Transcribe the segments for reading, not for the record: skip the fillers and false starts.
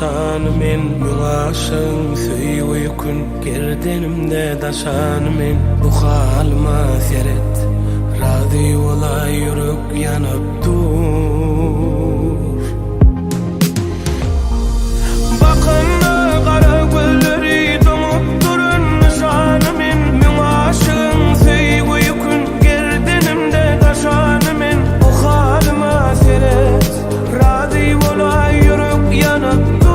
nyşany men. Müň aşygyň söýgi ýükün gerdenimde daşany men. Bu halyma seret, razy bolaý ýürek ýanyp dur. Bakanda gara gözleri doňup duran nyşany men. Müň aşygyň söýgi ýükün gerdenimde daşany men. Bu halyma seret, razy bolaý ýürek ýanyp dur.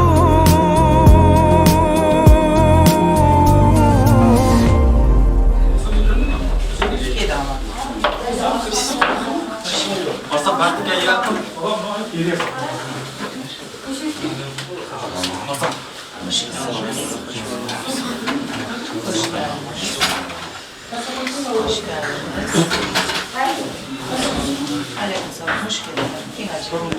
Hoş geldiniz. Aleykümselam, hoş geldin. King açalım.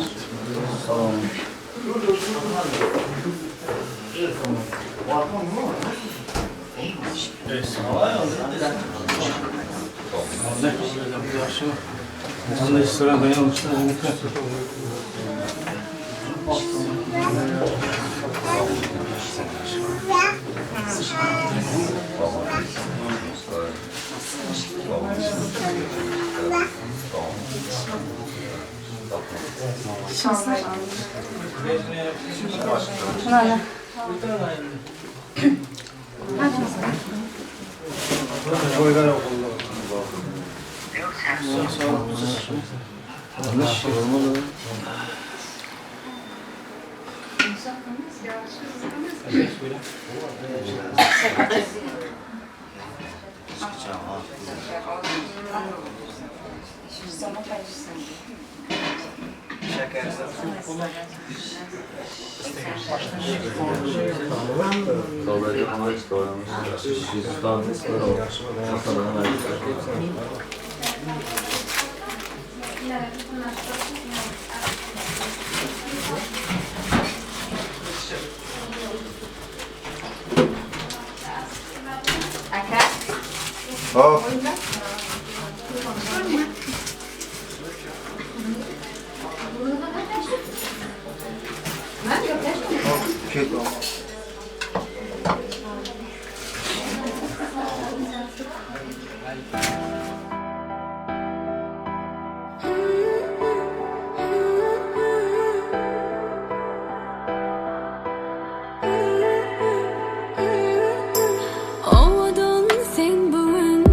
Owadan sen bugün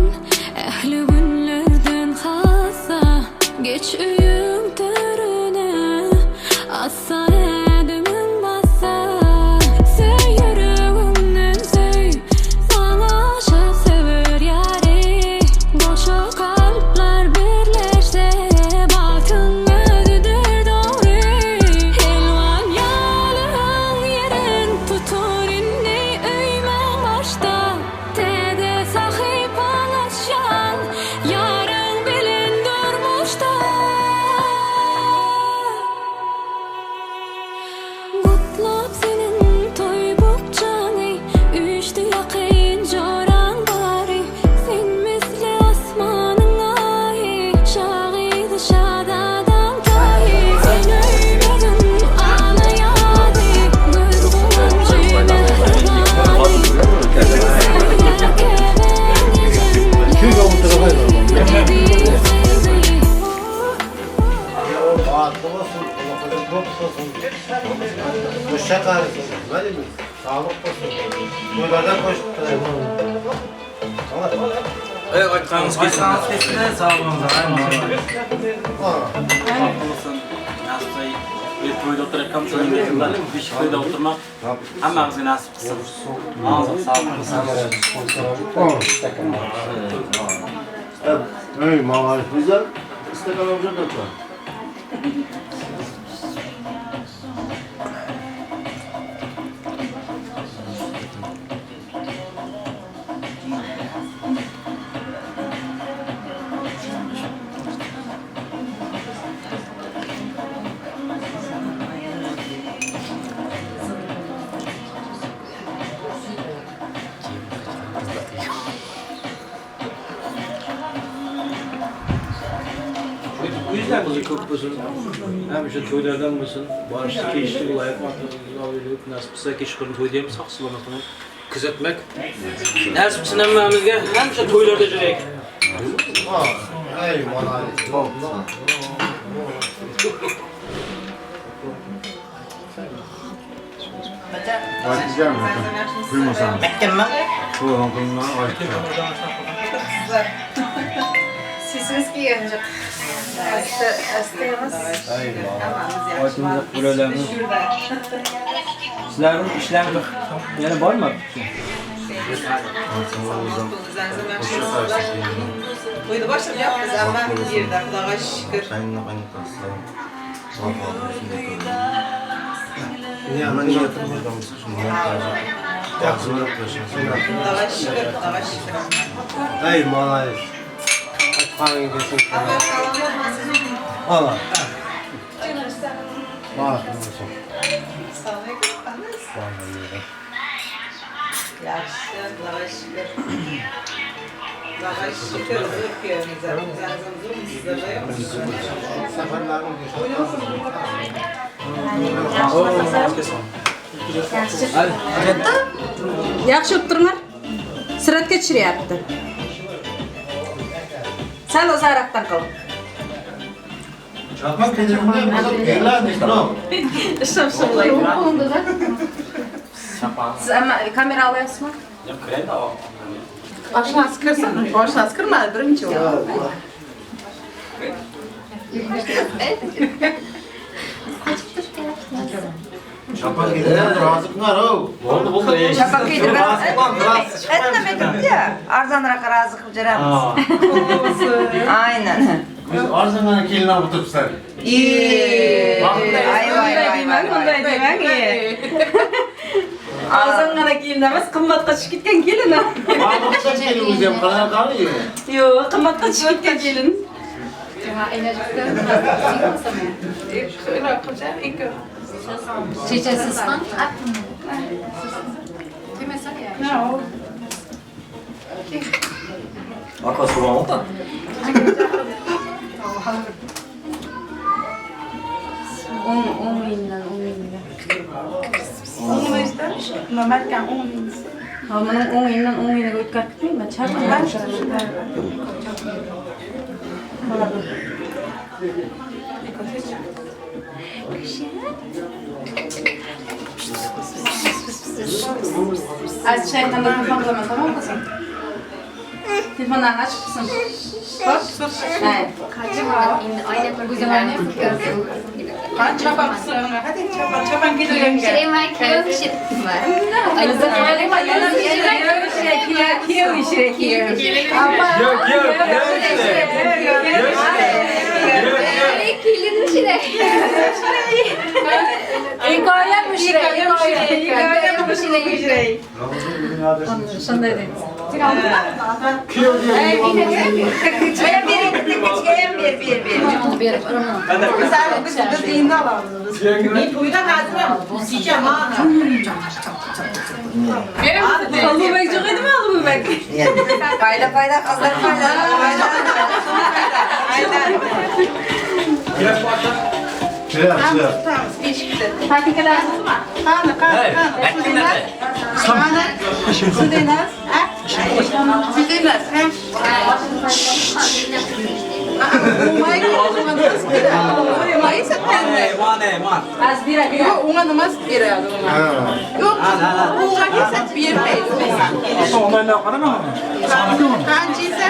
ähli günlerden hassa. Geç öýüň törüne assa ädimiň bassa. Söý ýüregiňden söý, saňa aşyk söwer ýary. Boşa kalplar birleşse, bagtyň özüdir dogry. Elwan ýalyň ýerin tutur indi öýmäň başda. Täze sahypaň açýan, ýaryň bilen durmuşda. Gutlap seniň toý bukjaňy, üýşdi ýakyn joraň bary. Sen misli asmanyň aýy, şa gyzy şazadam taýy. Sen öýmediň ala ýady, göz guwanjy mähribany. Bahtlı olsun, kulakları top olsun. Hoşça kalsın. Ne diyeyim? Sağlık olsun. Toylardan koştu. Tamam. Aytganingiz kelsin. Aytganingiz kelsin, sog' bo'linglar. Baxtli bo'lsin. Nasib bir to'yda o'tirayotganmiz, besh to'yda o'tirmoq hammamizga nasib qilsin. Og'zing sog' bo'lsin. Ey, maaş güzel. İstekan olacak da. Qizi ko'p bo'lsin. Hamisha to'ylardan bo'lsin. Borishli kelishli bo'laylik. Nasib qilsa kechqurun to'yda ham sog' salomat kuzatmak. Nasib qilsin hammamizga hamisha to'ylarda yuraylik. Ey malades. Sesimiz kelgan yo'q. Asta asta emas. Aytimiz Sizlarning ishlaringiz yana bormi? To'yni boshlab yapmiz amma yerda Xudoga shukr. Xudoga shukr, Xudoga shukr. Ey malades. Aytganing kelsin. Ala. Baxtli bo'lsin. Yaxshi, Xudoga shukr. Xudoga shukr, zo'r kuyovimiz. Zo'rmisizlar, Safarlaring Yaxshi o'tiringlar. Suratga tushiryapti. Sal uzoqroqdan qil. Çapak keladi. Siz amma kamera olyapsizmi? Yo'q, kirayda Oshnasi kirsin, oshnasi kirmadi birinchi o'rin. Çapak keladi, roziqlar o. Bo'ldi, bo'ldi. Chapak kiydirgan. Aytmay turibdi-ya, arzonroq rozi qilib jiramiz. Aynan. Biz arzongana kelin olib o'tiribsizlar. Ay voy voy Demang, bunday demang. Arzongana kelin emas, qimmatga tushib ketgan kelin. Baxtli kelin o'zi ham qanaqa qiladi? Yo'q, qimmatga tushib ketgan kelin. Aka so'ramoqda. O'ng o'yindan, o'ng o'yindan. Nima o'ng Ha, buning o'ng o'yindan o'ng o'yiniga o'tkazib ketmayman, chap. Az shaytonda telefon qilaman, tamom qizim? Telefonlarni ochib qilsin. Qan chapan qilsin, hadi chapan, chapan kiydirganga. Yo'q, yo'q, Shunday deymiz. Ber, ber, ber. Biz biz endi olamiz biz. Men to'ydan hazırım. Yeyeceğim ha. Ulug'bek yo'q edimi Ulug'bek? Payla payla qizlar payla. Chiroq, chiroq. Patikalarni Qani, qani, qani. Qani. Sudenaz, ha? Sudenaz, ha? Az beradi. Yo'q, unga nima beradi unga? Yo'q, unga kelsa bermaydi unga. Qani jiza?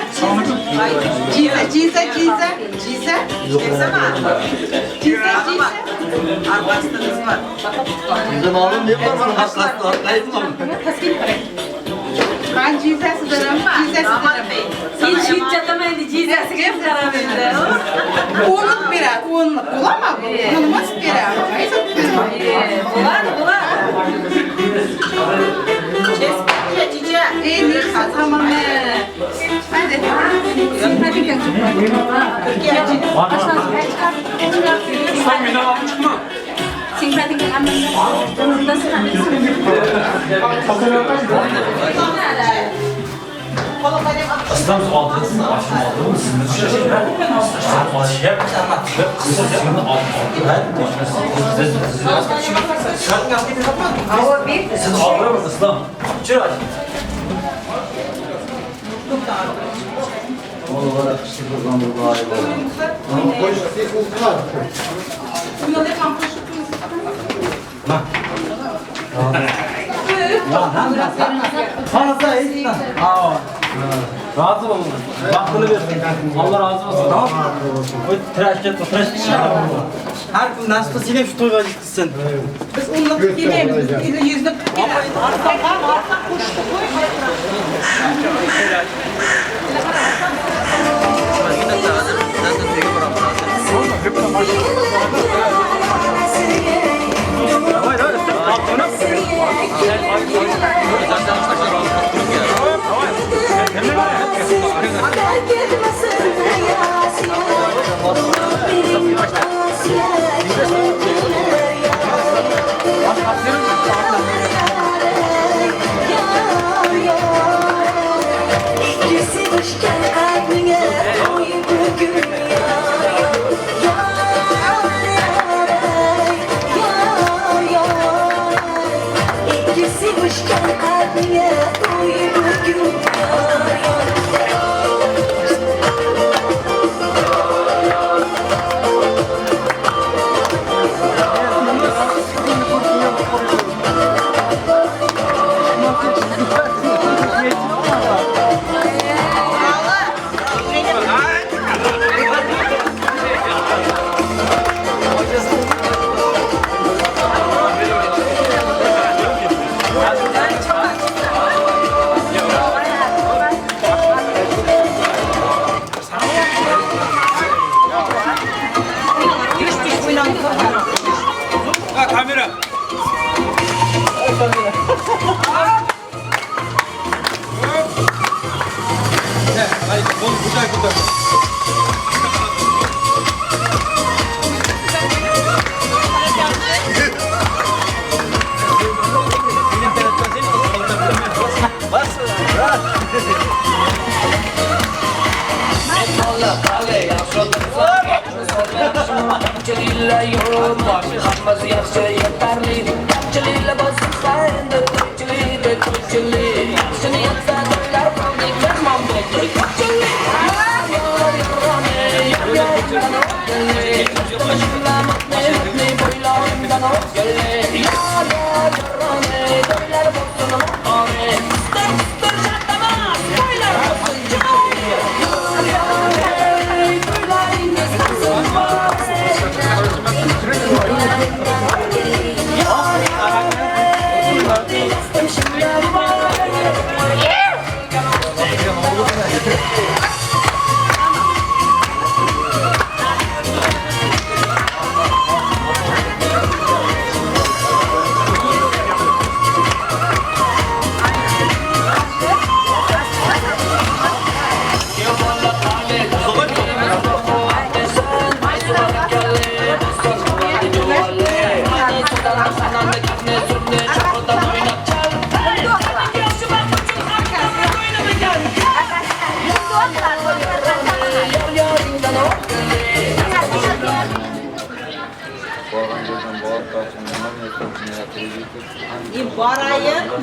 Jiza, jiza, jiza, jiza. Jiza, jiza. Qani jizasi beramiz, jizasi beramiz. Hech hech chatamaydi, jizasiga ham qarab endi. O'nliq beradi, o'nliq. Bo'ladimi bu? Nimasi beradi? Bo'ladi, bo'ladi. Tamam. Hadi. Siz og'rimiz islom. Chiroy. Razı olun. Vaktini versin. Allah razı olsun. Tamam mı? Tıraş etme, tıraş etme. Her gün nasıl silip şu toyga gitsin. Biz unluq kelmaymiz, biz yuzluk kelamiz. Arqa qo'shib qo'y.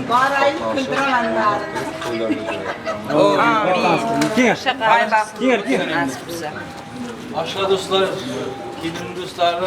Borayın, kuldiraman barini. Amin. Aşağı dostlar, gelin dostlar.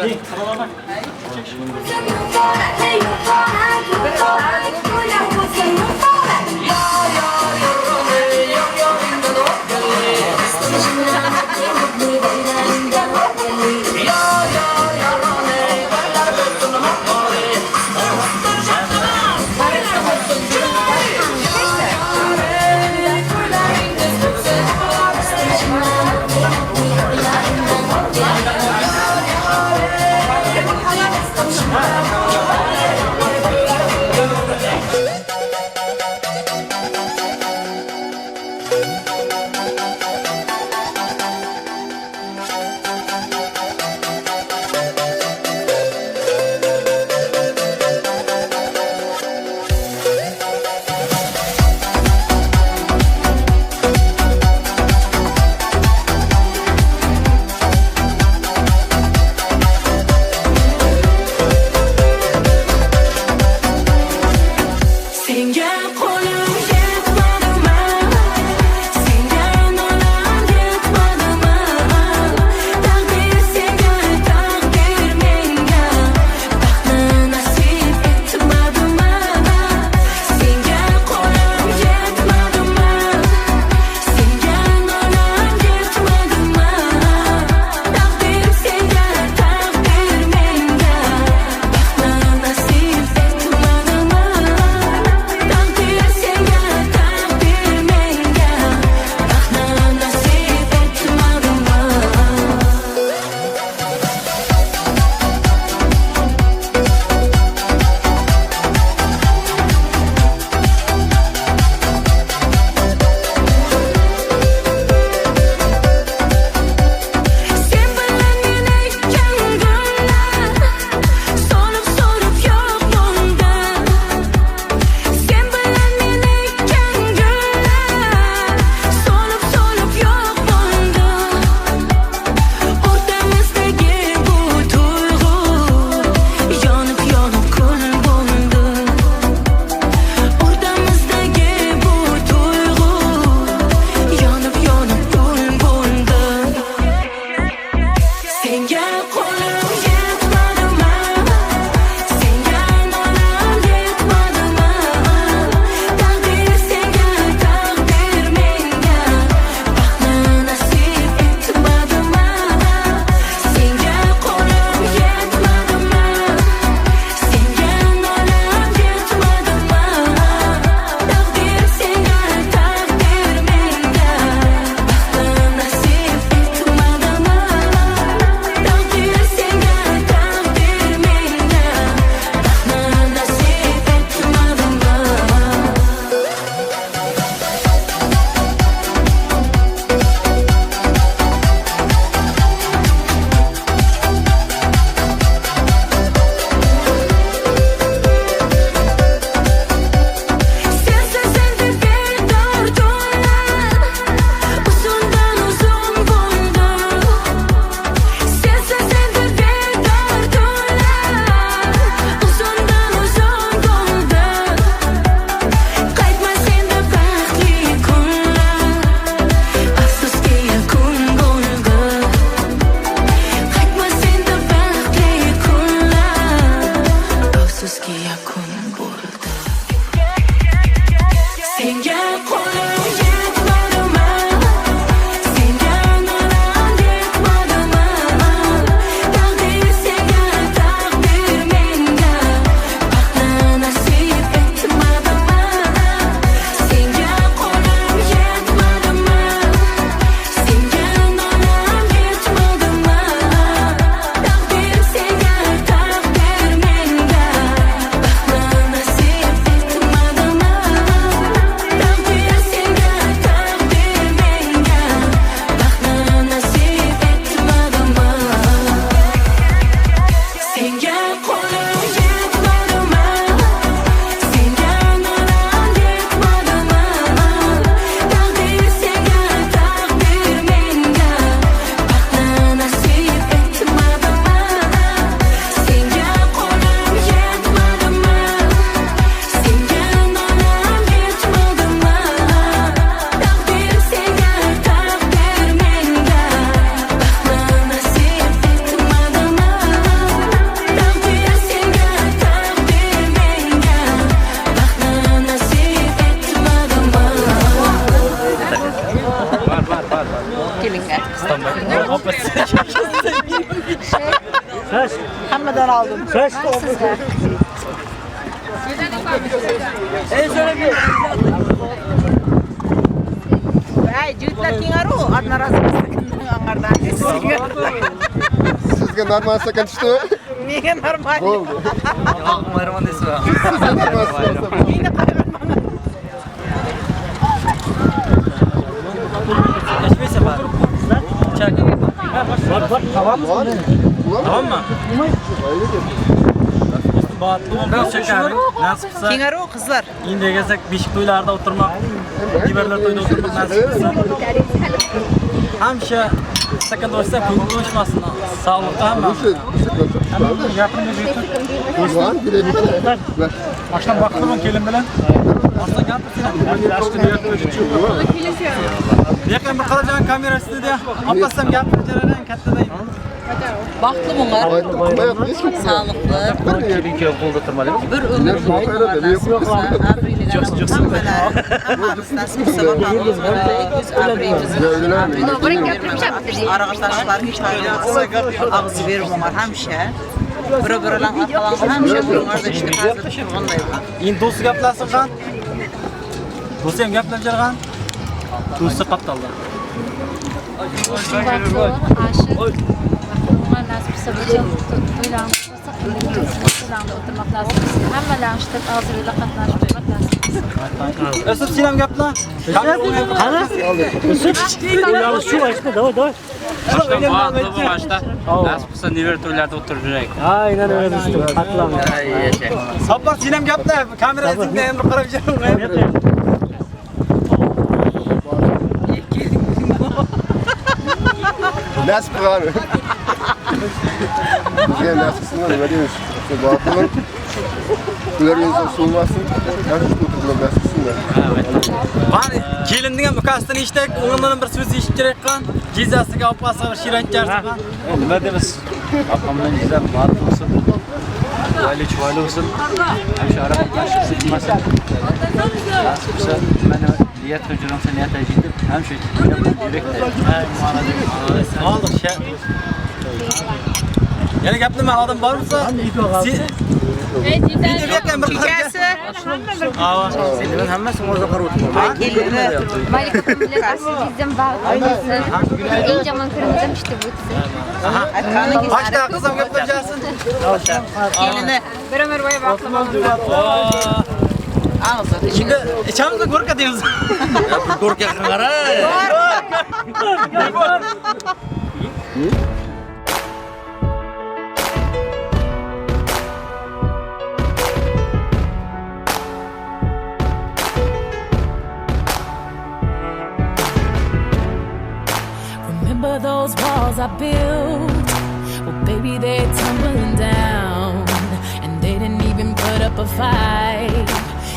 Hammadan oldim. Ay, jigitlar kengaru, одноразовый stakandan. Sizga normal stakan tushdimi? Menga normal. Bo'ldi. Sizga normal stakan. Meni qayg'urmang. Tamam mı? Tamam mı? Kengaru qizlar. Endi kelsak beshik to'ylarda o'tirmoq, nevarlar to'yda o'tirmoq nasib qilsa. Hamisha stakan to'shsa ko'ngil to'shmasin. Sog'liqda hammamiz. Akşam baktım kelin bilan. Arslan gapir sen. Lekin bir qarajan kamera ustida opasam gapirib jaradan kattadan. Baxtli bo'linglar. Sog'liqli. Bir umr nasib qilsa, vatanimiz o'z obro'yimizni araqatashlarga hech ayrilmasin. Og'iz berib bo'linglar hamisha. Bir-biridan arqalanib hamisha bo'linglar ishni hazil turganday. Endi do'sti gaplashsin qan. Do'sti ham gaplashib jarg'an. Do'sti qaptalda. Nasib qilsa to'ylarni to'ylarni o'tirmoq nasib qilsin. Hammalarni shu og'zida qatnashib o'tirmoq nasib qilsin. Yusuf sen ham gapla. Qani? Yusuf, shu aytdi, давай, давай. Nasib qilsa nevara to'ylarda o'tirib yuraylik. Aynan öyle dostum. Qatlama. Sopar sen ham gapla. Kamera izingda ham bir qarab jaraman. Nasib qilgan. Bizga ham nasib qilsin, nima deymiz? Baxtli bo'ling. Kunlaringiz so'lmasin. Yaxshi o'tirib nasib qilsin. Qani kelinning ham ukasini eshitdik, o'g'lidan bir so'z eshitib kerak qan. Jizasiga opasiga bir shirin icharsin qan. Nima deymiz? Opam bilan jizam baxtli bo'lsin. Chiroyli chiroyli bo'lsin. Hamisha araqatashib silmasin. Nasib qilsa, mana niyat qilib yursa niyat yetib, hamisha yurakda. Oldik. Yana gap nima odam bormisa? Kechasi hammasi o'zi qarab o'tiribdi. Kelini Malika bilan sizdan baxtli bo'lsin. Eng yomon kunimiz ham ishda o'tsin. Aytganingiz Boshda qizim gaplab jarsin. Kelini bir umr bo'yi baxtli bo'linglar. Og'zi. Endi ichamizmi go'rka deymiz. Go'rka qara. Remember those walls I built? Well, baby, they're tumbling down. And they didn't even put up a fight.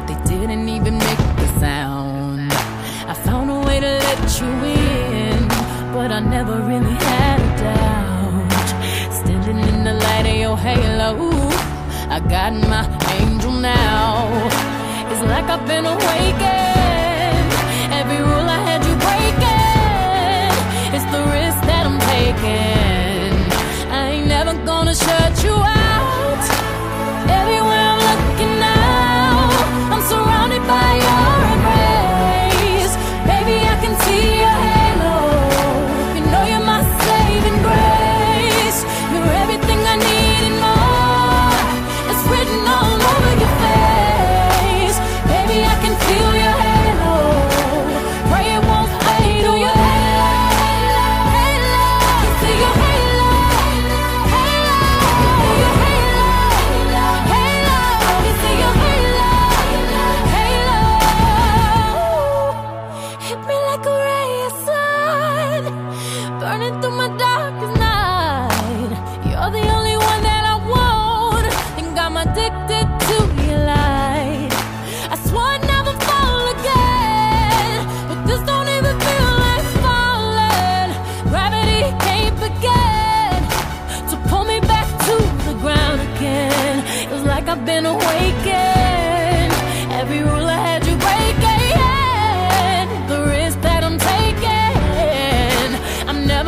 They didn't even make a sound. I found a way to let you in, but I never really had a doubt. Standing in the light of your halo, I got my angel now. It's like I've been awakened. Every rule I had you breaking. It's the risk that I'm taking. I ain't never gonna shut you out. Everywhere I'm looking now, I'm surrounded by your embrace. Baby, I can see your halo. You know you're my saving grace. You're everything I need and more. It's written all over your face. Baby, I can feel your halo. Pray it won't fade away. I've been awakened. Every rule I had you breaking. The risk that I'm taking, I'm never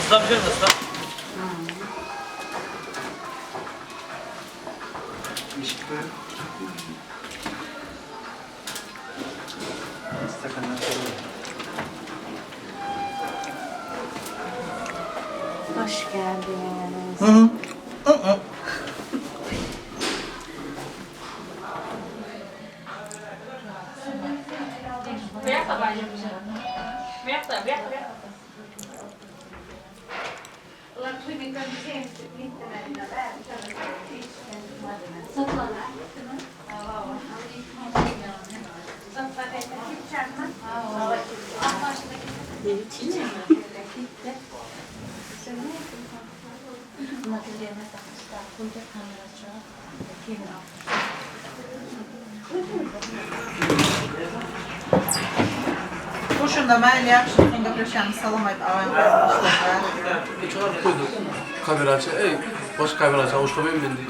Islab ber, islab. Hoş geldiniz. Shunda mayli, yaxshi gaplashamiz. Salom ayt, og'ayni qarindoshlarga. Kamerachi, ey, bosh kamerachi, o'sh qo'ymayman deydi.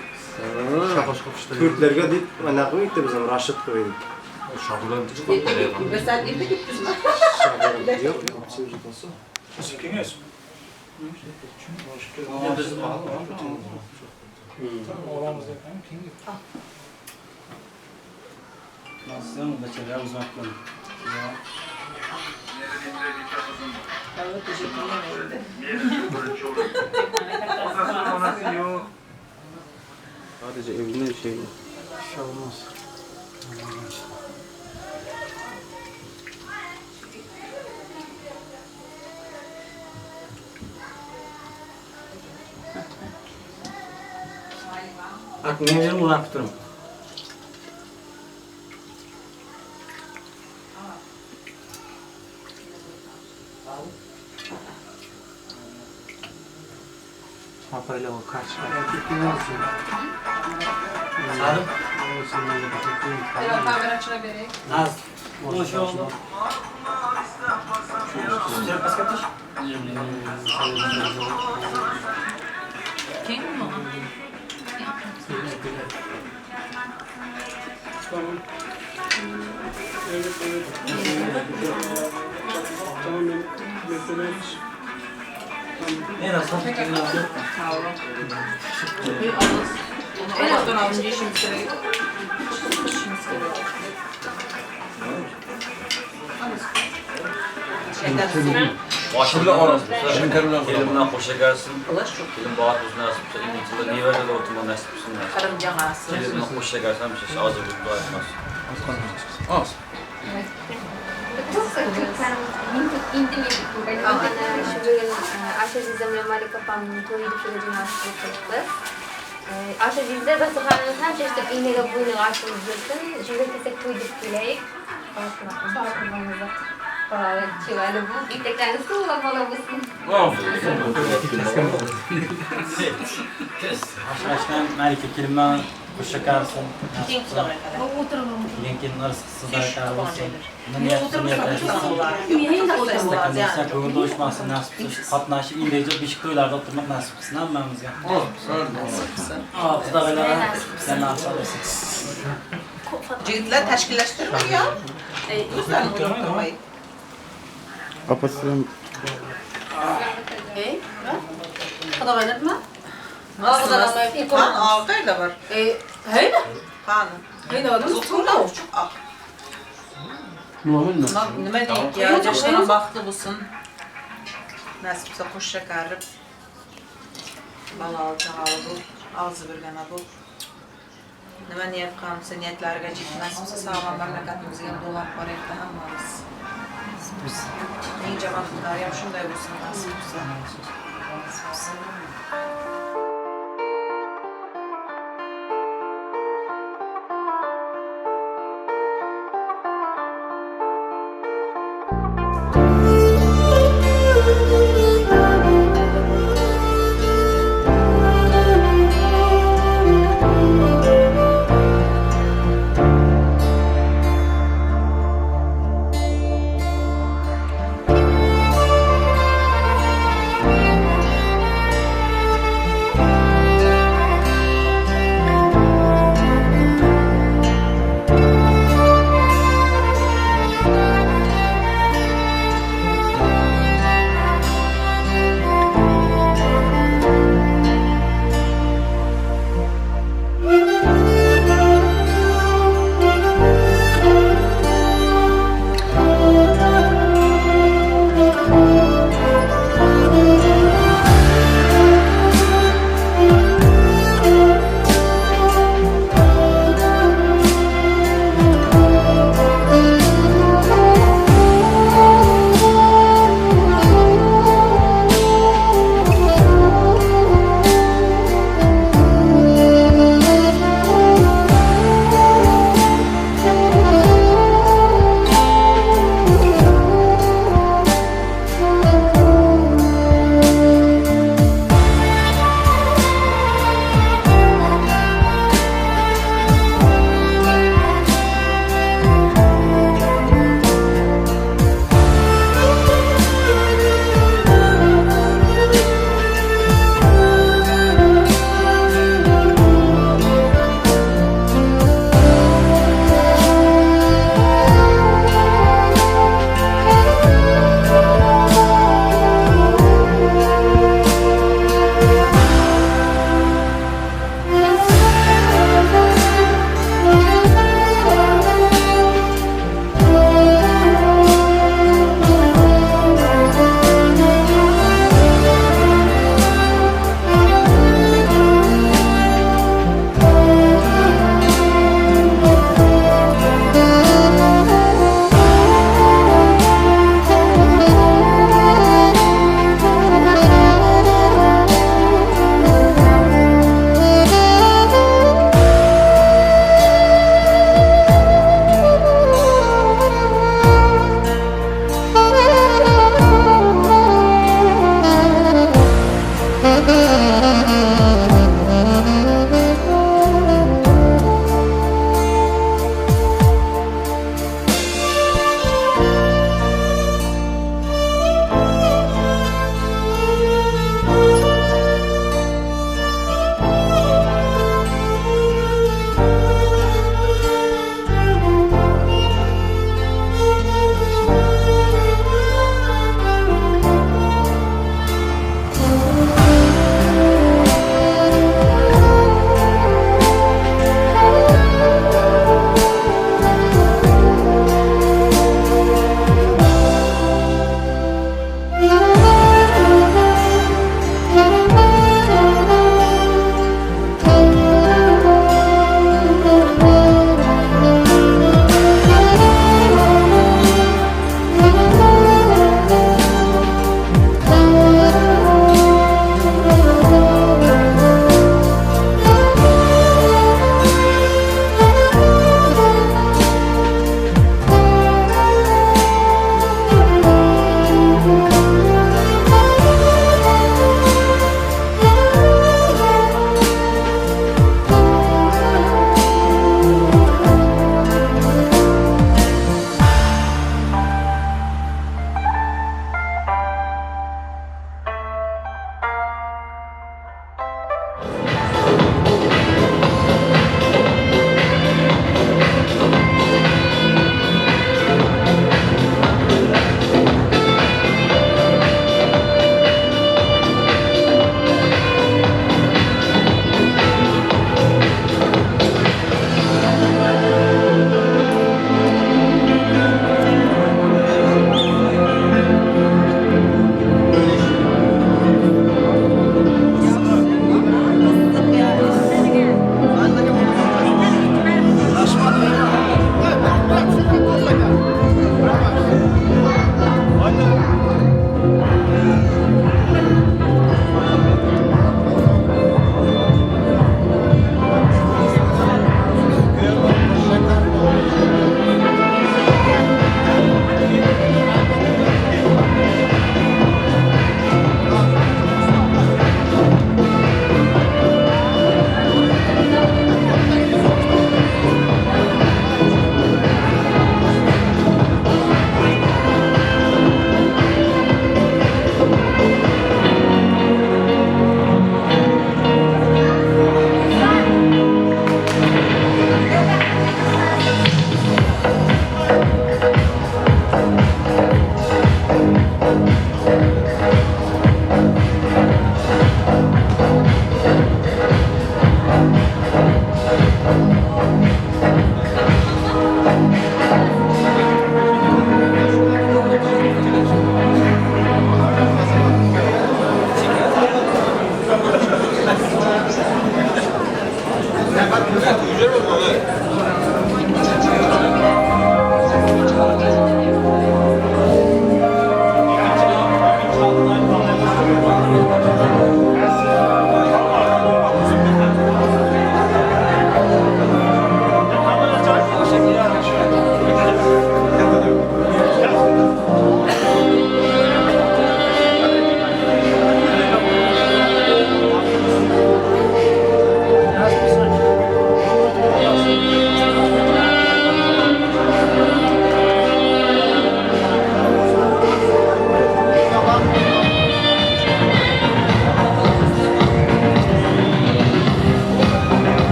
Shaqosh qilib ishlaydi. To'rtlarga deb mana qo'ydik biz ham Rashid qo'ydik. Shog'ulan chiqib beradi. Bir soat erta ketdingizmi? Yo'q, yo'q, Kengash. Nasılsın? Bachalar uzak qilin. Sadece evinde şey. Bir şey olmaz. Bak ne diyorum ulak tuturum. Az. Hoş oldu. Ne nasıl? Allah'tan alınca işimiz gerek. İşimiz gerek. Boshi bilan orasi. Shakar bilan kelin bilan qo'sha kelsin. Kelin boat o'zi nasib qilsa, intilib nevarada o'tirma nasib qilsin. Kelin bilan qo'sha kelsin, hamisha og'zi duo etmas. Oz. Asha Aziza bilan Malika opamning to'yida jo'natib qo'yibmiz. Asha Aziza dasturxonimiz hamsha ishlab iynaga bo'yniga oshimiz bo'lsin. Shunga kelsak to'y deb kelaylik. Chiroyli bu etaklari suvlab bola bo'lsin. Boshqashdan Malika kelinman qo'sha kelsin. Keyin kelin rizqsiz bo'lsin. Ko'ngilda o'chmasin, nasib qilsin. Qatnashib indayja beshik to'ylarda o'tirmoq nasib qilsin hammamizga. Xudolar sizlarni nasib qilsin. Jigitlar tashkillashtirmagan. O'zlarini o'ylab turmay. Opasidan Ey, Xudolarmi? Qon oqayda bor. Hayda. Qani. Hayda var. Nima deyik ya, yoshlar baxtli bo'lsin. Nasib qilsa qo'sha karib. Balali chaqali bo'lib, og'zi birgina bo'lib. Nima niyat qilsa, niyatlariga yetib, nasib qilsa sog'lom mamlakatimizga do'lab boraylik hammamiz. Eng jamoatlari ham shunday bo'lsin, nasib qilsa. Nasib qilsa.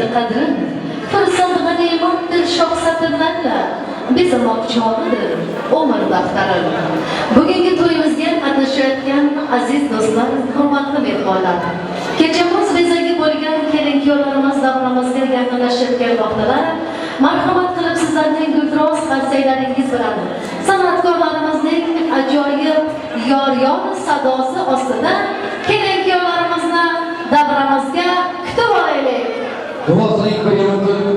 Bilsanglar qadrin, fursat g'animatdir shoh satirlarla, bezamoq chog'idir umr daftarin. Bugungi to'yimizga qatnashayotgan aziz do'stlar, hurmatli mehmonlar. Kechamiz bezagi bo'lgan kelin-kuyovlarimiz davramizga yaqinlashib kelmoqdalar. Marhamat qilib sizlarning guldiroz qarsaklaringiz bilan san'atkorlarimizning ajoyib yor-yor sadosi ostida kelin-kuyovlarimizni davramizga kutib olaylik. Duo qiling,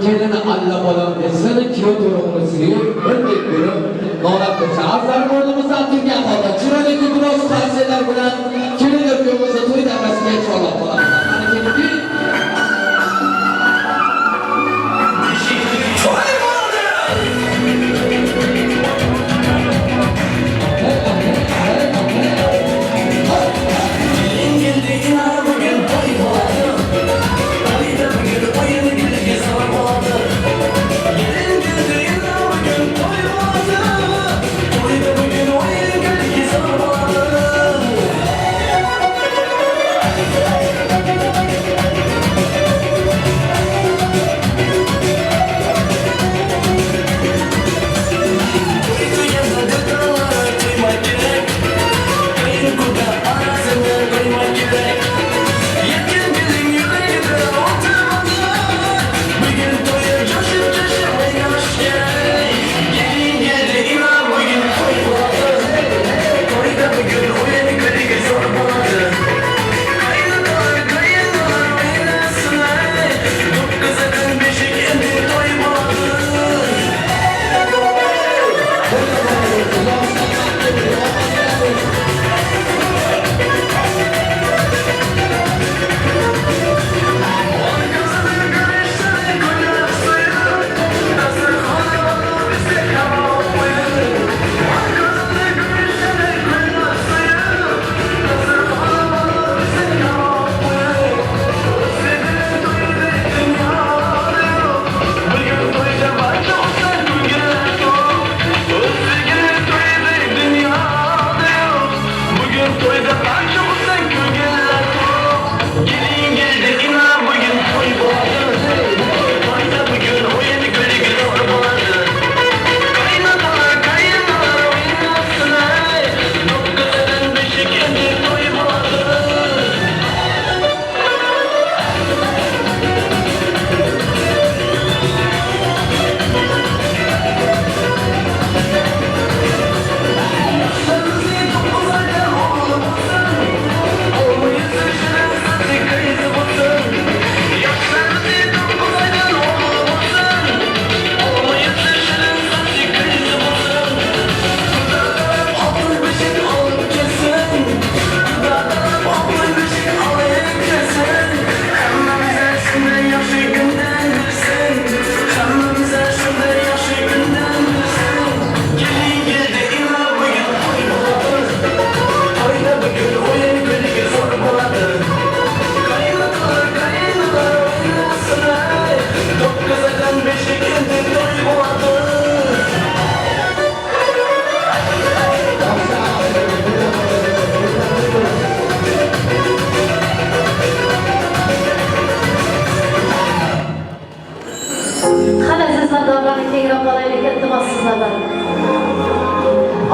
kelin alla bolam desin, kuyov to'rig'ini suyib, birdek ko'rib, nolab tursin. Afzal o'rnimizdan turgan holda chiroyli guldiroz qarsaklar bilan kelin kuyovimizni to'y davrasiga chorlab qolamiz. Qani kelin.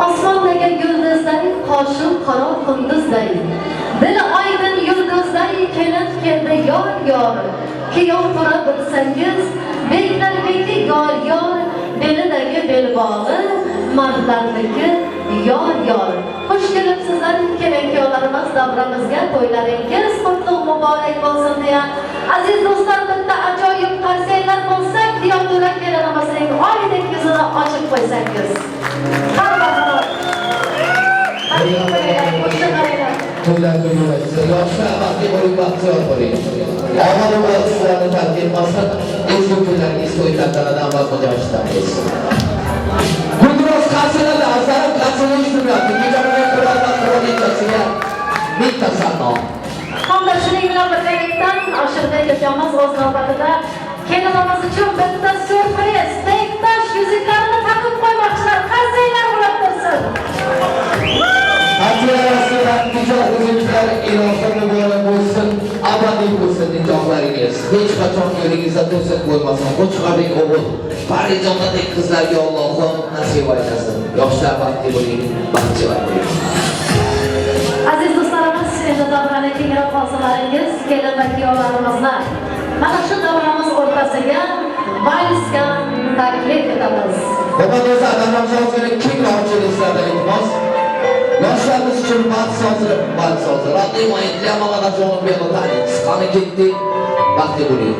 Osmondagi yulduzday, qoshim qora qunduzday, dili oydin yulduzday kelin keldi yor yor. Kuyov tura bilsangiz, beklar beki yor yor, belidagi belbog'i mardlarniki yor yor. Xush kelibsizlar kelin-kuyovlarimiz davramizga, to'ylaringiz qutlug' muborak bo'lsin deya. Aziz do'stlar, bitta ajoyib qarsaklar bo'lsa, kuyov to'ra kelinimizning oydin yuzini ochib qo'ysangiz. To'ylarga yo'laksa, yoshlar baxtli bo'ling, baxtiyor bo'ling. Omad va sizlarni tark etmasin, ezgu kunlaringiz to'y tantanadan va g'ujashdan bo'lsin. Guldiroz qarsaklarni afzalim qarsaklar uyushtiryapti. Kecha qirol va qirolichasiga ming tasanno. Hamda shuning bilan birgalikdan Oshirbek akamiz o'z navbatida kelinimiz uchun bitta syurpriz, bektash yuzuklarini taqib qo'ymoqchilar. Qarsaklar bo'lib tursin. Nikoh ilohi muborak bo'lsin, abadiy bo'lsin nikohlaringiz. Hech qachon yo'lingizda to'siq bo'lmasin. Qo'chqorbek o'g'il, Parizondadek qizlarga Allohim nasib aylasin. Yoshlar baxtli bo'ling, baxtiyor bo'ling. Aziz do'stlarimiz, endi davrani kengroq olsalaringiz, kelin va kuyovlarimizni mana shu davramiz o'rtasiga valsga taklif etamiz. Hurmatli do'stlar, davramiz ozgina kengroq ochilishlardan iltimos. Yoshlarimiz uchun baxt sozi, baxt sozi. Родные мои, для молодоженов белый танец. Qani ketdik, baxtli bo'ling.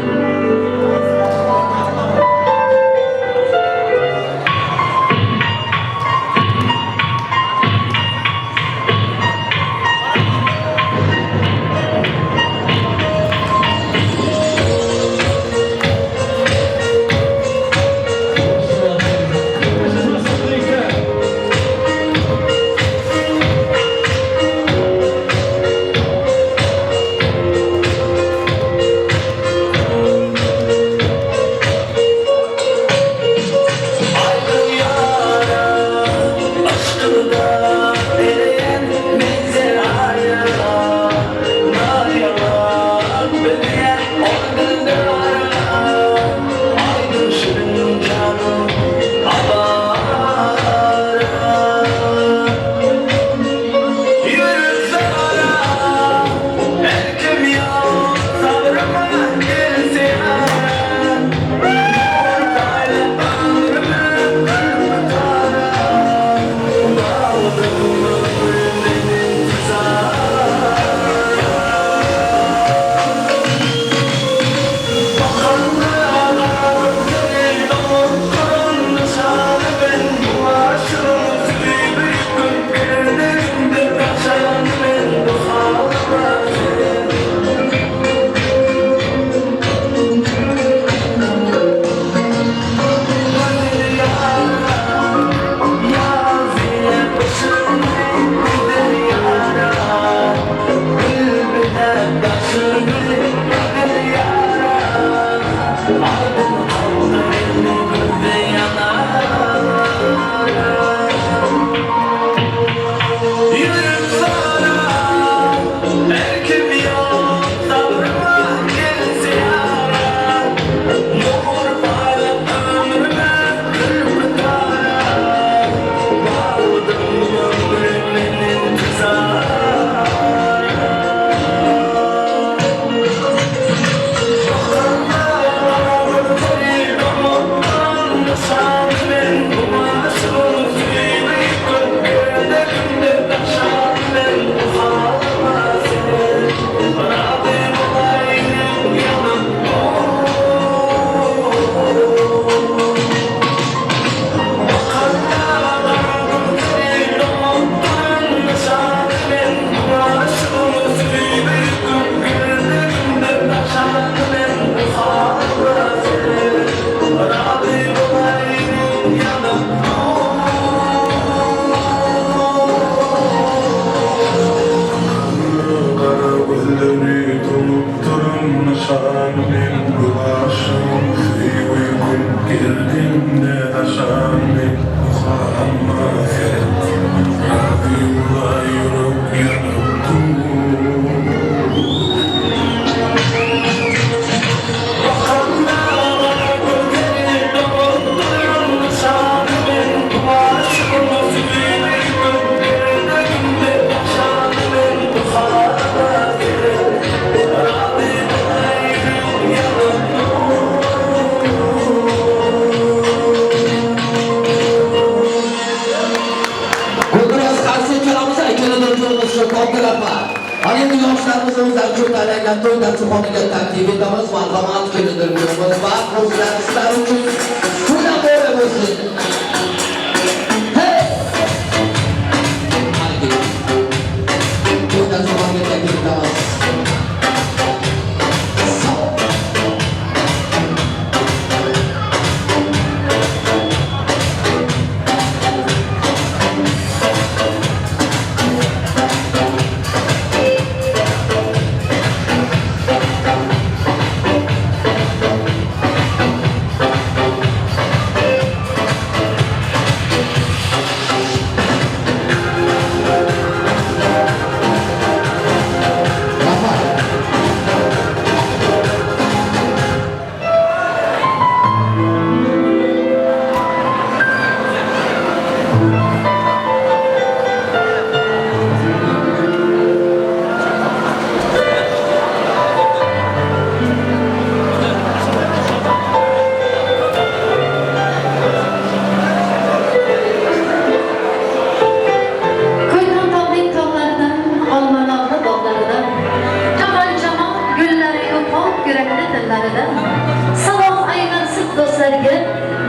Sizlarga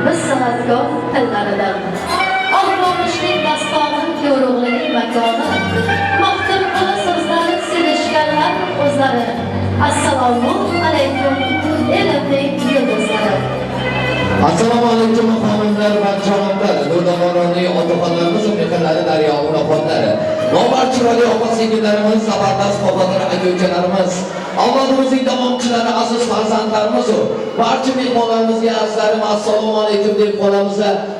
biz san'atkor tillaridan. Olqonishning dastoni, Ko'ro'g'lining makoni, Maxtumquli so'zlari sevishganlar o'zlari. Assalomu alaykum, elimning yulduzlari. Assalomu alaykum xonimlar va janoblar, Nurdamoronning otaxonlarimiz, mehrlari, daryo unaxonlari. Nomard chiroyli opa singillarimiz, zabardast bahodir aka ukalarimiz, avlodimizning davomchilari, aziz farzandlarimiz va barcha mehmonlarimizga azizlarim assalomu alaykum deb qolamiz.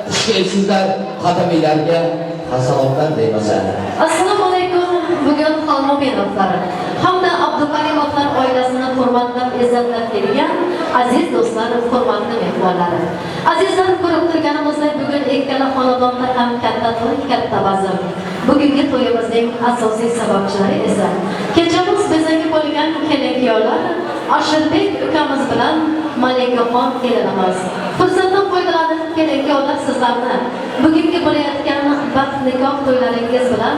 Xush kelibsizlar, qadamiylarga hasanotlar deymiz. Assalomu alaykum. Bugun Xolmo'minovlar hamda Abdukarimovlar oilasini hurmatlab, izzatlab kelgan aziz do'stlar, hurmatli mehmonlar. Azizlar, ko'rib turganimizdek bugun ikkala xonadonda ham katta to'y, katta bazm. Bugungi to'yimizning asosiy sababchilari esa kechamiz bezagi bo'lgan kelin-kuyovlar Ashirbek ukamiz bilan Malikaxon kelinimiz. Fursatdan foydalanib kelin-kuyovlar sizlarni bugungi bo'layotgan baxt nikoh to'ylaringiz bilan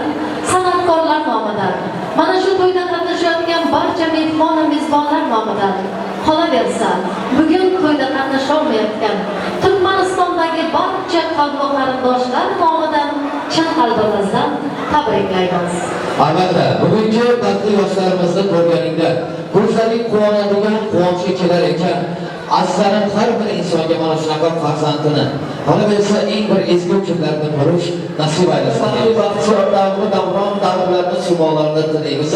san'atkorlar nomidan, mana shu to'yda qatnashayotgan barcha mehmon va mezbonlar nomidan, qolaversa bugun to'yda qatnasholmayotgan Turkmanistondagi barcha qavm qarindoshlar nomidan chin qalbimizdan tabriklaymiz. Albatta, bugungi baxtli yoshlarimizni ko'rganingda ko'zlaring quvonadigan quvonchga kelar ekan. Azizlarim, har bir insonga mana shunaqa farzandini, qolaversa eng bir ezgu kunlarni ko'rish nasib aylasin. Baxtiyor davri, davron davrlarni sumolarini tilaymiz.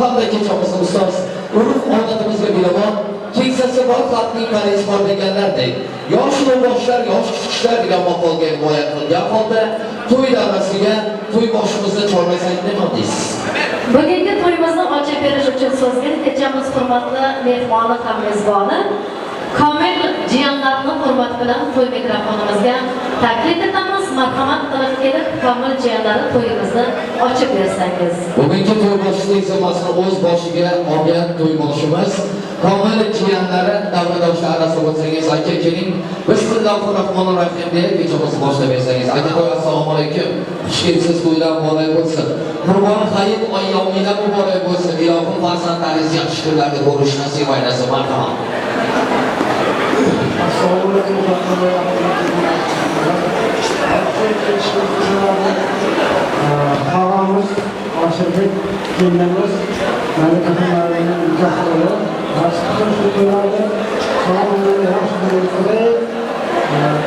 Hamda kechamizni ustoz urf odatimizga binoan keksasi bor xalqning qarisi bor deganlardek, yosh ulug'boshlar, yosh kichiklar degan maqolga himoya qilgan holda to'y davrasiga to'y boshimizni chorlasak nima deysiz? Bugungi to'yimizni ochib berish uchun so'zga kechamiz hurmatli mehmoni ham mezboni Komil jiyanlarni hurmat bilan to'y mikrofonimizga taklif etamiz. Marhamat qilib kelib Komil jiyanlari to'yimizni ochib bersangiz. Bugungi to'y boshchilik zimmasini o'z boshiga olgan to'y boshimiz Komil jiyanlari davradoshlar arasida bo'lsangiz, aka keling, Bismillahirrohmanirrohim deb kechamizni boshlab bersangiz. Aka to'y, assalomu alaykum. Xush kelibsiz, to'ylar muborak bo'lsin. Qurbon hayit ayyominglar muborak bo'lsin. Ilohim farzandlaringiz yaxshi kunlarda ko'rish nasib aylasin. Marhamat. Assalomu alaykum va rahmatullohi. Tog'amiz Oshirbek kelinimiz Malikaxonlarning nikohlari nasib qilsin shu to'ylarni sog'lig'ini yaxshi bo'lsin,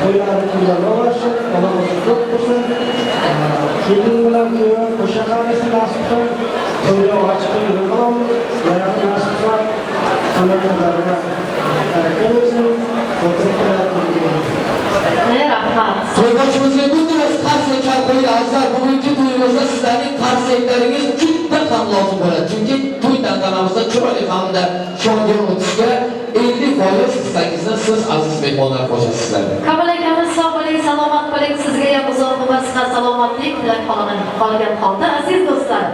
to'ylari kunlarga borsin, bolamiz ko'p bo'lsin, kelin bilan kuyov qo'sha qarasin nasib qilsin, to'ylar ochiq qilamiz, nasib qilsin, hammalarga baraka bersin. Rahmat. To'yboshimizga gulduros qarsaklar qo'ydi azizlar. Bugungi to'yimizda sizlarning qarsaklaringiz juda ham lozim bo'ladi. Chunki to'y tantanamizda chiroyli hamda shong'in o'tishga 50% hissangizni siz aziz mehmonlar qo'shasizlar. Komil akamiz sog' bo'ling, salomat bo'ling. Sizga ham uzoq umr, sihat, salomatlik tilab qolgan holda aziz do'stlar,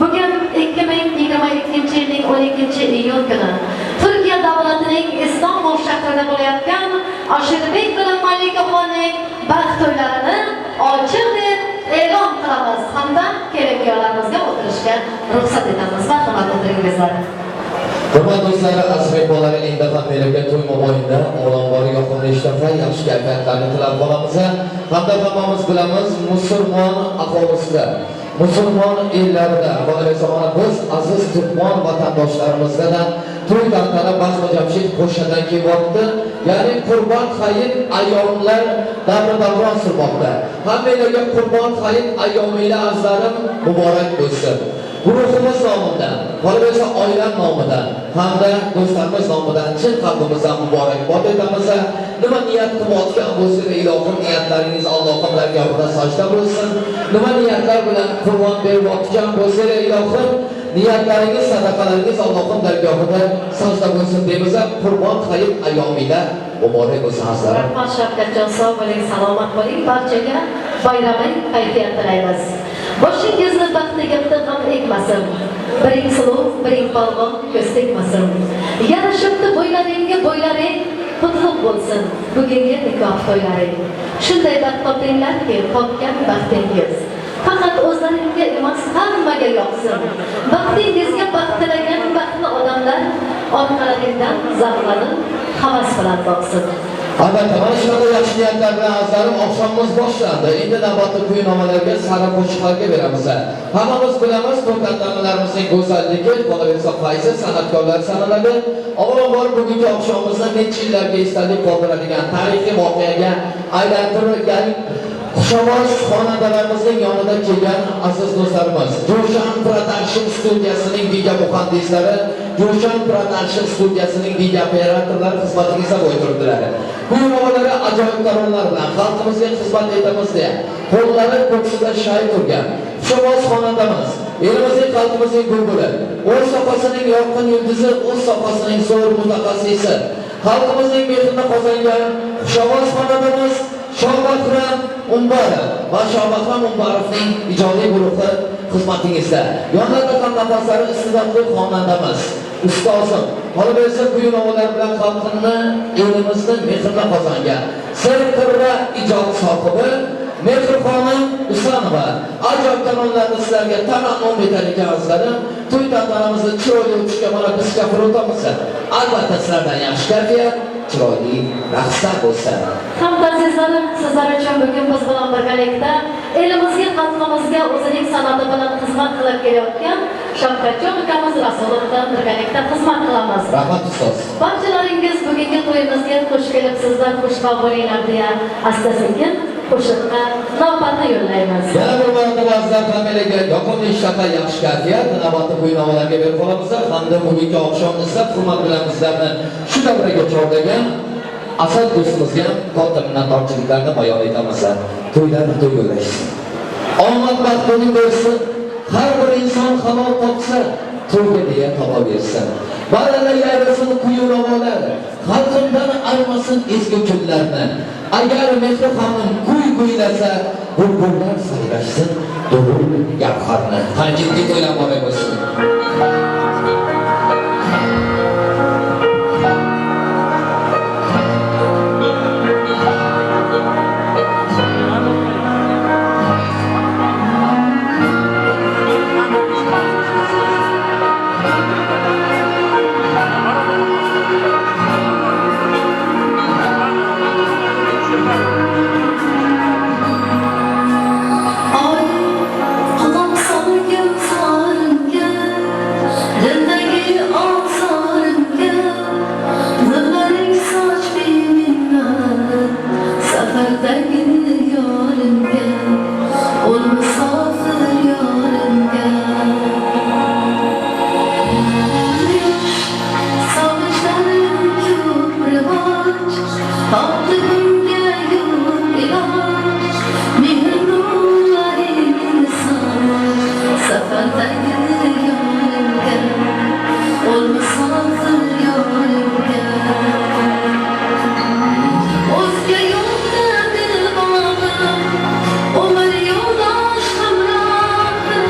bugun 2022-yilning 12-iyun kuni Turkiya davlatining Istanbul shahrida bo'layotgan Ashirbek bilan Malikaxonning baxt to'ylarini ochiq deb e'lon qilamiz hamda kelin-kuyovlarimizga o'tirishga ruxsat etamiz. Marhamat, o'tiringizlar. Hurmatli do'stlar, aziz mehmonlar, endi ham menga to'y mo'yinda olam bor yoqimli ishtaha, yaxshi kayfiyatlarni tilab qolamiz. Hamda hammamiz bilamiz, musulmon aholisida, musulmon ellarida, qolaversa mana biz aziz turkman vatandoshlarimizda da to'y tantana bazmi jamshid qo'shadan kelyapti. Ya'ni Qurbon hayit ayyomlar davri davron surmoqda. Hammanglarga Qurbon hayit ayyominglar azizlarim muborak bo'lsin. Guruhimiz nomidan, qolaversa oilam nomidan hamda do'stlarimiz nomidan chin qalbimizdan muborakbod etamiz. Nima niyat qilayotgan bo'lsa, ilohim niyatlaringiz Allohim dargohida sajda bo'lsin. Nima niyatlar bilan qurbon berayotgan bo'lsa, ilohim niyatlaringiz, sadaqalaringiz Allohim dargohida sajda bo'lsin deymiz. Qurbon hayit ayyomida muborak bo'lsin azizlarim. Rahmat Shavkatjon, sog' bo'ling, salomat bo'ling. Barchaga bayramiy kayfiyat tilaymiz. Boshingizni baxtiga g'am ekmasin. Biring suluv, biring palvon ko'z tegmasin. Yarashibdi bo'ylaringga bo'ylaring, qutlug' bo'lsin bugungi nikoh to'ylaring. Shunday baxt topinglarki, topgan baxtingiz faqat o'zlaringga emas, hammaga yoqsin. Baxtingizga baxt tilagan baxtli odamlar orqalaringdan zavqlanib, havas bilan boqsin. Albatta, mana shunaqa yaxshi niyatlar bilan azizlarim, oqshomimiz boshlandi. Endi navbatni kuy-nomalarga, sara qo'shiqlarga beramiz. Hammamiz bilamiz, bu tantanalarimizning go'zalligi, qolaversa fayzi san'atkorlar sanaladi. Avvalambor bugungi oqshomimizni necha yillarga esdalik qoldiradigan tarixiy voqeaga aylantirgan xushovoz xonandalarimizning yonida kelgan aziz do'stlarimiz, Jo'shan Production studiyasining video muhandislari, Jo'shan Production studiyasining video operatorlari xizmatingizda bo'y turibdilar. Kuy-nomalari ajoyib taronalar bilan xalqimizga xizmat etamiz deya qo'llari ko'ksida shay turgan xushovoz xonandamiz, elimizning xalqimizning bulbuli, o'z sohasining yorqin yulduzi, o'z sohasining zo'r mutaxassisi, xalqimizning mehrini qozongan xushovoz xonandamiz Shohbahram Umbarov va Shohbahram Umbarovning ijodiy guruhi xizmatingizda. Yonlarda ham nafaslari iste'dodli xonandamiz, ustozim, qolaversa kuy-nomalar bilan xalqini, elimizni mehrini qozongan serqirra ijod sohibi Mehrixonim Usanova ajoyib taronalarni sizlarga tarannum etar ekan azizlarim. To'y tantanamizni chiroyli o'tishga mana biz kafil o'tamiz. Albatta sizlardan yaxshi kayfiyat, chiroyli raqslar bo'lsa. Hamda azizlarim, sizlar uchun bugun biz bilan birgalikda elimizga, xalqimizga o'zining san'ati bilan xizmat qilib kelayotgan Shavkatjon ukamiz Rasulov bilan birgalikda xizmat qilamiz. Rahmat ustoz. Barchalaringiz bugungi to'yimizga xush kelibsizlar, xushvaqt bo'linglar deya asta-sekin qo'shiqqa navbatni yo'llaymiz. Yana bir marotaba azizlar familiyaga yoqimli ishtaha, yaxshi kayfiyat, navbatni kuy-nomalarga berib qolamiz hamda bugungi oqshomni izzat hurmat bilan bizlarni shu davraga chorlagan asal do'stimizga katta minnatdorchiliklarni bayon etamiz. To'ylar to'y yo'llashsin. Omad baxtini bersin. Har bir inson halol topsa, to'yga deya topaversin. Baralla yayrasin kuy-nomalar, xalqimdan aymasin ezgu kunlarni. Agar Mehrixonim kuy kuylasa, bulbullar sayrashsin durul gavharni. Qani jiddiy to'ylar muborak bo'lsin. Oy, quloq solgin sorimga, dildagi ozorimga, nurlaring soch minnat, safardagi yorimga, ul musofir yorimga. Sog'inchlarim ko'p rivoj, topdi bunga yo'q iloj, mehr nurlaring soch, safardagi yorimga, ul musofir yorimga. O'zga yo'lda dil bog'im, umr yo'ldosh hamrohim,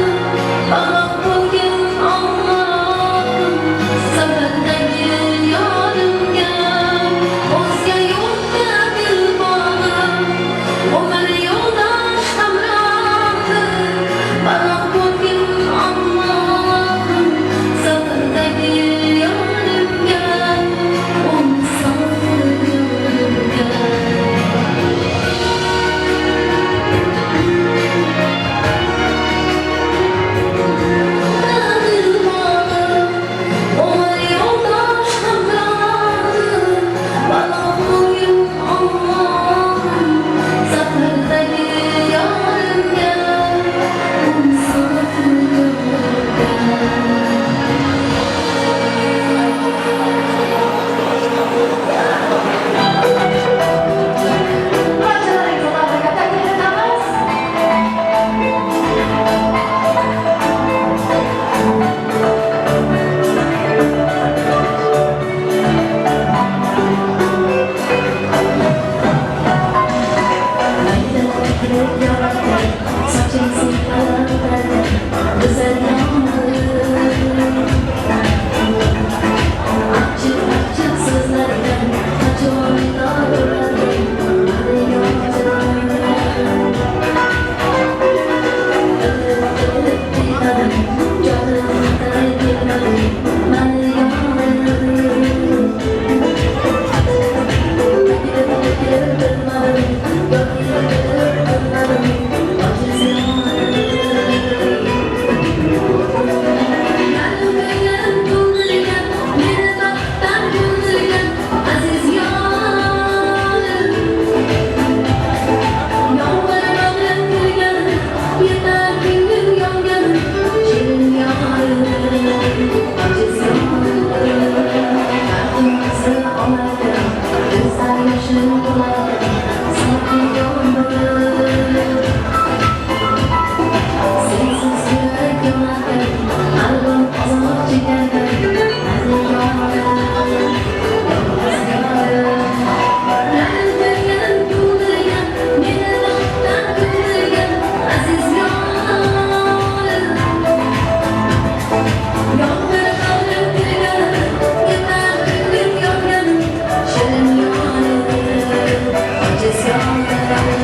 panoh bo'lgin Allohim, safardagi yorimga. O'zga yo'lda dil Yoshim to'ladi salqin yomg'ir. Sensiz yurak yonadi, qalbim azob chekadi, aziz yorim, yolg'iz yorim. Ranjirgan, kuldirgan, meni baxtdan kuldirgan, aziz yorim. Yondir qalbim kuyganim, yetar kulgim yonganim, shirin yorim, ojiz yorim.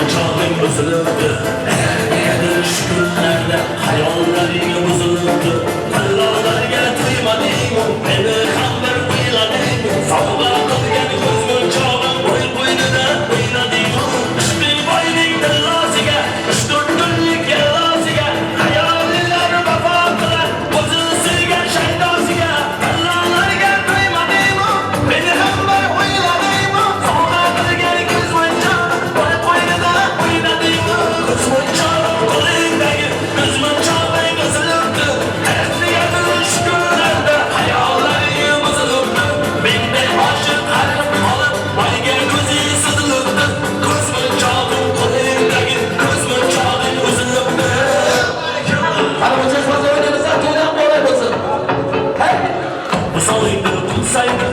Ko'zmunchoqning uzilibdi. Negadir shu kunlarda hayollaring buzilibdi. Tillolarga to'ymading, meni ham bir o'ylading. Sovg'a qilgan ko'zmunchog'im o'y qo'ynida o'ynading. Ishqing boyning tillosiga, 3-4 kunlik yallosiga, hayolilar vafo qilar o'zi sevgan shaydosiga. Tillolarga to'ymading, meni ham bir o'ylading. Sovg'a qilgan ko'zmunchog'im o'y qo'ynida o'ynading. Ko'zmunchog'im qo'lingdagi ko'zmunchog'ing uzilibdi. Negadir shu kunlarda hayollaring buzilibdi. Menday oshiq qarib qolib, boyga ko'zi suzilibdi. Ko'zmunchog'im qo'lingdagi ko'zmunchog'ing uzilibdi. Qani qo'shashmasa o'ynaymiz, to'ydan bo'lay bo'lsin. Misolingni qilsaydi,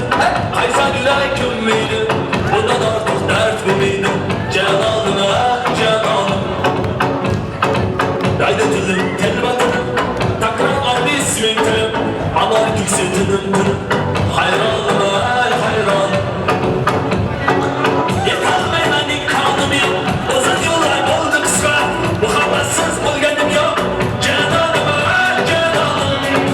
qaysanlar kimiydi? Bundan ortiq dard bo'lmaydi. Janonim, ah janonim. Daydi tilim, telba tilim, takrorlandi isming tilim. Anor kuysa tinim tinim, hayronim, ay hayronim. Yetolmayman imkonim yo'q, o'zin yo'llar bo'ldi qisqa. Muhabbatsiz bo'lganim yo'q, janonim, ah janonim.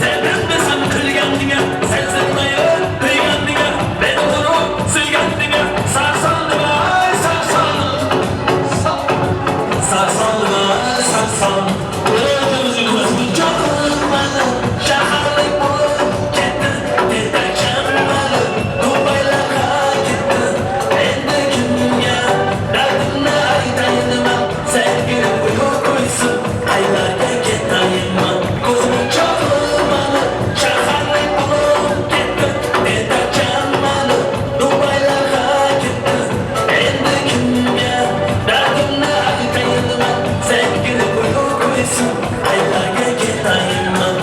Sevdim desam kulgandinga, sezilmayib kuygandinga, meni urib suygandinga, sarsondim ay sarsonim. Sarsondim ay sarson. Ko'zmunchog'im mani shaharlik bo'lib ketdi, tentakam mani Dubaylarga ketdi. Endi kimga dardimni aytayinman, sevgilim uyqu qo'ysin, qaylarga ketayinman. Ko'zmunchog'im mani shaharlik bo'lib ketdi, tentakam mani Dubaylarga ketdi. Endi kimga dardimni aytayinman, sevgilim uyqu qo'ysin, qaylarga ketayinman.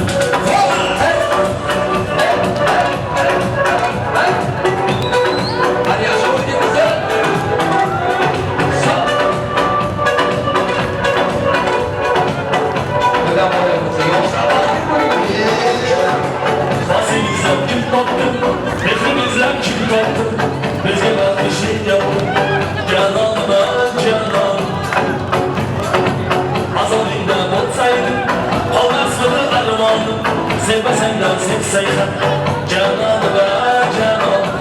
Hadi yaxshi o'ynaymiz. To'ydan bo'lay bo'lsin. Yoshlar baxtli bo'ling. Boshingizdan kim topdi, mehringizdan kim topdi? Bizga baxt eshik yopdi, janonim, ah janonim. Azoningda bo'lsaydim, qolmasmidi armonim? Sevmasangdan sevsang ham, janonim, ah janonim.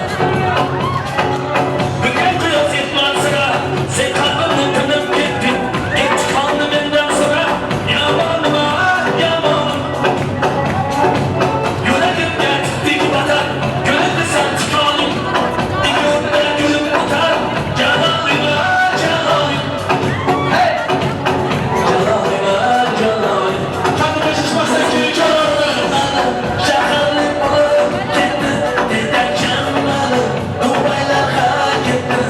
Bugun quyosh yetmaz sira, sen qalbimni tinib ketding. Intiqomni mendan so'ra, yomonim, ah yomonim. Yuragimga tikdik batar, gulib tikonim. Dilimda gulib o'tar, janonim, ah janonim. Janonim, ah janonim. Qani qo'shishmasa Shaharlik bo'lib ketdi, tentakam mani Dubaylarga ketdi.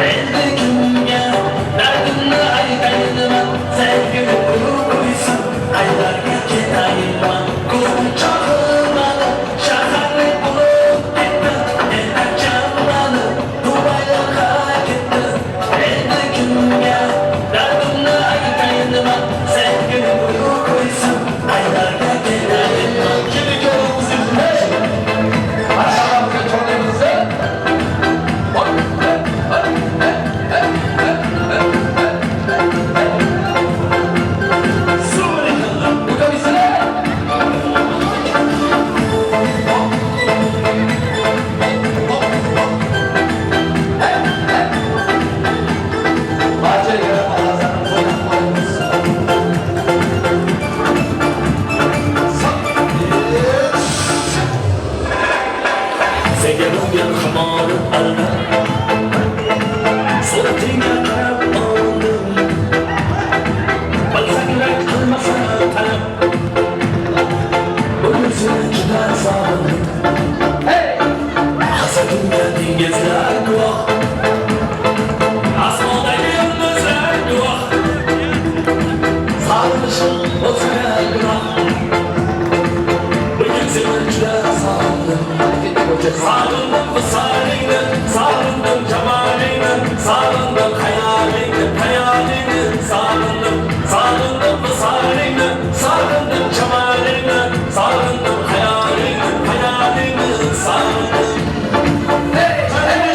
Endi kimga dardimni aytayinman, sevgilim uyqu qo'ysin, qaylarga ketayinman. Ko'zmunchog'im mani shaharlik bo'lib ketdi, tentakam mani Dubaylarga ketdi. Endi kimga dardimni aytayinman, sevgilim uyqu qo'ysin, qaylarga ketayinman. Kimni ko'ramiz? Maşallah chorlaymiz. Barchaga Alloh saqlab to'ydan bo'lay bo'lsin. Senga bo'lgan xamorim alda, suratingga qarab oldim. Bilsang rad qilmasa talab, bu yuzini juda sog'indim. Hasatimga dengizlar guvoh, osmondagi yulduzlar guvoh. Sog'inishim bo'lsa gunoh, bugun seni juda sog'indim. Sog'indim visolingni, sog'indim jamolingni, sog'indim xayolingni, xayolingni, sog'indim, sog'indim visolingni, sog'indim jamolingni, sog'indim xayolingni, xayolingni, sog'indim. Hey, hey,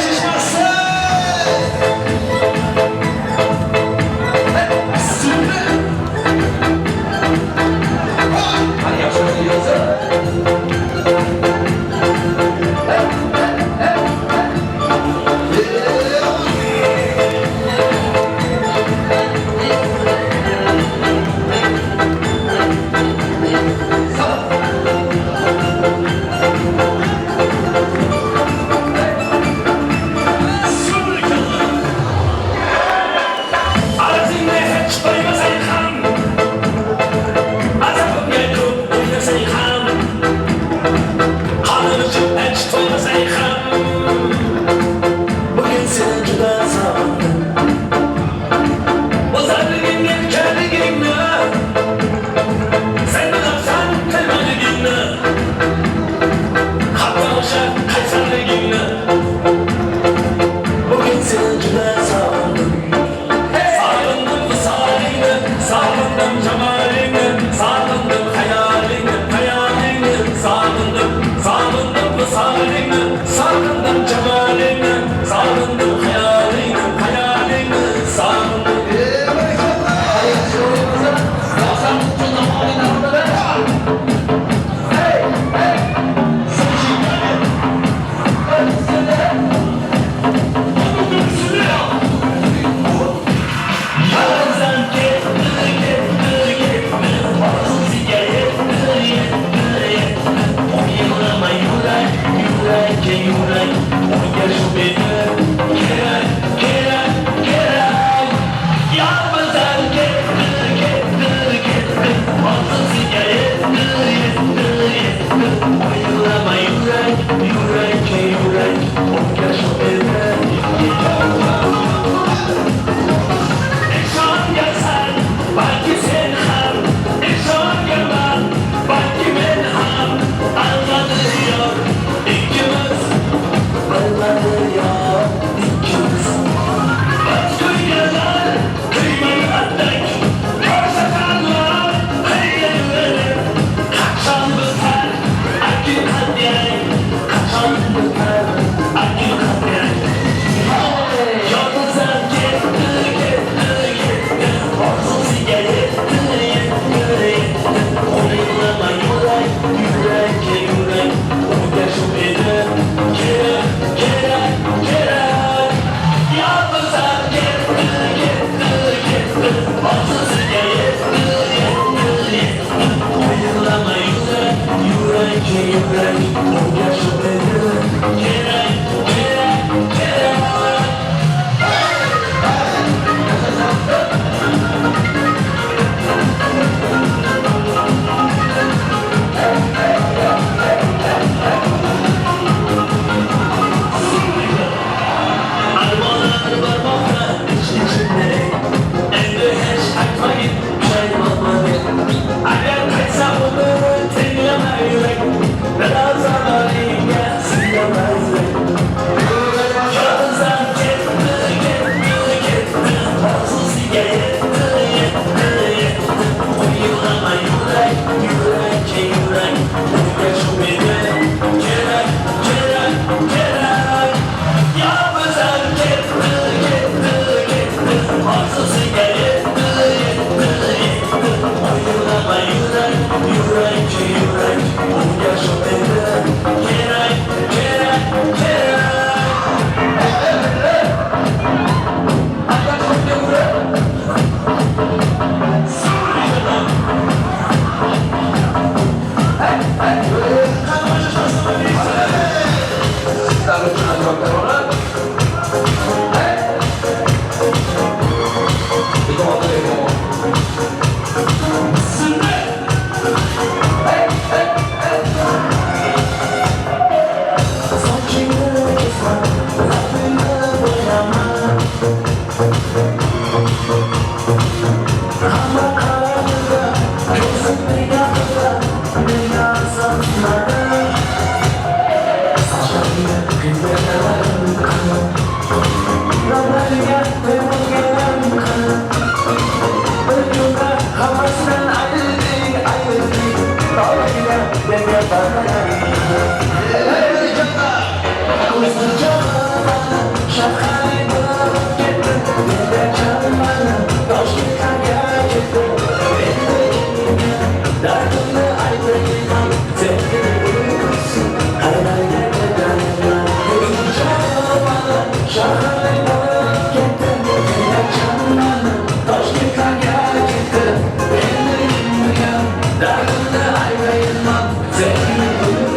Dardimni aytayman, sevgini.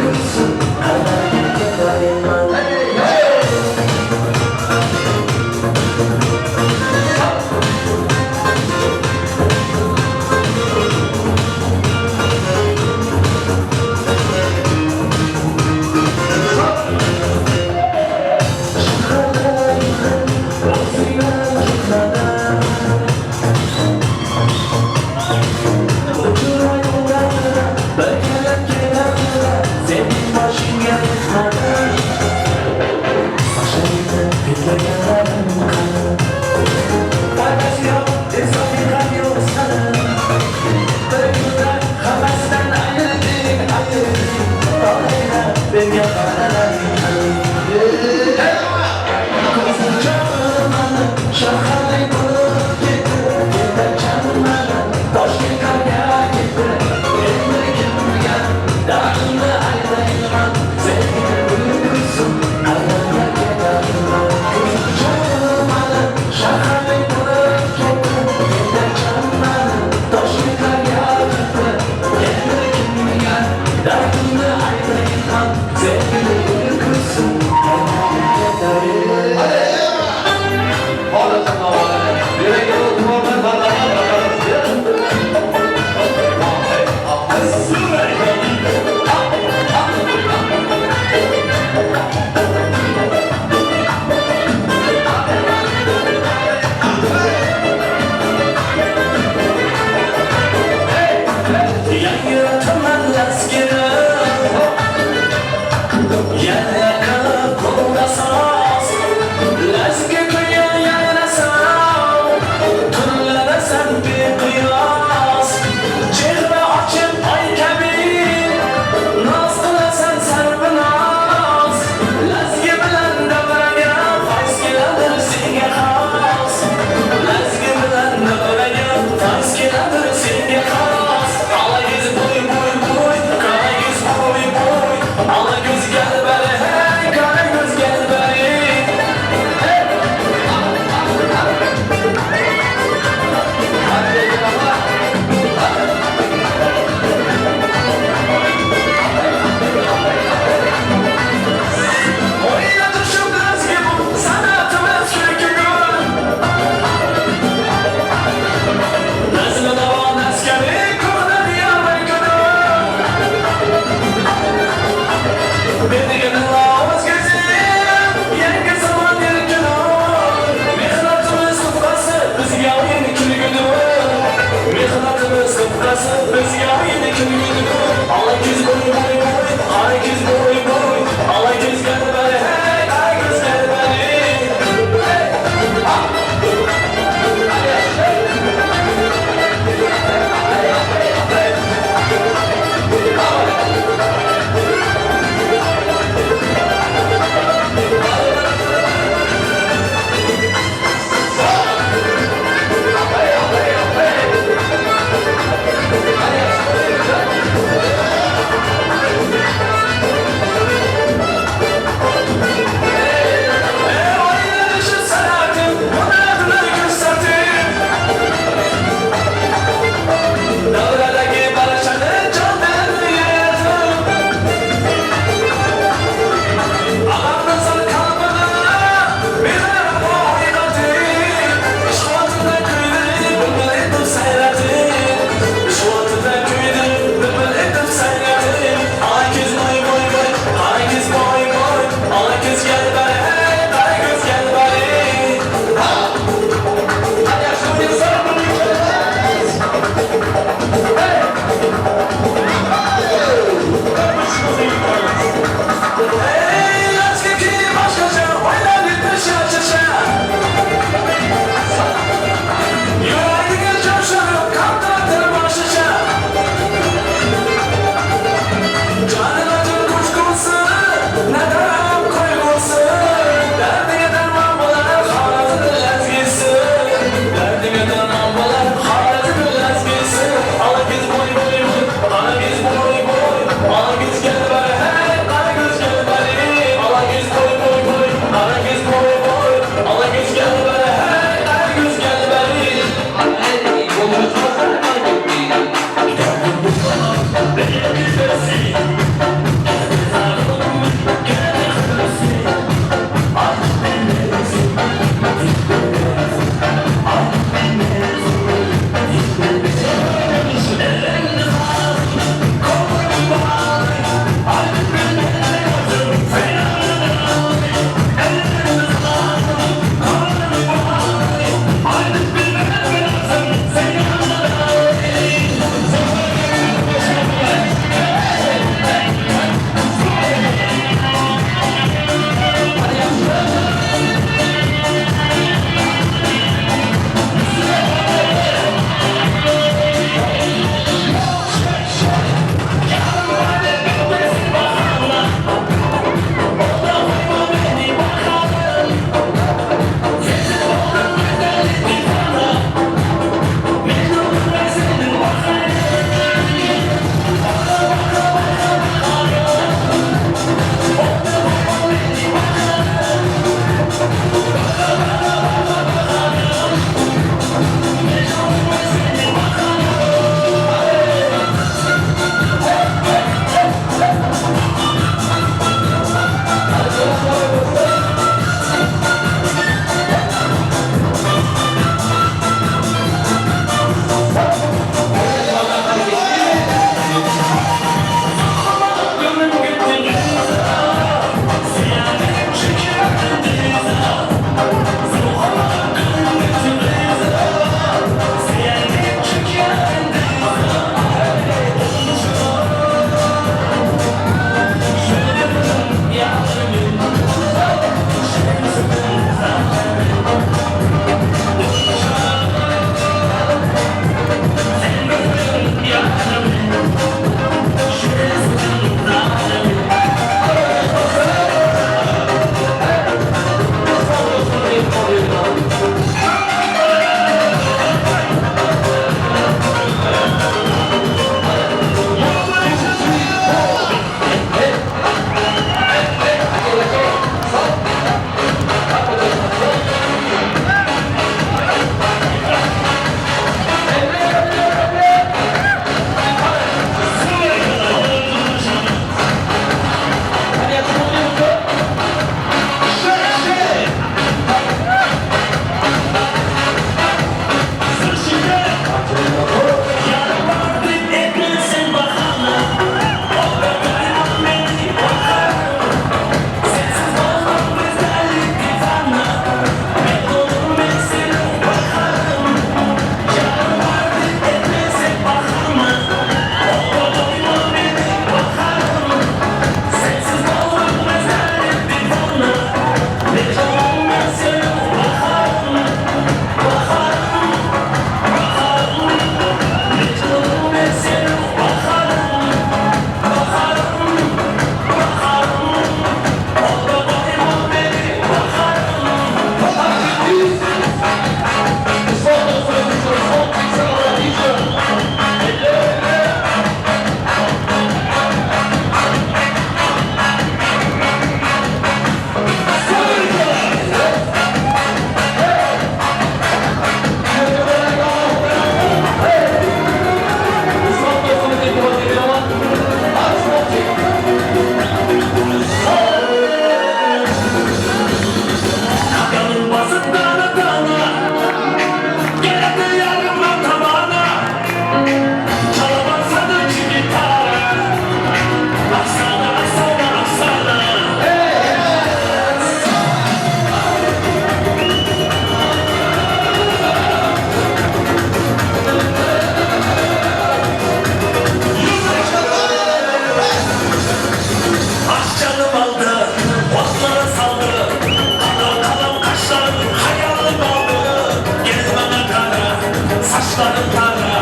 Saçların kara,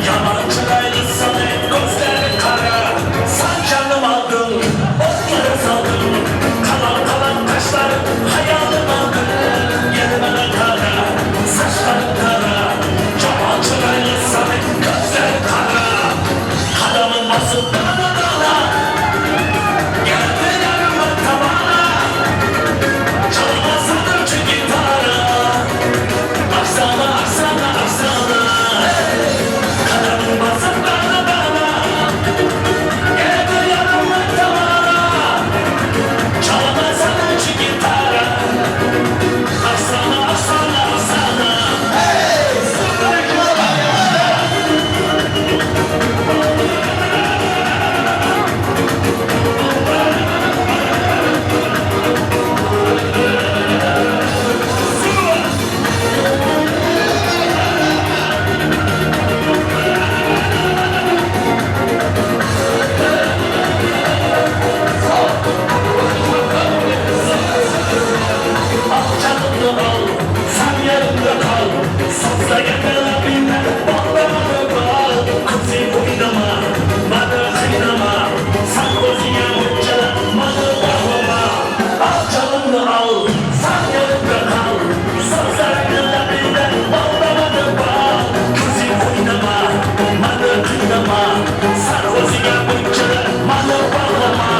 yaman çıraylı sana gözleri kara. Sen canım aldın, otlara saldın. Kalan kalan kaşların hayalım aldın. Gel bana kara, saçların kara, yaman çıraylı sana gözleri kara. Kadamın basıp dana dana, geldi yarıma tabana. Çalmasana şu gitara, aksana aksana aksana. Kadamın basıp dana dana, geldi yarıma tabana. Çalmasana şu gitara, aksana aksana aksana. Al canını al, sen yanımda kal. Sazla yakala beni, bağlamada kal. Kızı oynama, bana kıynama. Sen gözüne bunca, bana bağlama. Al canını al, sen yanımda kal. Sazla yakala beni, bağlamada kal. Kızı oynama, bana kıynama. Sen gözüne bunca, bana bağlama.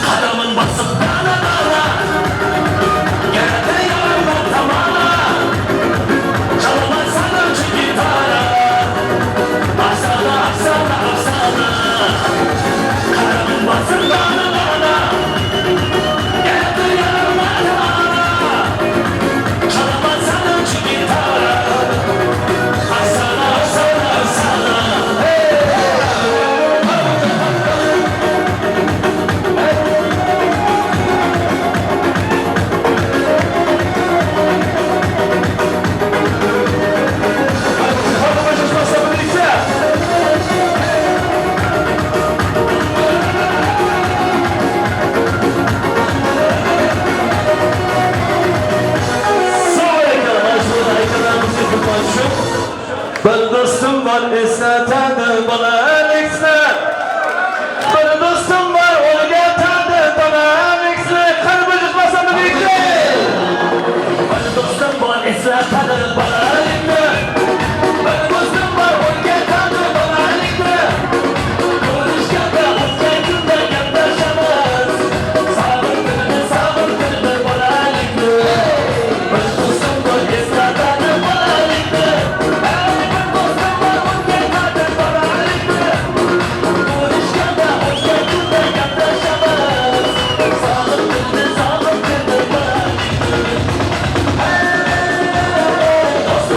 Kalamın basıp dana dana, geldi yarıma tamana. Çalmasana şu gitara, aksana aksana aksana. Karamın basıp dana dana, geldi yarıma tamana. Çalmasana şu gitara, aksana aksana aksana. Bir dostum var esnetedi bolalikni, bir dostum var o'rgatadi bolalikni. Qani bujishmasa birlikda. Bir dostum var esnetadi bolalikni, bir dostum var o'rgatadi bolalikni. Ko'rishganda o'tgan kunda gaplashamiz, sabr tilini sabr tilini bolalikni. Bir dostum var esnetadi bolalikni, bir dostum var o'rgatadi bolalikni. Ko'rishganda o'tgan kunda gaplashamiz, sabr tilini sabr tilini bolalikni. Dostum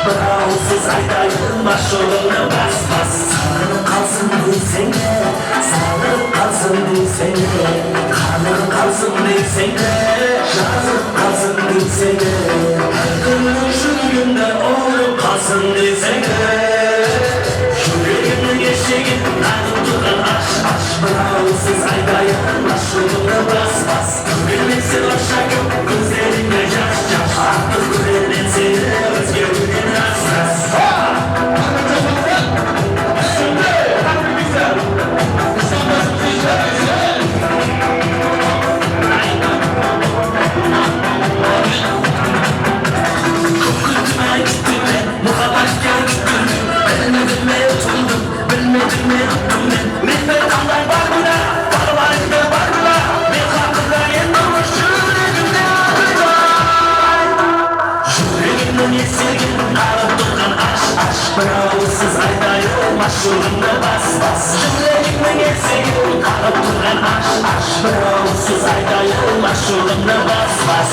Bir og'iz aytayin ma'shuqimni bas bas. Sog'inib qolsin desang de, sog'inib qolsin desang de, qanib qolsin desang de, yozib qolsin desang de, har kuni shungunda o'lib qolsin desang de. Yuragimning eshigin qag'ib turgan ash ash, bir og'iz aytayin ma'shuqimni bas bas. Ko'ngilsin oshakim ko'zlaringga yosh yosh, artiq ko'rmen seni o'zga uydan ras ras. Ma'shuqimni bas bas. Yuragimning eshigin qag'ib turgan ash ash, bir og'iz aytayin ma'shuqimni bas bas.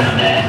Yeah.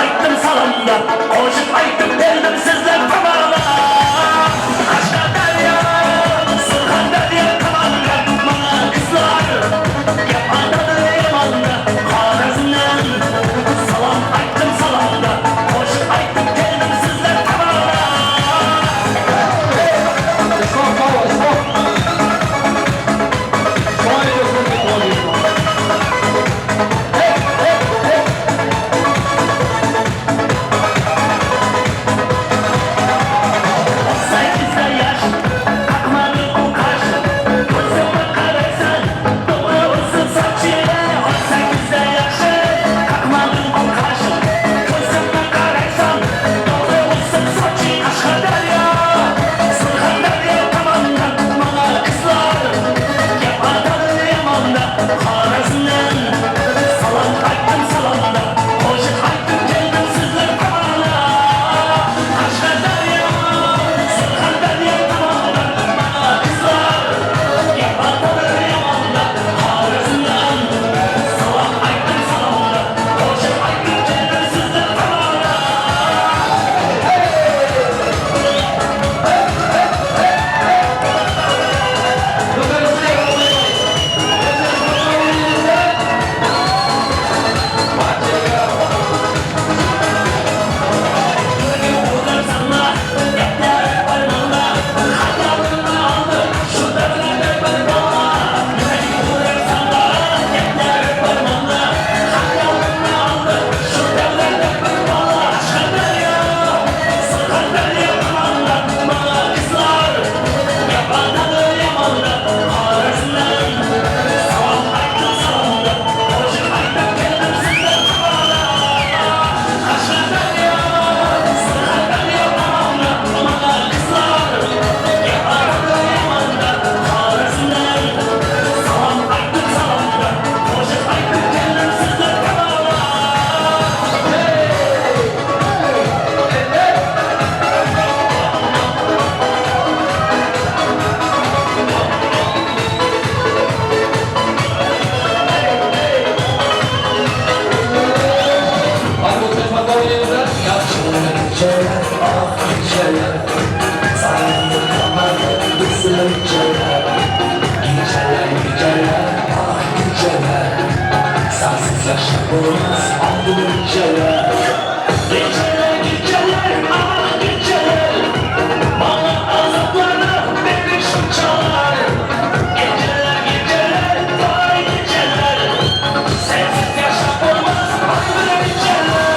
Aytdim salomda, qo'shiq aytib keldim sizlar tomonga. Qashqadaryo, Surxondaryo tomonga mana qizlar gap otadi yomonda. Xorazmdan salom aytdim salomda, qo'shiq aytib keldim sizlar tomonga. Sakizda yosh, aqmadi u qash, ko'zimga qaraysan, to'g'ri o'sin sochi. 18da yosh, aqmadi u qash, ko'zimga qaraysan, to'g'ri o'sin sochi. Qashqadaryo, Surxondaryo tomondan mana qizlar gap otadi yomonda. Xorazmdan salom aytdim salomda, qo'shiq aytib keldim sizlar tomonga. Qashqadaryo, Surxondaryo tomondan mana qizlar gap otadi yomonda. Xorazmdan salom aytdim salomda, qo'shiq aytib keldim sizlar tomonga. Geceler, geceler, ah geceler, bana azaplarını verir şu çalar. Geceler, geceler, vay geceler, sensiz yaşam olmaz, ay bre geceler.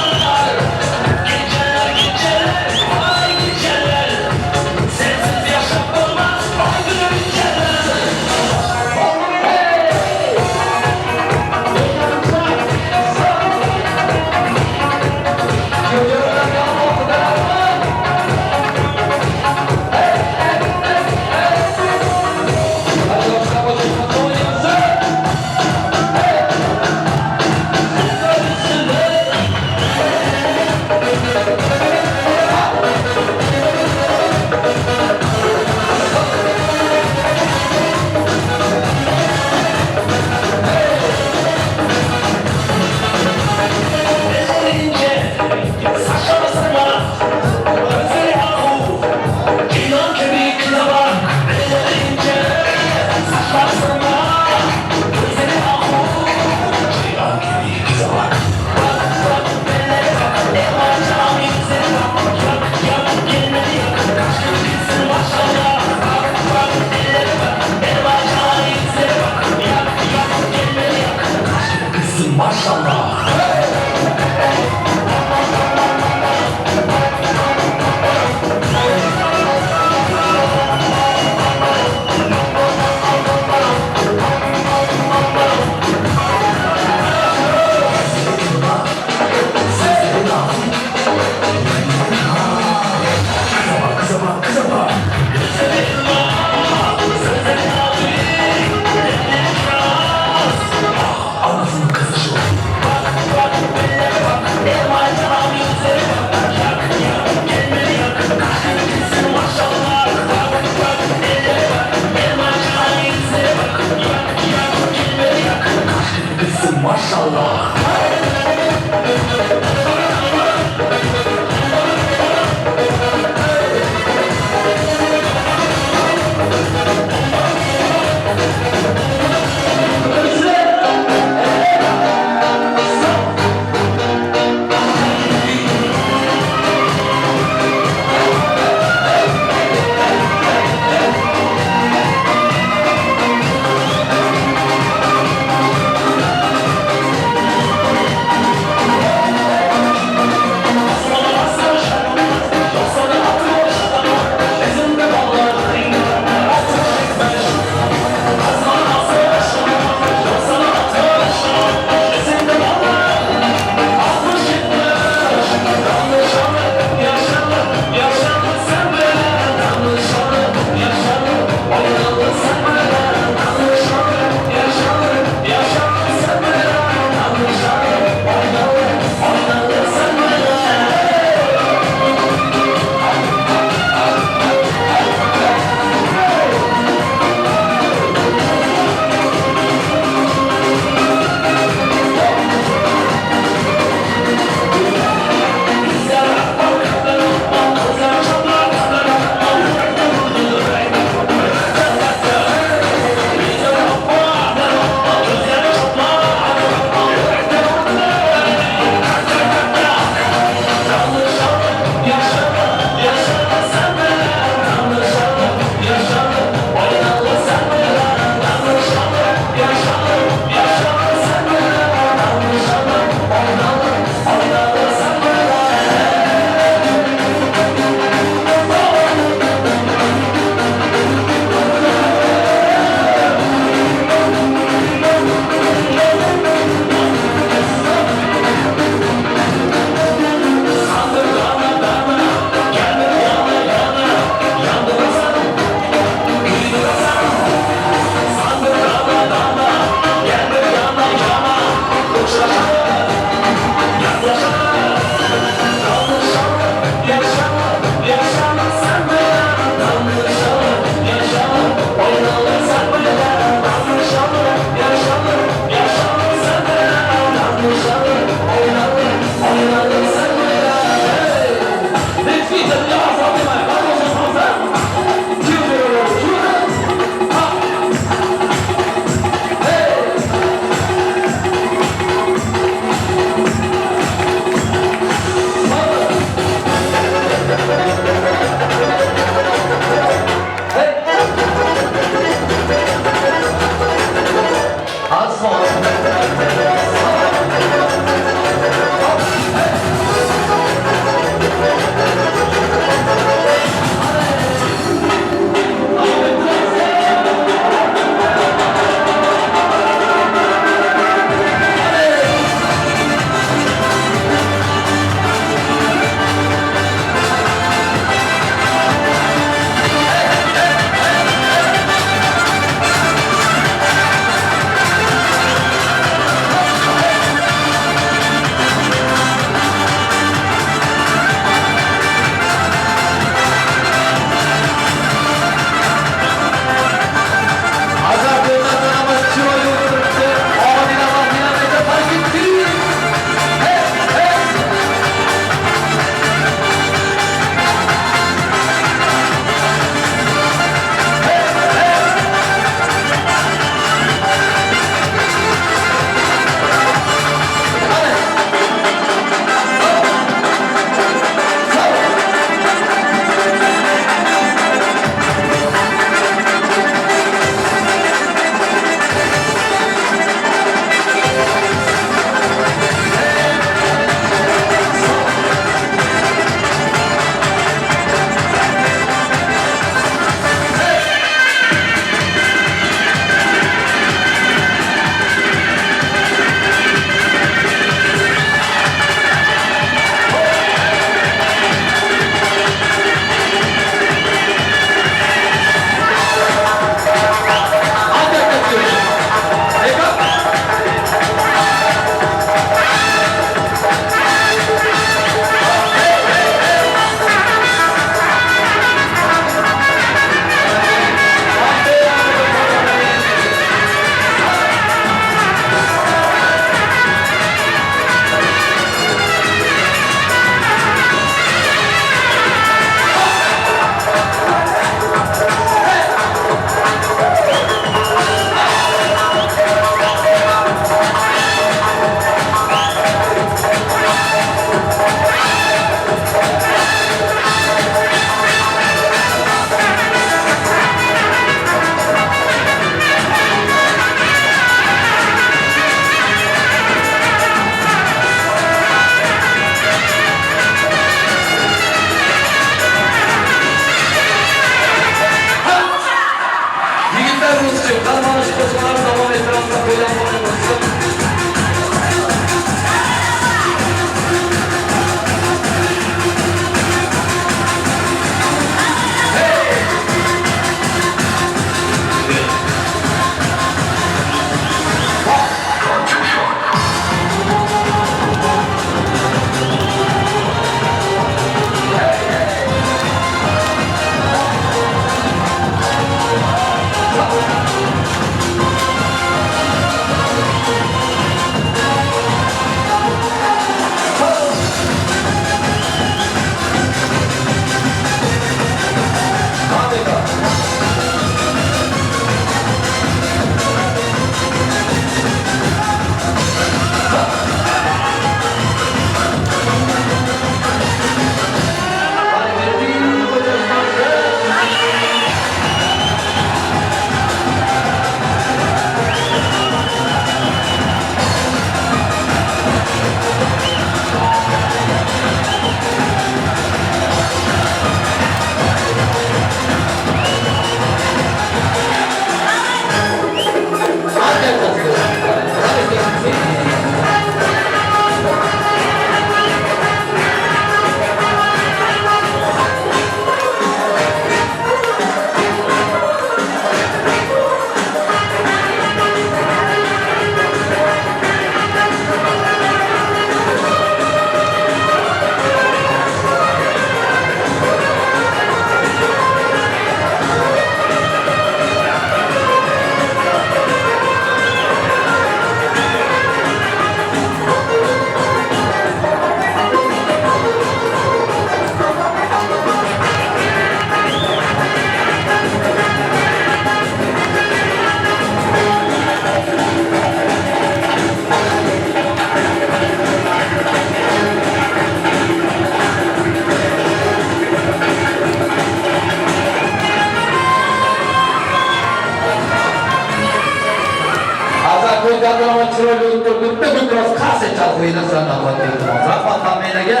Qarsak chalib qo'yinglar, sizlarni albatta iltimos. Rahmat hammanglarga.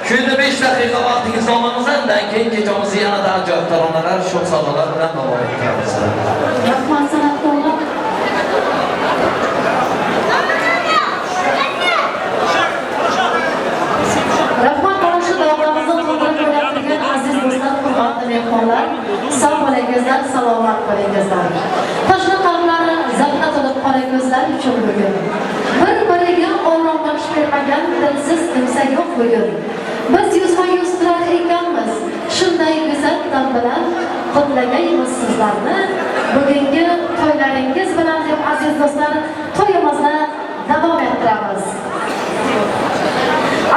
Shu yerda 5 daqiqa vaqtingiz olamiz, undan keyin kechamizni yanada ajoyib taronalar, sho'x sadolar bilan davom ettiramiz. Rahmat san'atkorlar. Rahmat mana shu davramizni to'ldirib o'ynab aziz do'stlar, hurmatli mehmonlar, sog' bo'lingizlar, salomat bo'lingizlar. Toshli qalblari zavqqa to'lib qora ko'zlar uchun bugun. Bir-biriga orom baxsh bermagan dilsiz kimsa yo'q bugun. Biz yuzma-yuz turar ekanmiz, shunday go'zal dam bilan qutlagaymiz sizlarni. Bugungi to'ylaringiz bilan deb aziz do'stlar, to'yimizni davom ettiramiz.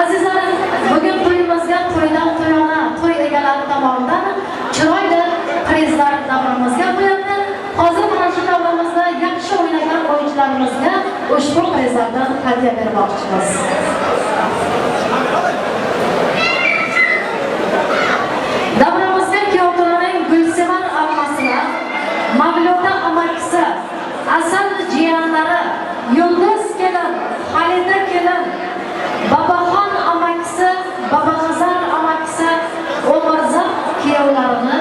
Azizlarim, bugun to'yimizga to'ydan to'yona, to'y egalari tomonidan chiroyli prizlar davramizga qo'yildi. Hozir mana shu davramizda yaxshi o'ynagan o'yinchilarimizga ushbu prizlardan hadya bermoqchimiz. Davramizga kuyovto'raning Gulsevar ammasini, Mavluda amakisi, Asal jiyanlari, Yulduz kelin, Xalida kelin, Babaxon amakisi, Babanazar amakisi, Umarzoq kuyovlarini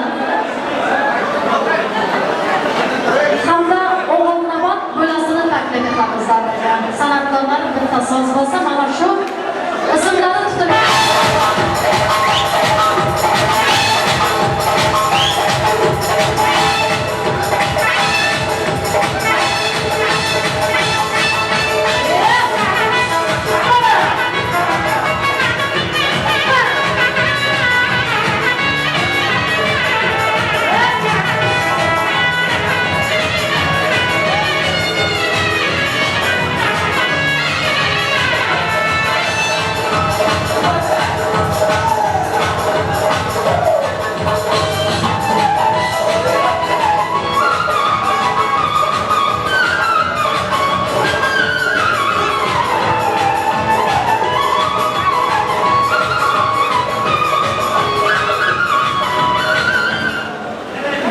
hamda O'g'ilnabot bo'lasini taklif etamiz davraga. San'atkorlar bitta so'z bo'lsa, mana shu ismlari tutilgan.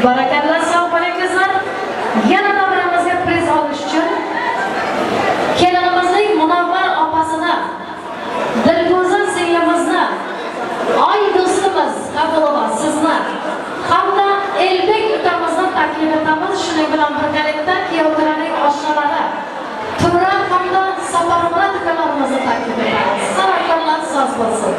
Barakalla, sog' bo'lingizlar. Yana davramizga priz olish uchun kelinimizning Munavvar opasini, Dilfuza singlimizni, Oy do'stimiz Qabulova sizni hamda Elbek ukamizni taklif etamiz. Shuning bilan birgalikda kuyovto'raning oshnalari Tura hamda Saparmurod ukalarimizni taklif etamiz. San'atkorlar soz bo'lsin.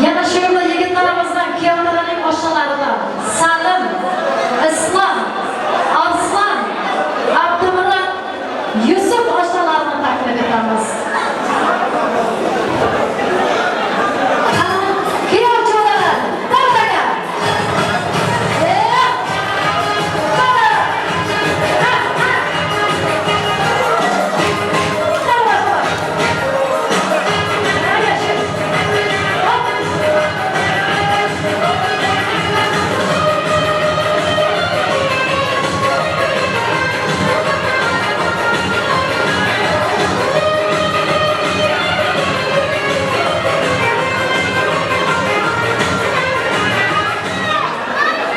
Yana shu yerda yigitlarimizdan, kuyovlarning oshnalaridan Salim, Islom, Arslan, Abdumurod, Yusuf oshnalarini taklif etamiz. Kuyov jo'ralari, davraga!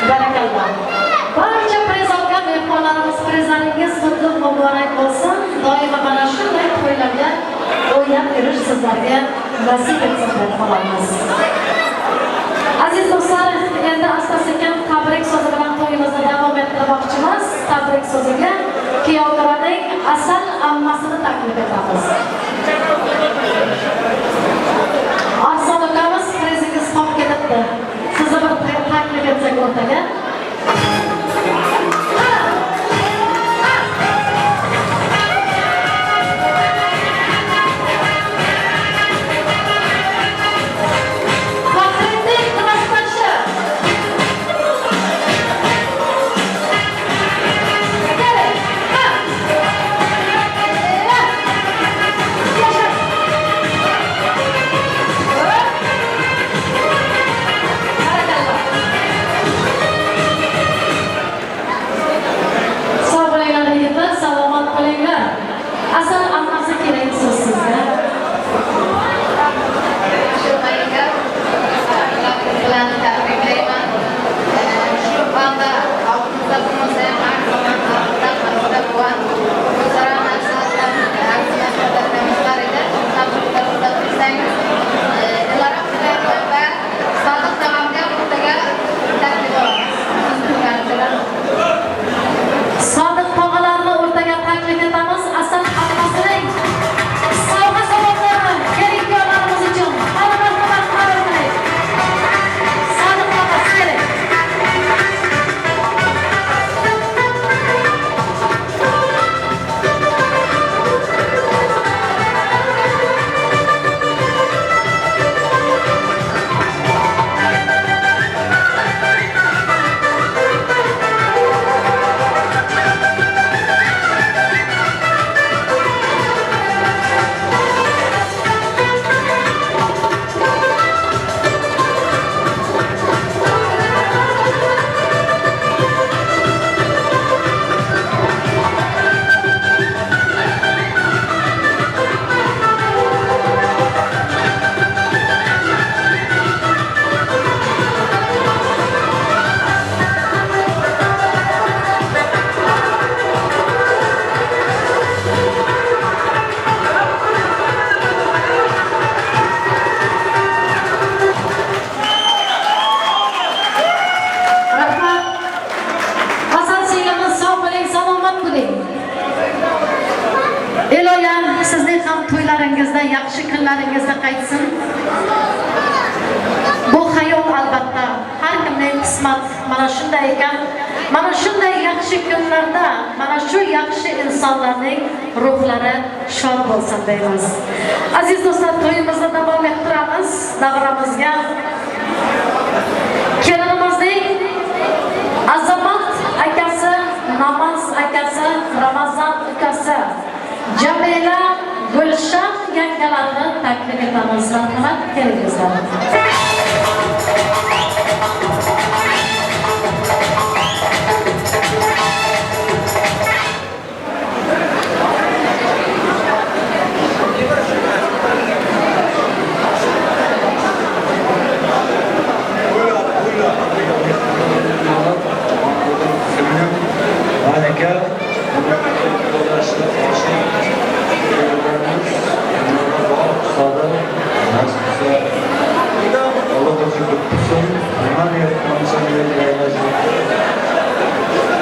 Barakalla. Barcha priz olgan mehmonlarimiz, prizlaringiz qutlug' muborak bo'lsin. Doimo mana shunday to'ylarga o'ynab yurish sizlarga nasib etsin deb qolamiz. Aziz do'stlar, endi asta-sekin tabrik so'zi bilan to'yimizni davom ettirmoqchimiz. Tabrik so'ziga kuyovto'raning Asal ammasini taklif etamiz. Arslon ukamiz prizingiz etsak o'rtaga. Faxriddin klassdoshi. Keling. Ha. Yasha. Barakalloh. Sog' bo'linglar yigitlar, salomat bo'linglar. Asal ammasi kerak so'z sizga. Malika bilan tabriklayman. Shu onda oldimizda bo'lmasa ham har zamon oldida qalbida bo'lgan o'zaro nasihatlar, nasihatlar edi. Tabriklar bilsangiz, Dilorom va Sodiq tog'amga o'rtaga taklif olamiz. Sodiq tog'alarni o'rtaga taklif etamiz. Asal ammasining sovg'a sovg'atlari kelin kuyovlarimiz uchun. Har martaba qabul qiling. Sodiq tog'a, keling. Rahmat. Hasan singlimiz, sog' bo'ling, salomat bo'ling. Iloyam sizning ham to'ylaringizda, yaxshi kunlaringizda qaytsin. Bu hayot albatta har kimning qismat mana shunday ekan. Mana shunday yaxshi kunlarda, mana shu yaxshi insonlarning ruhlari shod bo'lsin deymiz. Aziz do'stlar, to'yimizni davom ettiramiz. Davramizga kelinimizning Azamat akasi, Namoz akasi, Ramazon ukasi, Jamila, Gulshan yangalarni taklif etamiz. Marhamat, kelingizlar. Malika,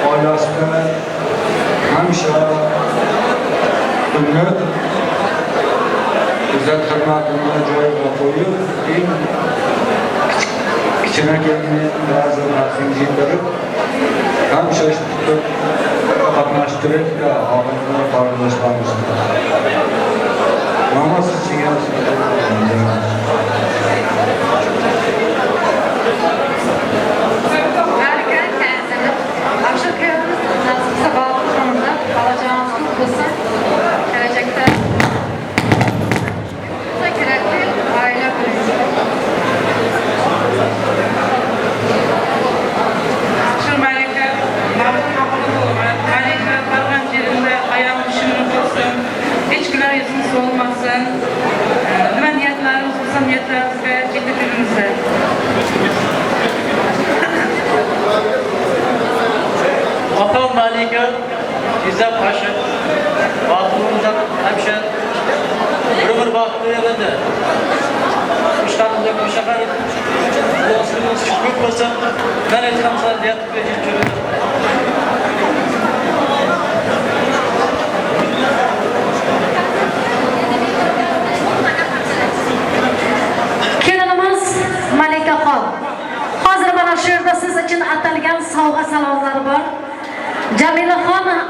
oilasida hamisha buni izzat hurmatini joyiga qo'yib, eng kichkina kelinni ba'zi narsaga yetirib, hamisha tutib qatnashtirib, og'ayni qarindoshlarimizni. Namoz ichiga Malika kendini Akşam köyümüz nasipse bağlı sonunda alacağımız kutlusu gelecekte da gerekli aile prensibi. Şu Malika, Malika bargan yerinde ayağım düşünün olsun, hiç günah yüzünüz olmasın. Nima niyatlarimiz olsa niyatlarimizga yetib. Opam Malika, Izzat Hashim, baxtli hamisha bir umr baxtli bo'ladi. Ishlarimizda qo'sha do'stimiz ko'p bo'lsin. Men aytganimizda niyatga yetib. Kelinimiz Malikaxon. Hozir mana shu yerda siz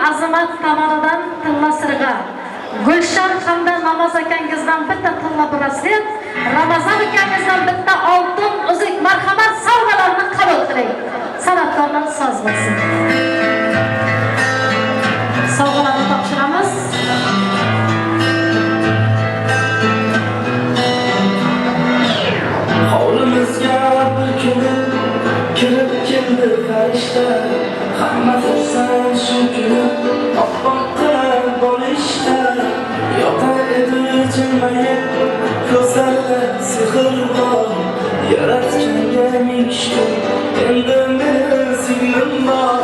Azamat tomonidan tilla sirg'a, Gulshan hamda Namoz akangizdan bitta tilla braslet, Ramazon akangizdan bitta oltin uzuk. Marhamat, sovg'alarni qabul qiling. San'atkorlar soz bo'lsin. Sovg'alarni topshiramiz. Hovlimizga bir kuni kirib keldi farishta, hamma xursand shu kuni oppoq qilib bo'lishda. Yotar edi jilmayib, ko'zlarida sehr bor, yaratganga ming shukr, endi meni singlim bor.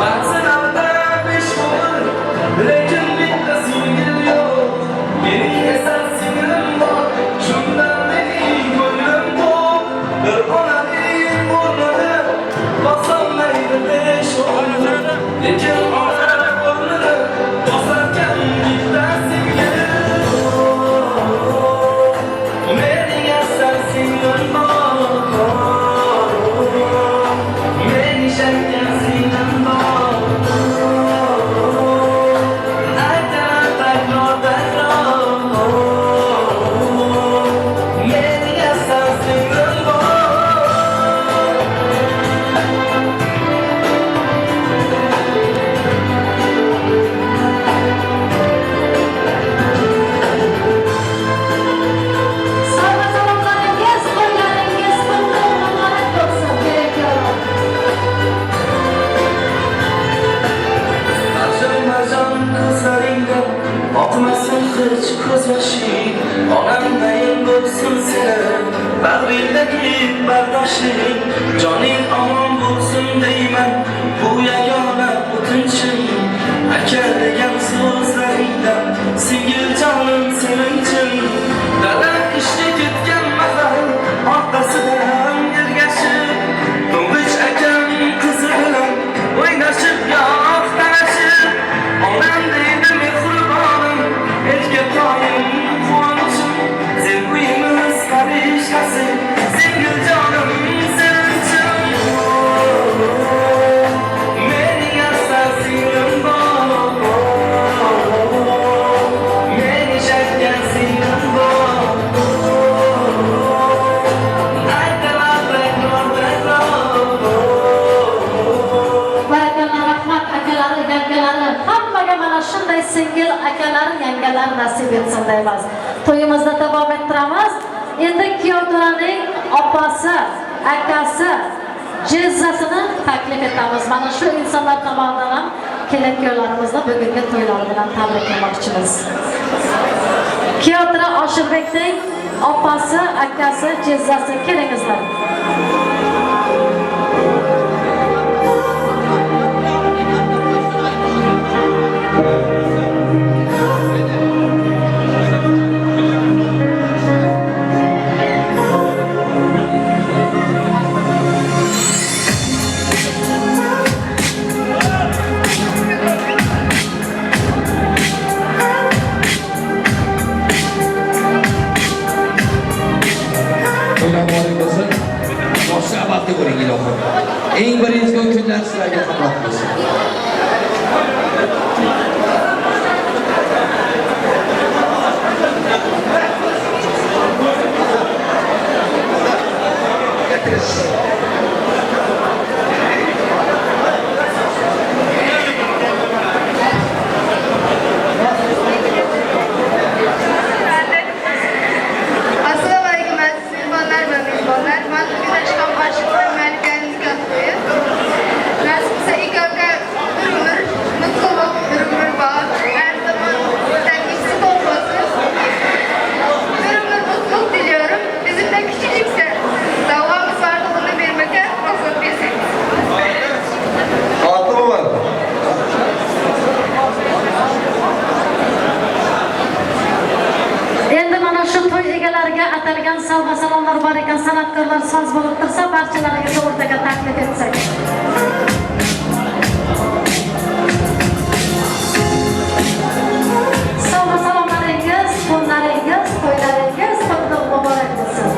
Ba'zilarda 5 o'g'il, lekin bitta singil yo'q. Mening esa singlim bor, shundan mening ko'nglim to'q. Bir onaning o'rnini bosolmaydi 5 o'g'il, lekin ona o'rnini bosarkan bitta singil. Mening asal singlim bor, mening shakar singlim bor. Aytaman takror takror, mening asal singlim bor. Sovg'a salomlaringiz, to'ylaringiz qutlug' muborak bo'lsin, kerakli. Marjon ko'zlaringda oqmasin hech ko'z yoshing, onamdayin bo'lsin seni bag'ringdagi bardoshing. Joning omon bo'lsin deyman, bu yagona o'tinchim. Aka degan so'zlaringdan singil jonim sevinchim. Dadam ishga ketgan mahal orqasidan ergashib, to'ng'ich akam qizi bilan o'ynashib yoq talashib. Onam deydi mehribonim, erkatoyim quvonchim, sen uyimiz farishtasi, singil jonim sevinchim. Mening asal singlim bor, mening shakar singlim bor. Aytaman takror takror. Barakalla, rahmat akalari, yangalari, hammaga mana shunday singil akalari, yangalari nasib etsin deymiz. To'yimizni davom ettiramiz. Endi kuyovto'raning opasi, akasi, jizzasini taklif etamiz. Mana shu insonlar tomonidan ham kelin kuyovlarimizni bugungi to'ylari bilan tabriklamoqchimiz. Kuyovto'ra Oshirbekning opasi, akasi, jizzasi, kelingizlar. To'ylar muborak bo'lsin. Boshqa baxtli bo'ling ilohim. Eng birinchi kunlar sizlarga hamroh bo'lsin. Assalomu alaykum aziz mehmonlar va mezbonlar. Man bugun Ashkom Oshiqov Malikaning nikoh to'yi. Nasib qilsa ikkovga bir umr mutluluq, bir umr baxt, her zaman eksik olmasın. Bir ömür mutluluk diliyorum. Bizim de küçücükse davamız vardı, onu vermeke ruhsat verseniz. Tatlı mı var? Endi mana shu to'y egalariga atalgan sovg'a salomlar bor ekan, san'atkorlar soz bo'lib tursa, barchalaringizni o'rtaga taklif etsak. Sovg'a salomlaringiz, to'nlaringiz, to'ylaringiz qutlug' muborak bo'lsin.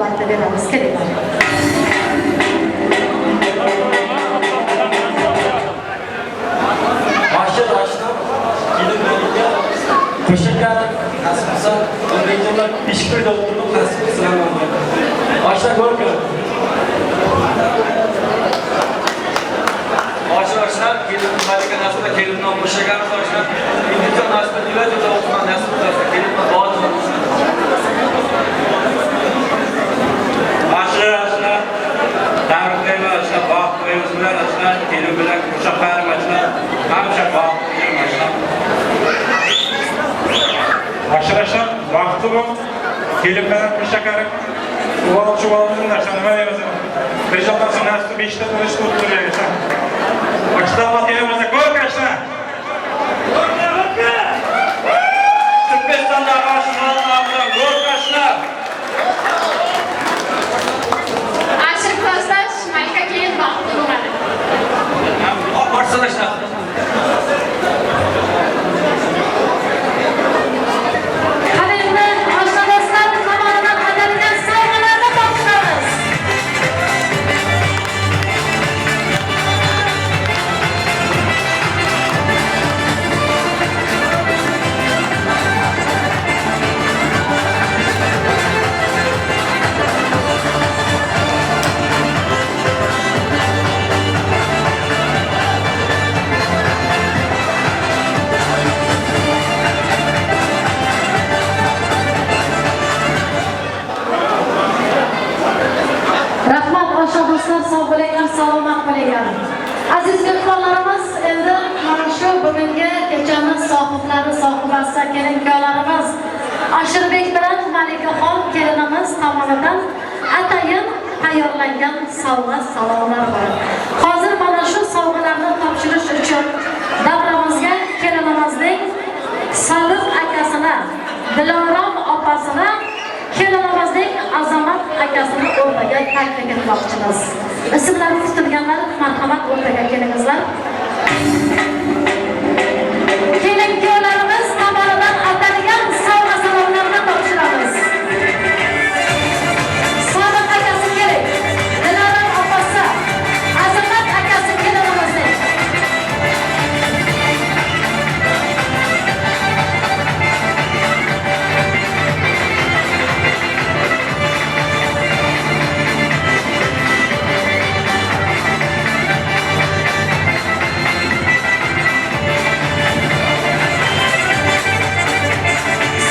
albatta beramiz. Kelinglar. Başlar açtım. Gelin birlikte koşarken nasip olsa öğrenciler beş köyde oturdum nasip olsa Başla korkuyorum. Başlar gelin malika nasip olsa gelinle koşarken başlar. Hindistan nasip olsa Nilayda oturmak nasip olsa gelinle bağlı olsun. Başlar açlar. Tabriklayman açlar, baxt to'yimiz bilan açlar, kelin bilan qo'sha qarim açlar, hamisha baxtli bo'ling açlar. Arkadaşlar baxtli bo'l, kelin bilan qo'sha qarim, uvol chuvolni narsa nima deymiz? Bir joydan so'ng nasib beshta to'yishda o'tirmaymiz. Akşam yerimize ko'rk açlar. Türkmenistan'da qarşılarından ko'rk açlar. Ashir klassdash Malika kelin baxtli bo'ladi. Arkadaşlar. Qadrli oshna do'stlar tomonidan atalgan sovg'alarni topshiramiz. Rahmat oshna do'stlar, sog' bo'linglar, salomat bo'linglar. Aziz mehmonlarimiz, endi mana shu bugungi kechamiz sohiblari, sohibasi, kelin-kuyovlarimiz Ashirbek bilan Malikaxon kelinimiz tomonidan atayin tayyorlangan sovg'a salomlar bor. Hozir mana shu sovg'alarni topshirish uchun davramizga kelinimizning Sodiq akasini, Dilorom opasini, kelinimizning Azamat akasini o'rtaga taklif etmoqchimiz. Ismlari tutilganlar marhamat o'rtaga kelingizlar. Kelin-kuyovlarimiz tomonidan atalgan sovg'a salomlarni topshiramiz. Sodiq akasi keling, Dilorom opasi, Azamat akasi kelinimizning.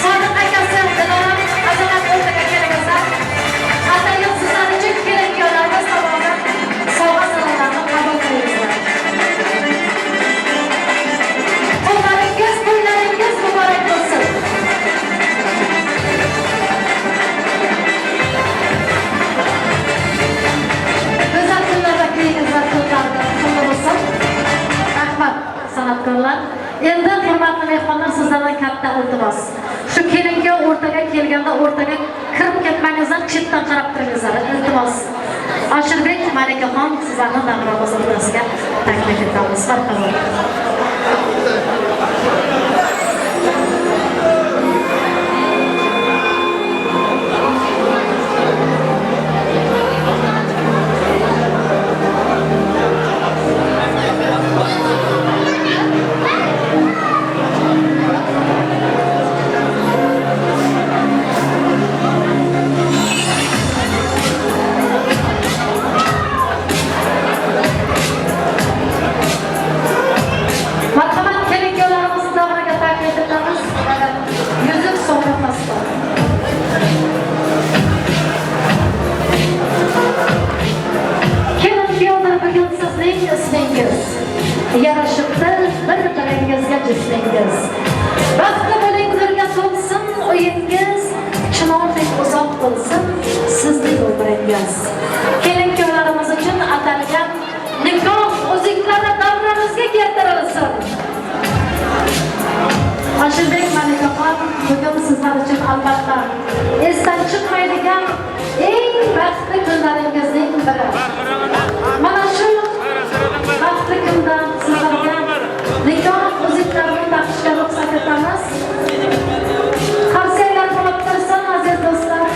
Sodiq akasi, Dilorom, Azamat o'rtaga kelingizlar. Atayin sizlar uchun kelin-kuyovlarimiz tomonidan sovg'a salomlarni qabul qilingizlar. Qo'llaringiz, to'ylaringiz muborak bo'lsin. Go'zal kunlarda kuyingizlar ko'tardi, qutli bo'lsin. Rahmat san'atkorlar. Endi hurmatli mehmonlar, sizlardan katta iltimos. Shu kelin-kuyov o'rtaga kelganda o'rtaga kirib ketmangizlar, chetdan qarab turingizlar, iltimos. Ashirbek, Malikaxon sizlarni davramiz o'rtasiga taklif etamiz. Marhamat. Marhamat kelin-kuyovlarimizni davraga taklif etamiz. Yuzuk sovg'a pasta. Kelin-kuyovlar, bugun sizning ismingiz yarashibdi bir-biringizga jismingiz. Baxtli bo'ling, nurga to'lsin uyingiz, chinordek uzoq bo'lsin sizning umringiz. Kelin-kuyovlarimiz uchun atalgan nikoh uzuklari davramizga keltirilsin. Ashirbek, Malikaxon, bugun sizlar uchun albatta esdan chiqmaydigan eng baxtli kunlaringizning biri. Mana shu baxtli kunda sizlarga nikoh uzuklarini taqishga ruxsat etamiz. Qarsaklar bo'lib tursin, aziz do'stlar.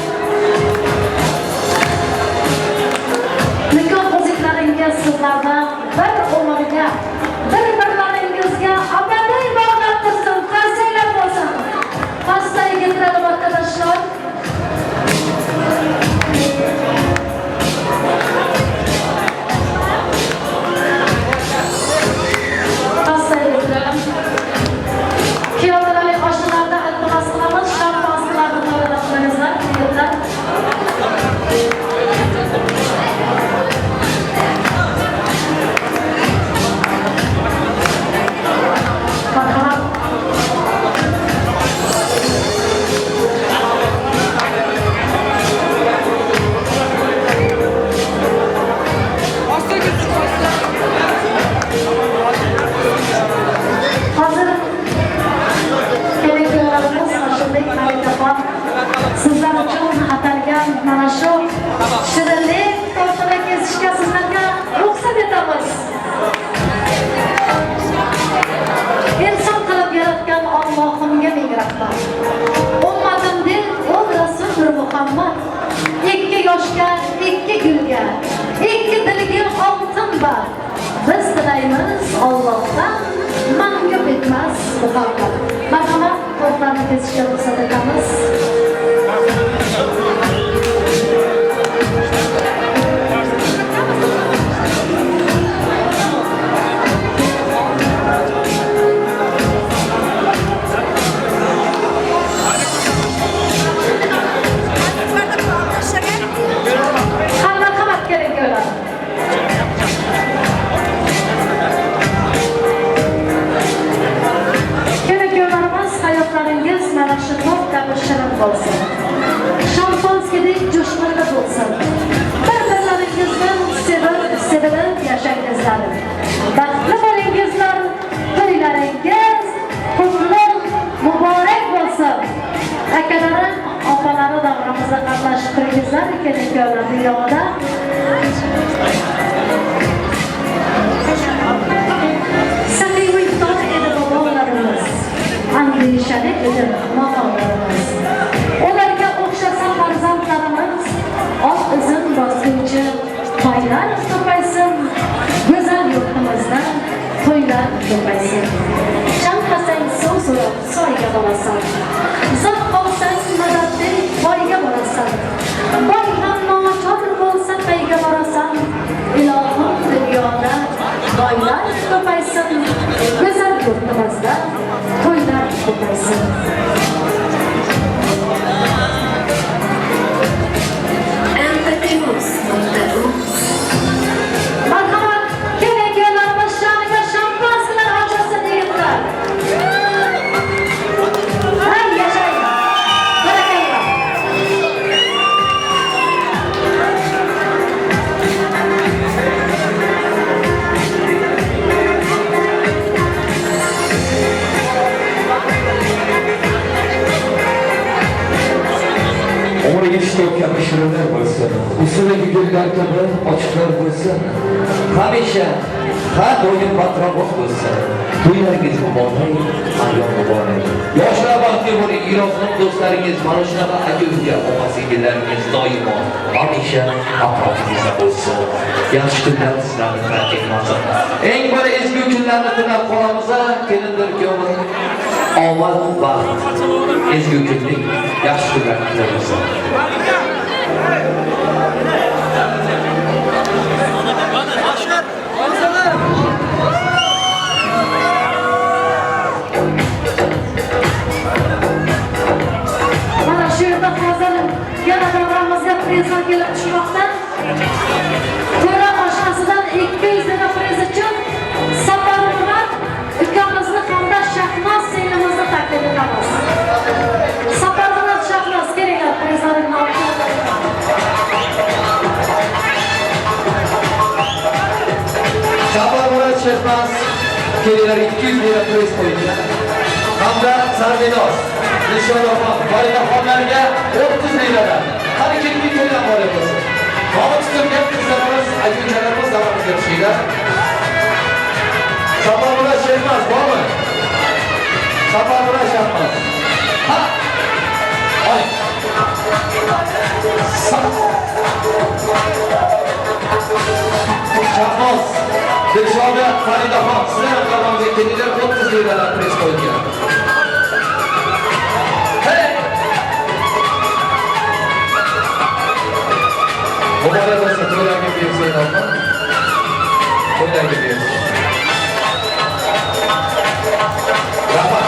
payg'ambar. Ummatim deb o'n rasuldir Muhammad. Ikki yoshga, ikki gulga, ikki dilga oltin bor. Biz tilaymiz Allohdan mangu bitmas muhabbat. Marhamat, tortlarni kesishga ruxsat etamiz. Marhamat, keling ko'rlar. Kelin-kuyovlarimiz, hayotlaringiz mana shu tort kabi shirin bo'lsin. Shampanskidek jo'shqinli bo'lsin. Bir-birlaringizni sevib, sevilib yashangizlar. Baxtli bo'lingizlar, to'ylaringiz qutlug' muborak bo'lsin. Akalarim, opalari davramizda qatnashib turingizlar, kelin-kuyovlarning yonida. Saxiy iftor edi bobolarimiz, andishali edi momolarimiz. Ularga o'xshasa farzandlarimiz, oq izin bosguvchi toylar ko'paysin, go'zal yurtimizda to'ylar ko'paysin. Chanqasang suv so'rab soyga borasan, zot olsang madadli boyga borasan. Boy ham nochor bo'lsa qayga borasan? Ilohim dunyoda boylar ko'paysin, go'zal yurtimizda to'ylar ko'paysin. Marhamat, kelin-kuyovlarimiz sha'niga shampanskilar ochilsin yigitlar. Hay yashang. Barakalla. Umriga ishlayotgan shirinlar bo'lsin, ustidagi gullar kabi ochiqlar bo'lsin. Hamisha, har doim batrovoq bo'lsin. To'ylaringiz muborak, ayyom muborak. Yoshlar baxtli bo'ling, ilohim do'stlaringiz mana shunaqa aka-uka, opa-singillaringiz doimo hamisha atrofingizda bo'lsin. Yaxshi kunlar sizlarni tark etmasin. Eng bir ezgu kunlarni tilab qolamiz, kelindir kuyovimiz omad, baxt, ezgu kunlik, yaxshi kunlar tilaymiz. Mana shu yerda hozir yana davramizga prezident kelib tushmoqda. To'ra oshnasidan 200 lira prez uchun Saparmurod ukamizni hamda Shahnoz singlimizni taklif etamiz. Saparmurod, Shahnoz, kelinglar prezlaringni olib. Saparmurod, Shahnoz, kelinglar 200 lira prez qo'yinglar. Hamda Sarvinoz, Nishonxon, Faridaxonlarga 30 liradan. Qani ketdik to'ylar muborak bo'lsin. Nomi tutilgan qizlarimiz, aka-ukalarimiz davramizga tushinglar. Saparmurod Shahnoz bormi? Saparmurod Shahnoz. Ha! Oling. Shahnoz, Dilshoda, Faridaxon, sizlar ham davramizga kelinglar, 30 liradan prez qo'yilgan. Hey! Muborak bo'lsin, to'ylarga buyursin ilohim. To'ylarga buyursin. Rahmat.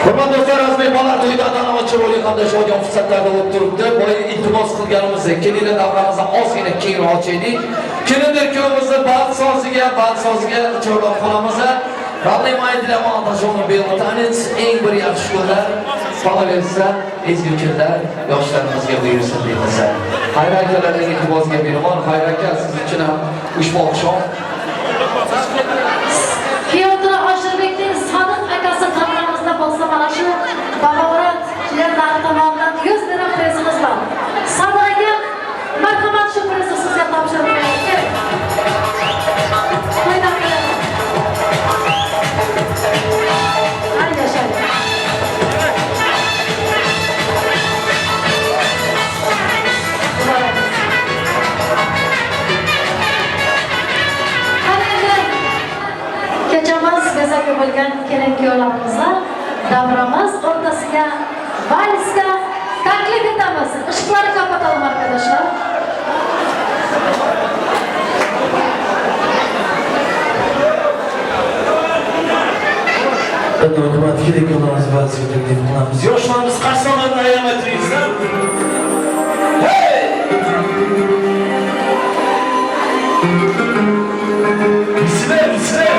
Hurmatli do'stlar, aziz mehmonlar, to'yda tanlov chiroyli hamda shodiyona fursatlarda bo'lib turibdi. Boya iltimos qilganimizdek, kelinglar davramizdan ozgina kengroq ochaylik. Kelindir kuyovimizni baxt soziga chorlab qolamiz. Eng bir yaxshi kunlar, qolaversa ezgu kunlar yoshlarimizga buyursin deymiz. Xayr akalarning iltimosiga binoan, Xayr aka, siz uchun ham ushbu oqshom Kuyovtura Oshirbekning sodiq akasi davramizda bo'lsa, mana shu Babamurod yerlari tomonidan 100 lira prezimiz bor. Sodiq aka, marhamat, shu prezni sizga topshirib qo'ying. To'ydan keling. Kechamiz bezagi bo'lgan kelin kuyovlarimizni davramiz o'rtasiga valsga taklif etamiz. Işıkları kapatalım arkadaşlar. Yoshlarimiz qarsoqlarni ayamay turingizlar. Hey! Bismillah, bismillah.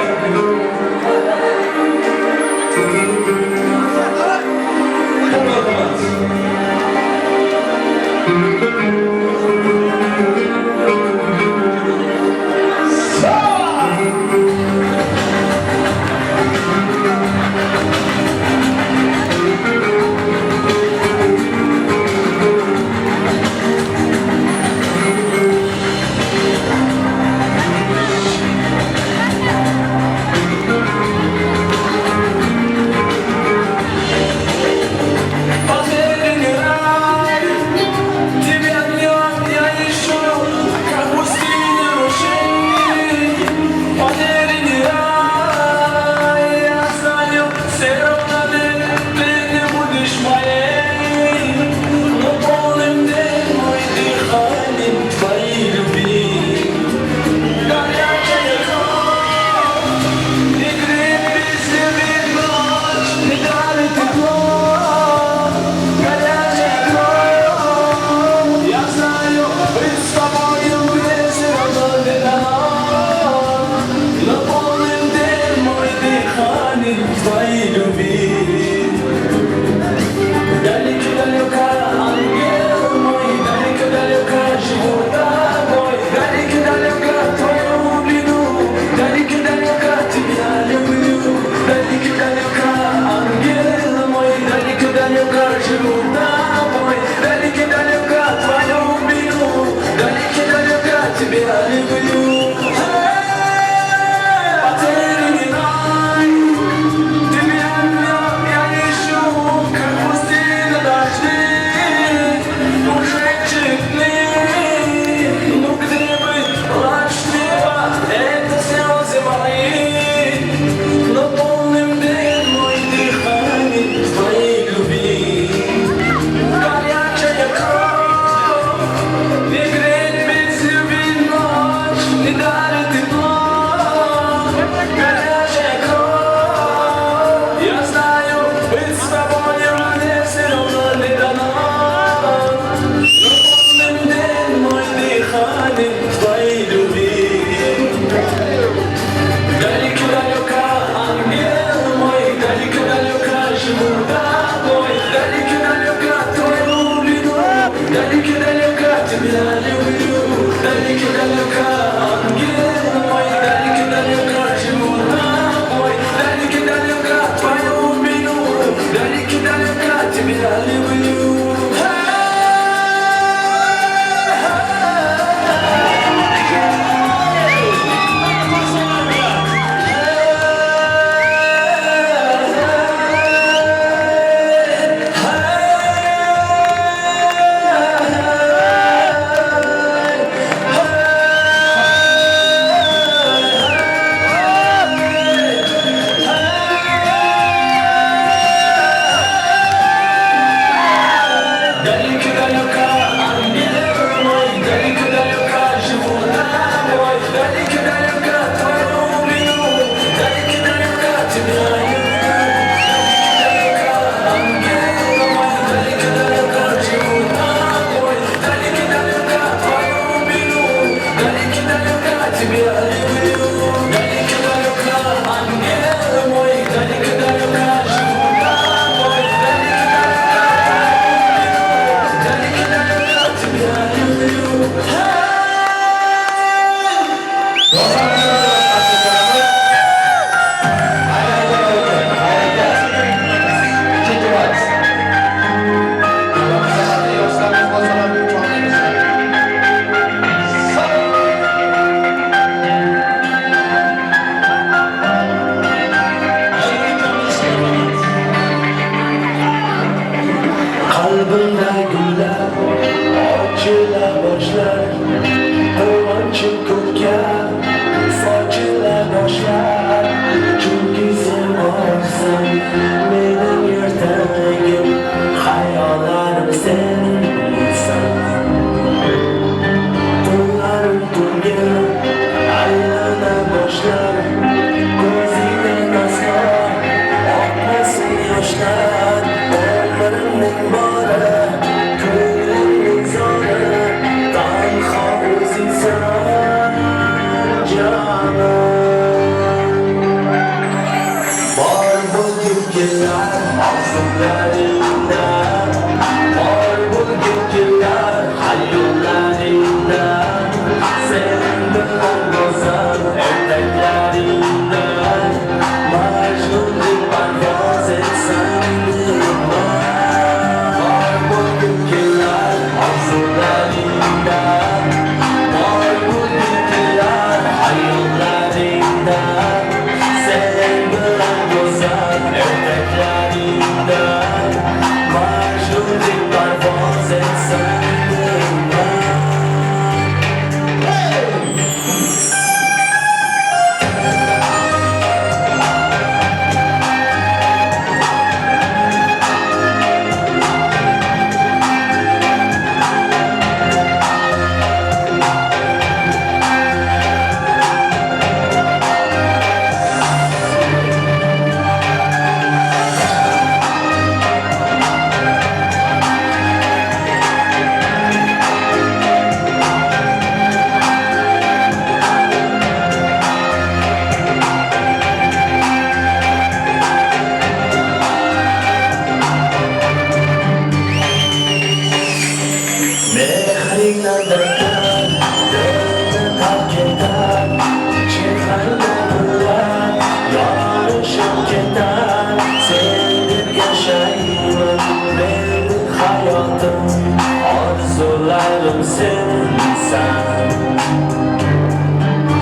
Sensan.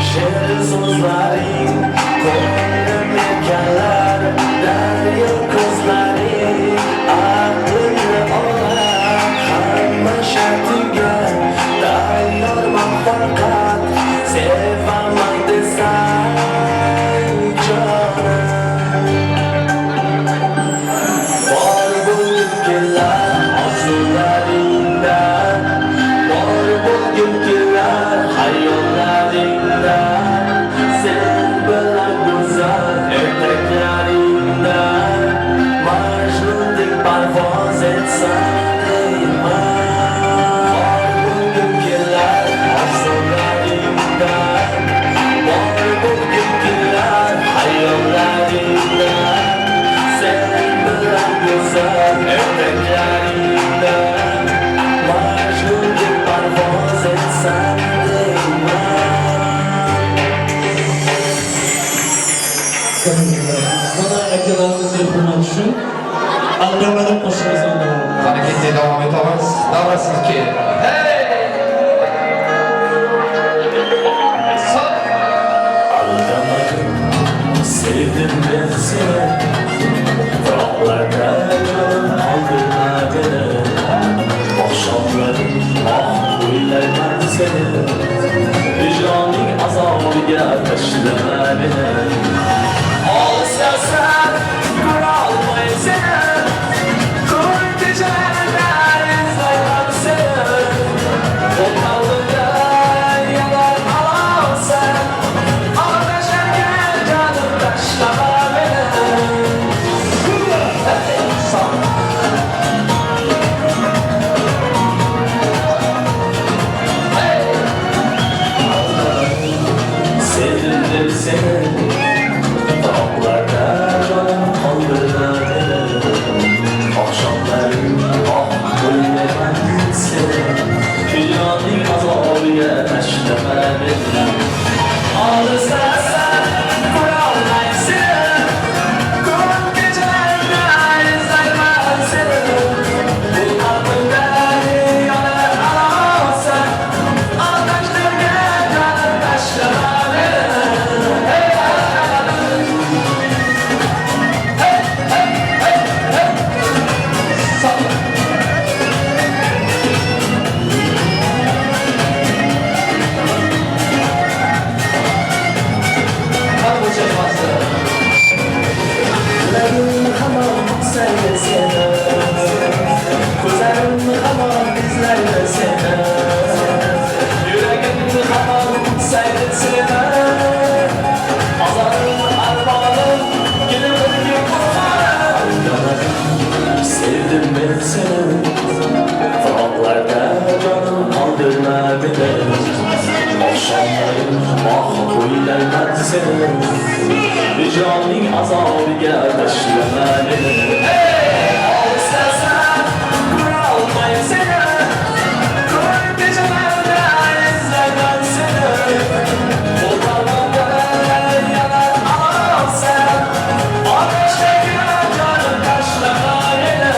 Şirin sözlerin ko'nglim erkalar, daryo ko'zlaring aqlimni olar. Hamma shartingga tayyorman, faqat sevaman desang jonim. Bor bo'lgim kelar orzularingda, bor bo'lgim kelar hayollaringda, sen bilan go'zal ertaklaringda Majnundek parvoz etsam deyman. Bor bo'lgim kelar orzularingda, bor bo'lgim kelar hayollaringda, sen bilan go'zal ertaklaringda Majnundek parvoz etsam deyman. Mana akalarimizga hurmat uchun aldamadim qo'shig'imizni davom etamiz. Harakatga davom etamiz. Navbat sizniki. Aldamadım, sevdim ben seni. Dağlarda canım kaldırma beni. Akşamlarım ah o'ylayman seni. Hicranning azobiga tashlama beni. Olislarsan ko'rolmay seni. Kun kechalar izlayman seni. O'tolg'inda yanar olovsan. Aldaşarken canım tashlama beni. Sevdim seni. Dağlarda canım kaldırma beni. Akşamlarım ah o'ylayman seni. Hicranning azobiga tashlama beni. Olislarsan ko'rolmay seni. Kun kechalarda izlayman seni. Bu qalbimda yonar olovsan. Aldaşlarga canım tashlama beni. Yuragim hamon qo'saydi seni, ko'zlarim hamon izlaydi seni. Yuragim hamon qo'saydi seni. Azorim armonim kelib qo'rqarim. Sevdim ben seni. Firoqlarda jonim qoldirma beni. Oqshomlarim oh o'ylayman seni. Hicranning azobiga tashlama beni. Olislarsan ko'rolmay seni. Kun kechalarda izlayman seni. O'tolg'inda yanar olovsan. Otashdagi jonim tashlama beni.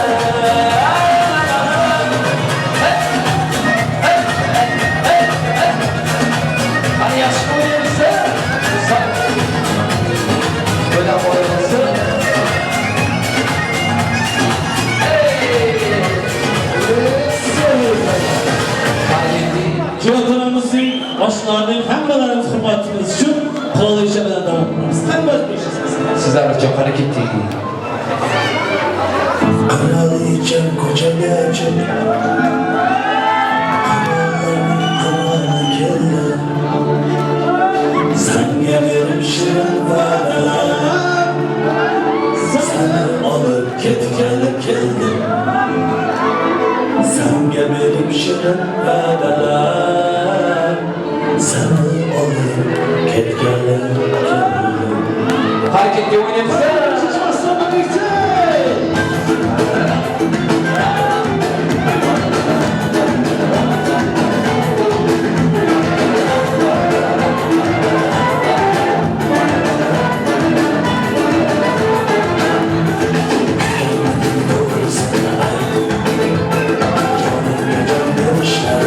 Hani yaxshi o'ynaymiz. O'ylab olamiz. Kuyovxonamizning boshliqlarining hammalarimiz hurmatimiz uchun qirolicha bilan davom etamiz. Hammamiz qo'shilsin. Sizlar uchun harakatli. Kraliçem ko'chaga chiq, qirollarning qiroli keldi. Sanga berib shirin va'dalar, seni olib ketgani keldi. Sanga berib shirin va'dalar, seni olib ketgani keldi. Harakatga o'ynaymiz. Doğrusunu ayt, jonimga jon berishlar.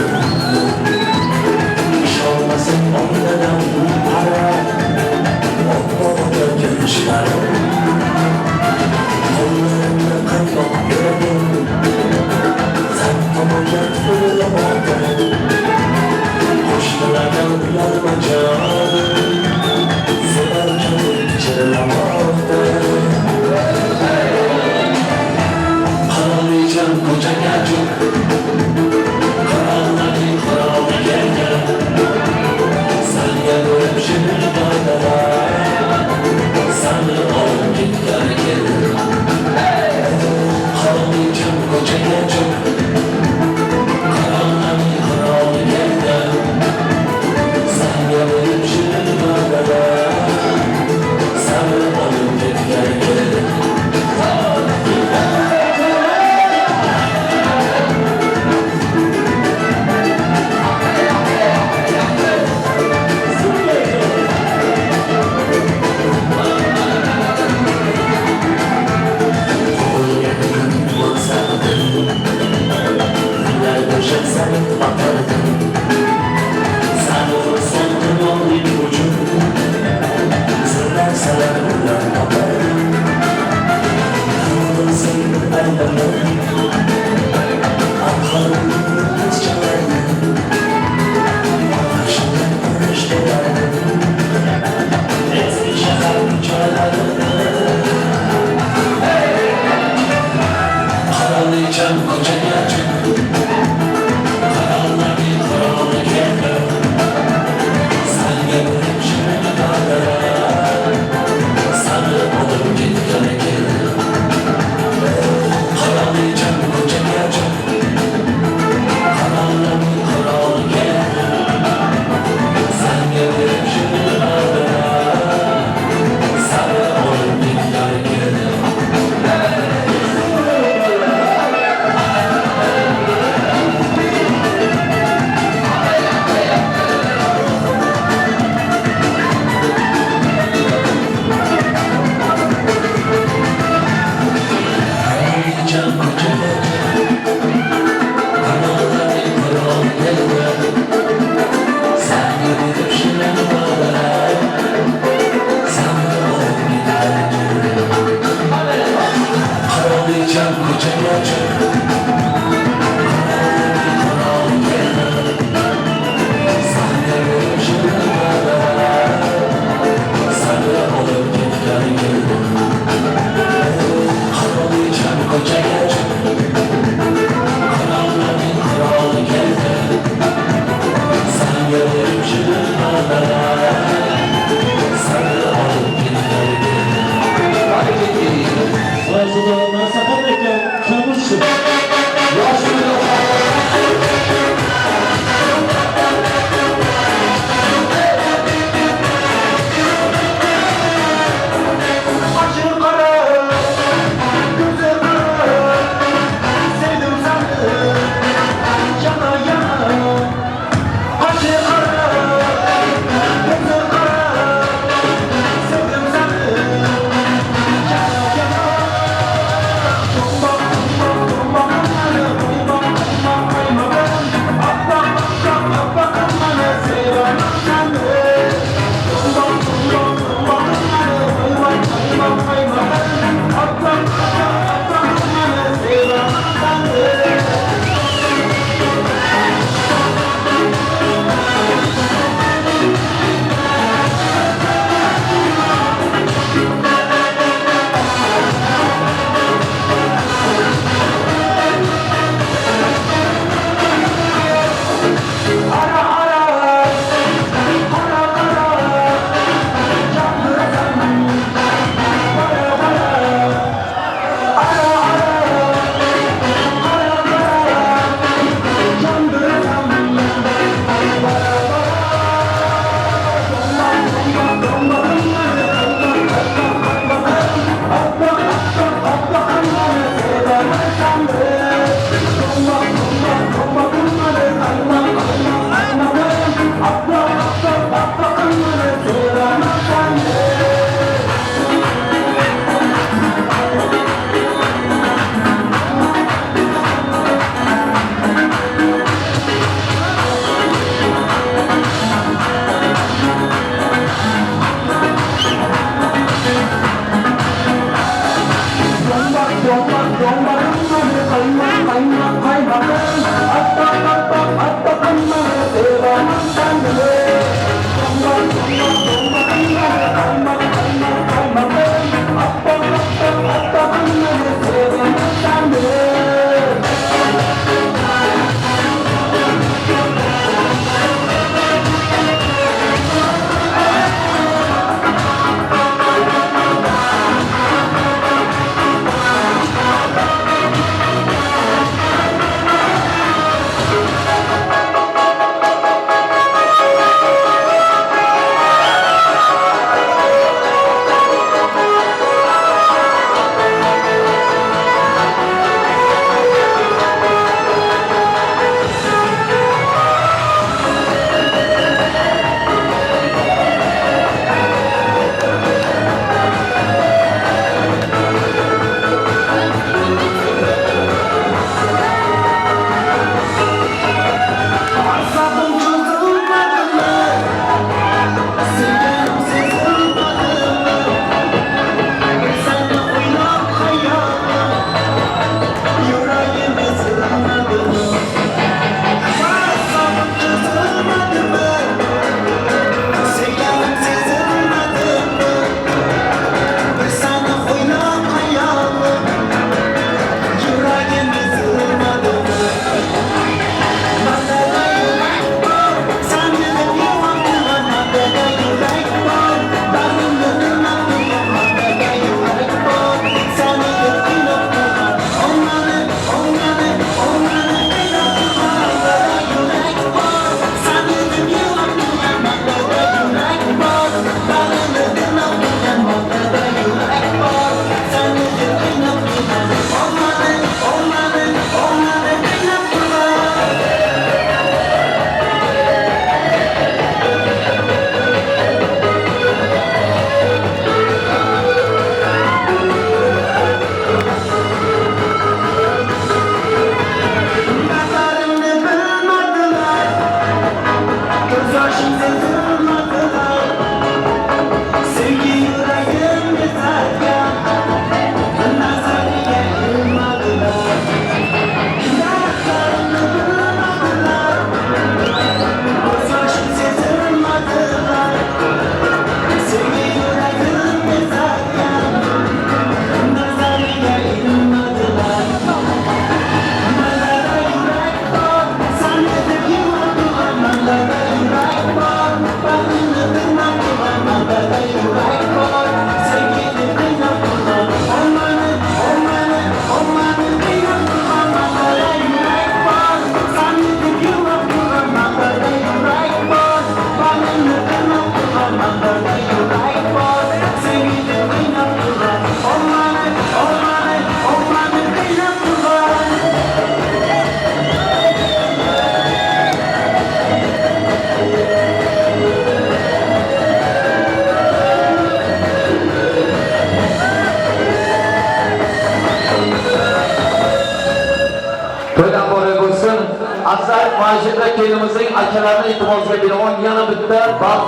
mana shu yerda kelinimizning akalarini iltimosiga binoan yana bitta baxt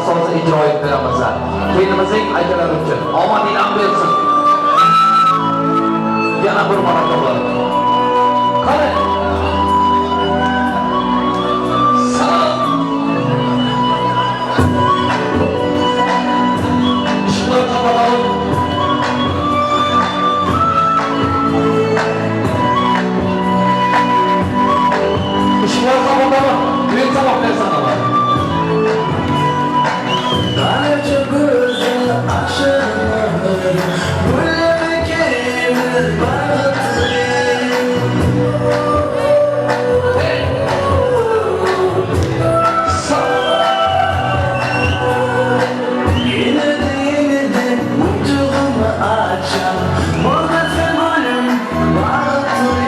sozi ijro etib beramiz. Kelinimizning akalari uchun omad in'om bersin. Yana bir marotaba. Qani. Salom. Ishlar kapatalım. Işıkları kapatalım. Düğün sabah versin ama. Qaracha ko'zing ashirlar, gullamikimiz baxtli. Yeniden mutluluğumu açan, buradasın gülüm baxtli.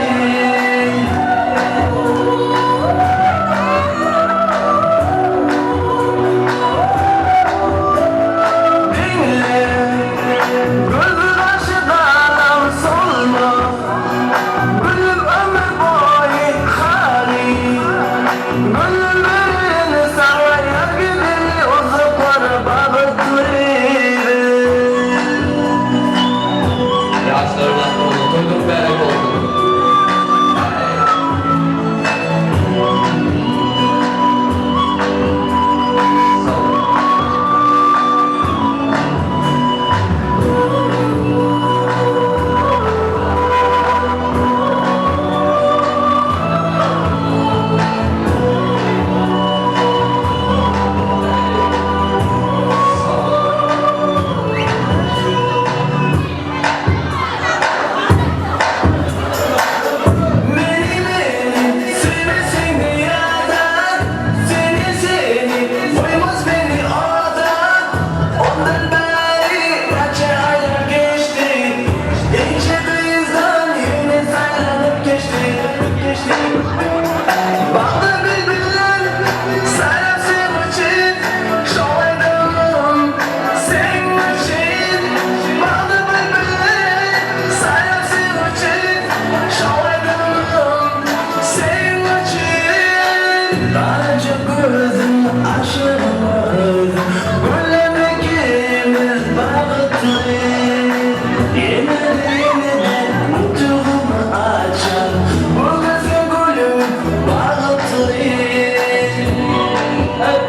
Hey!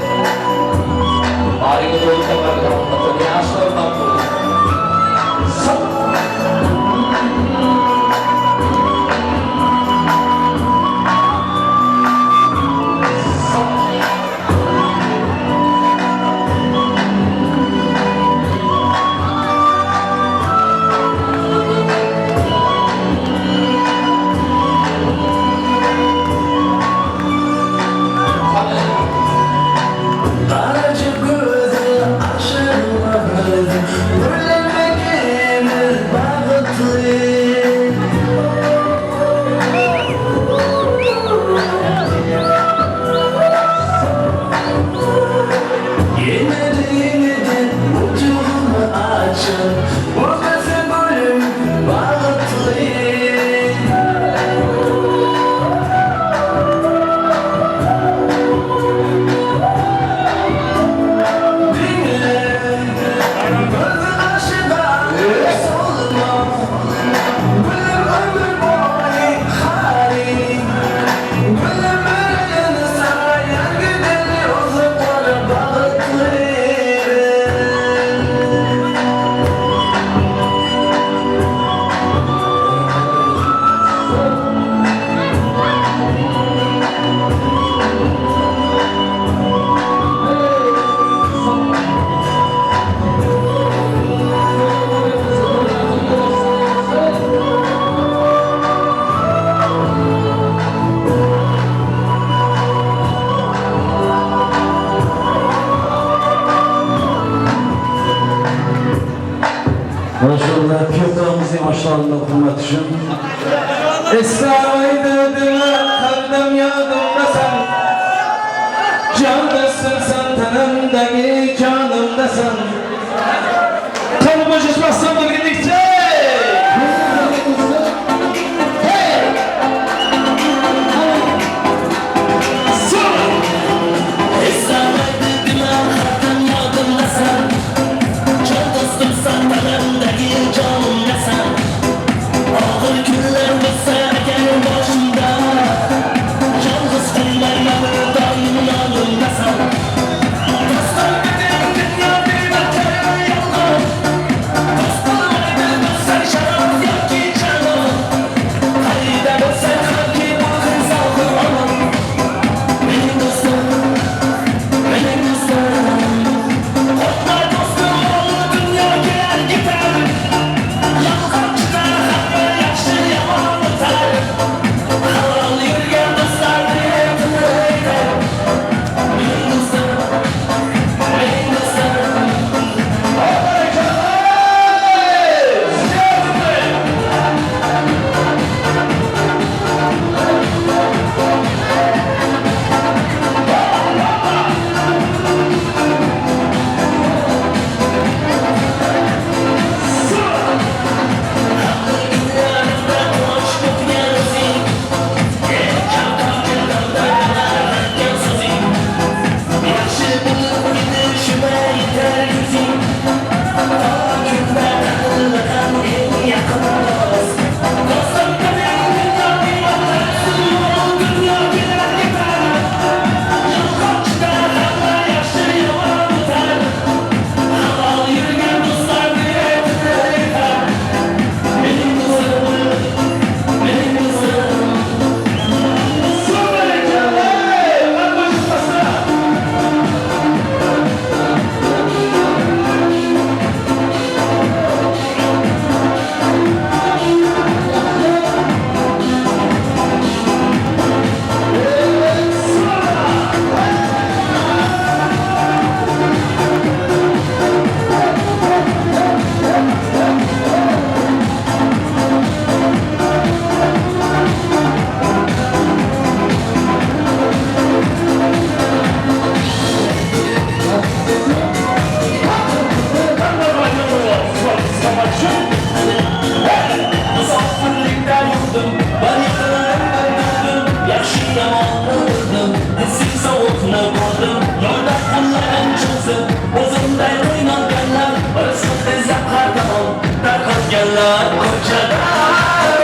Musofirlikda yurdim, bir yiqildim, bir turdim, yaxshi yomonni bildim, issiq sovuqni ko'rdim, yo'lda qo'llarim cho'zib, o'zimday qiynalganlar, rizqi tezak har tomon tarqatganlar. Ko'chada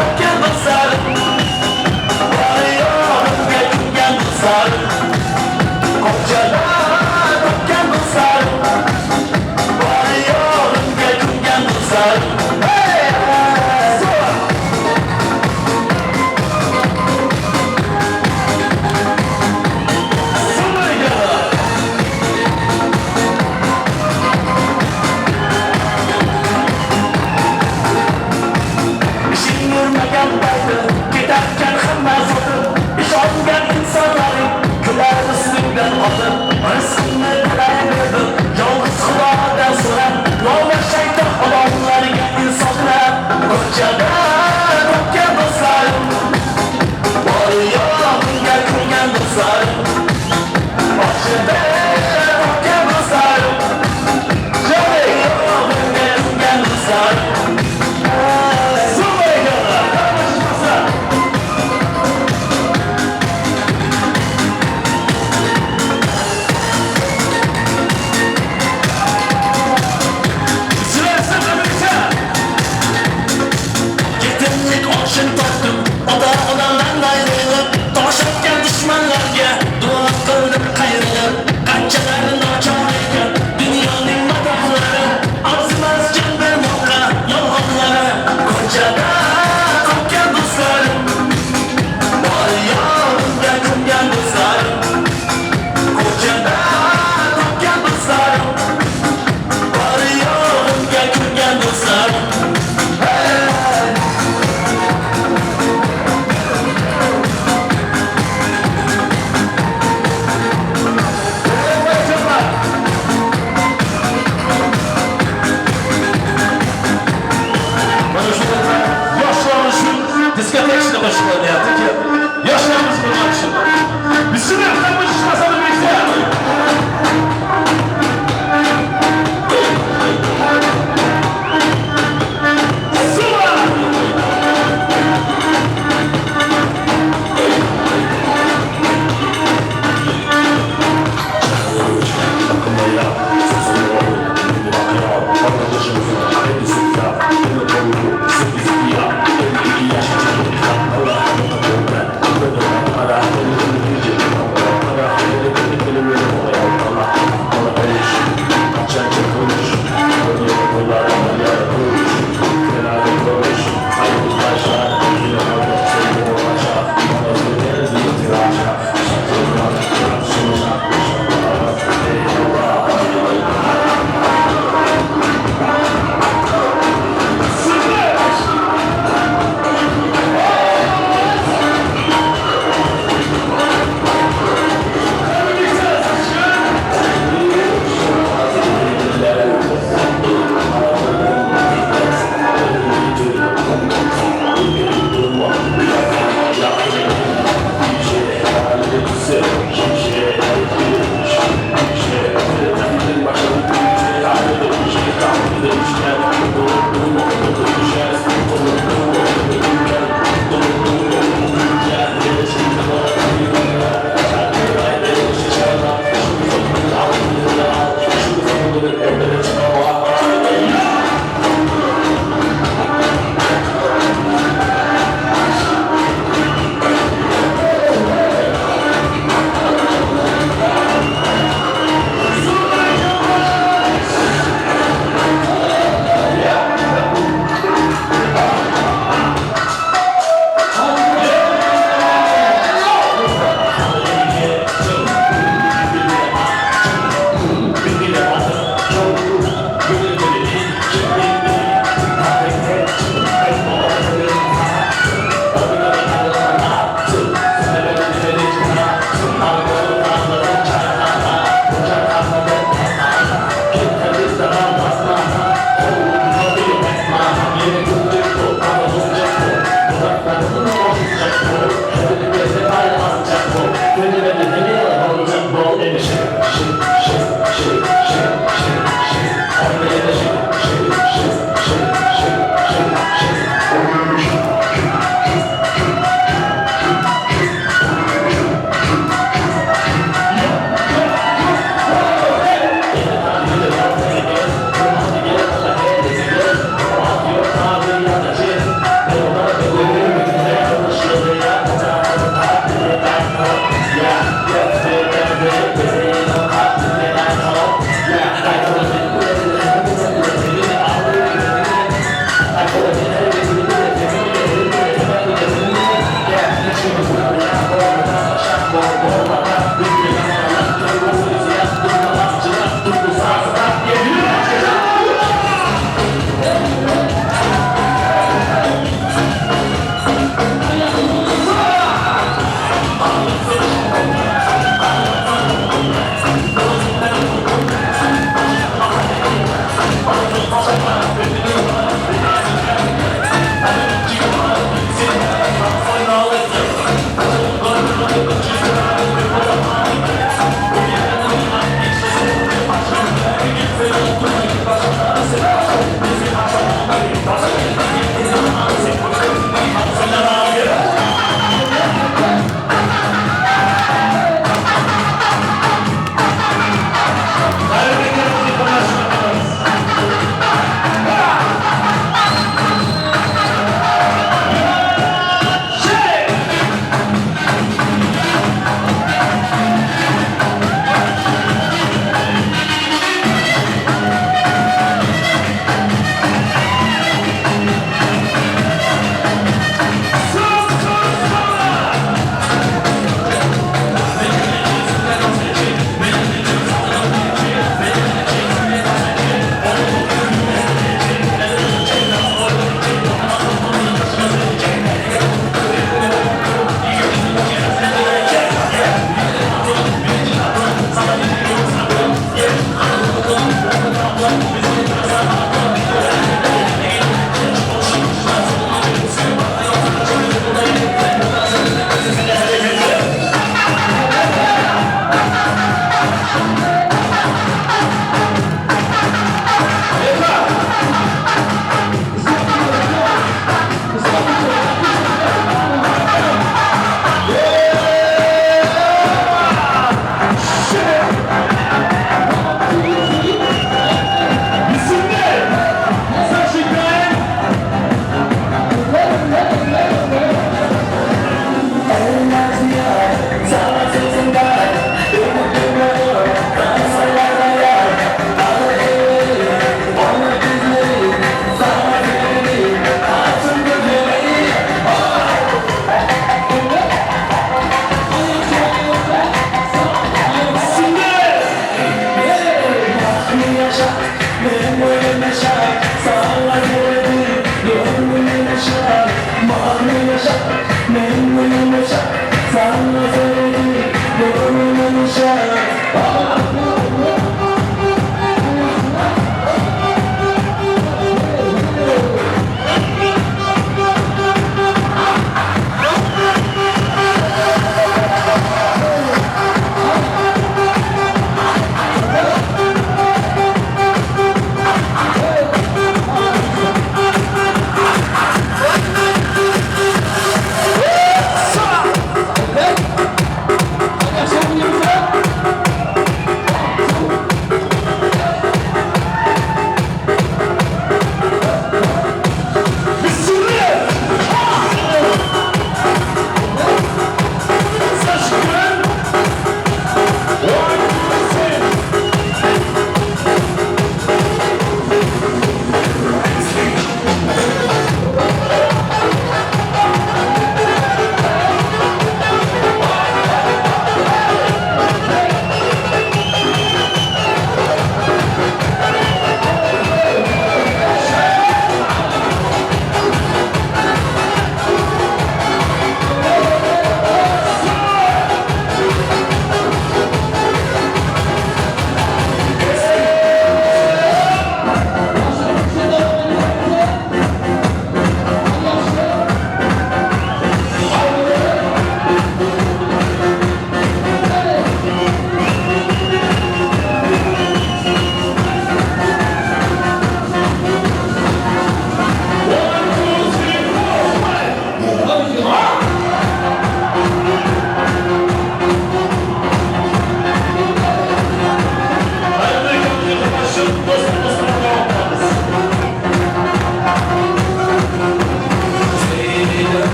o'tgan do'stlarim, bori yo'g'imga kulgan do'stlarim. Ko'chada o'tgan do'stlarim, bori yo'g'imga kulgan do'stlarim. Ketarkan hamma sotib, ishongan insonlaring kular ustingdan otib, rizqimni tilayverdim, yolg'iz Xudodan so'rab, nomard shayton odamlarga insoflab. Ko'chada topgan do'stlarim, bori yo'g'imga kulgan do'stlarim. Boshida topgan do'stlarim, bori yo'g'imga kulgan do'stlarim.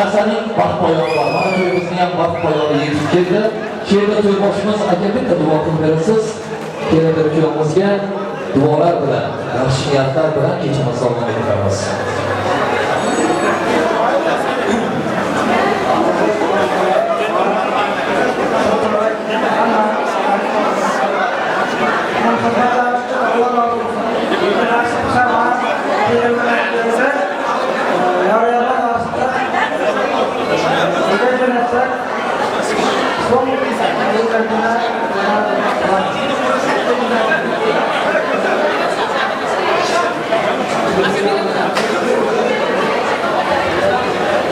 Narsaning vaqt poyoni bor. Mana to'yimizning ham vaqt poyoni yetib keldi. Shu yerda to'yboshimiz aka bitta duo qilib berasiz. Kelindir kuyovimizga duolar bilan, yaxshi niyatlar bilan kechamiz davom ettiramiz.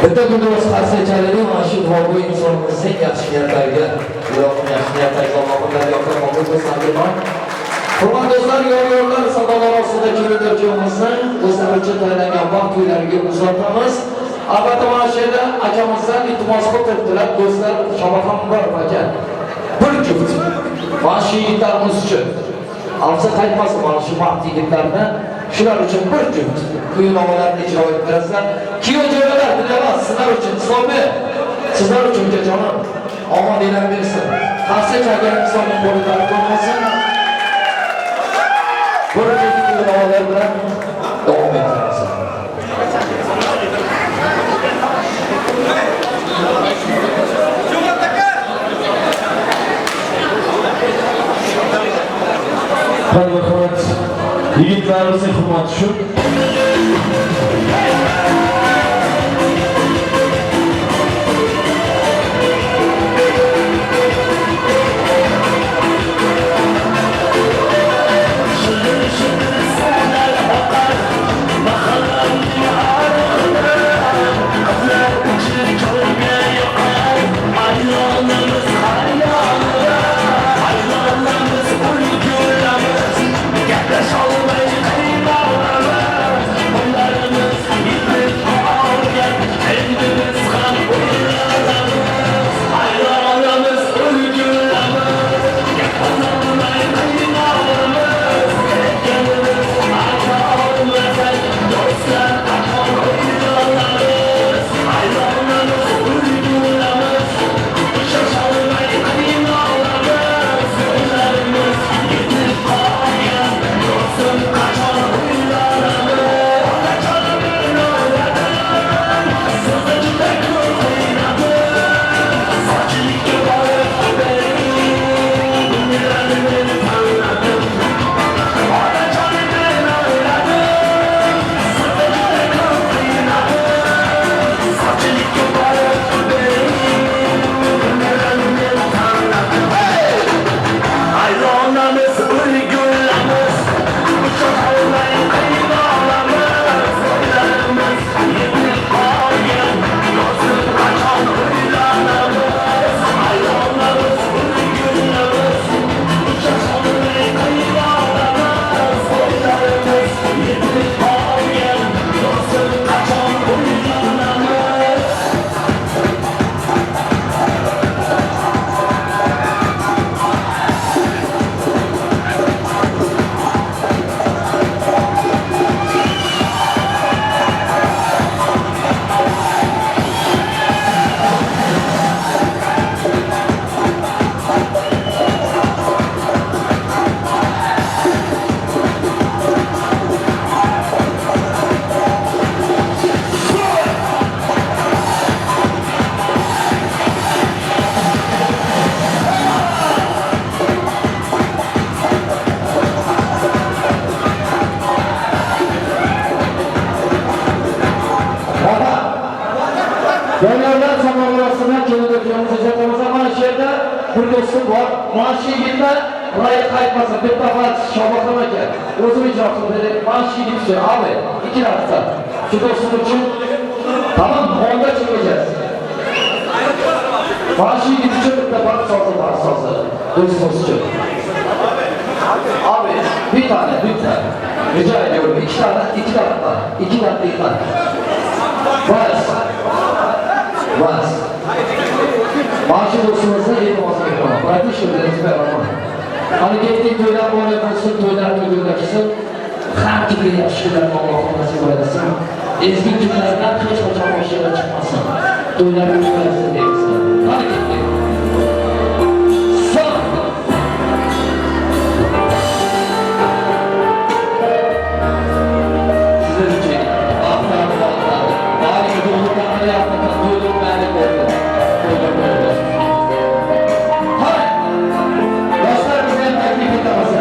Bitta gulduros qarshi chalaylik, mana shu duogo'y insonimizning yaxshi niyatlariga, ilohim yaxshi niyatlarga Allohimdan yorqin qabul qilsin deyman. Hurmatli do'stlar, yor-yorlar sadolar ostida kelindir kuyovimizni o'zlari uchun tayinlangan vaqt uylariga uzatamiz. Albatta mana shu yerda akamizdan iltimos qilib turibdilar, do'stlar, Shobaxon Muborak aka. Bir juft mana shu yigitlarimiz uchun alsa qaytmasin mana shu vaqt yigitlarni, shular uchun bir juft kuy-navolarni ijro etib berasizlar. Kuyov jo'ralar, bilaman, sizlar uchun Islombek, sizlar uchun ukajonim, omadinglar bersin. Qarshi chalgan insonning qo'lida bo'lmasin. Bir juft kuy-navolar bilan davom ettiramiz. Marhamat yigitlarimizning hurmati shu. Doniyorlar samovarasına kelindir kuyovimizni uzatamiz. Mana shu yerda bir do'stim bor. Mana shu yigitlar ra'yi qaytmasin. Bitta faqat Shobaxon aka o'zim ijro qilib berdik. Mana shu yigit uchun abi 2 daqiqa. Shu do'stim uchun tamam onda chiqacağız. Mana shu yigit uchun bitta bak sozi, bak sozi. Do'stimiz uchun. Abi bir tane lütfen. Rica ediyorum 2 tane 2 dakika. 2 dakika. Bas. Bas. Maaşı dostumuza iltimos qilaman. Bratishim, rahmat. Hani ketdik to'ylar bo'lib bo'lsin, to'ylar to'ylar. Har turli yaxshi kunlarni Alloh nasib aylasin. Ezgu kunlardan hech qachon boshinglar chiqmasin. To'ylar bo'lsin deymiz. Qani ketdik. Sizlar uchun baxtlar muborak. Bari to'ylar bari bo'ldi. To'ylar bo'ldi. Yoshlar bizni ham taklif etamiz.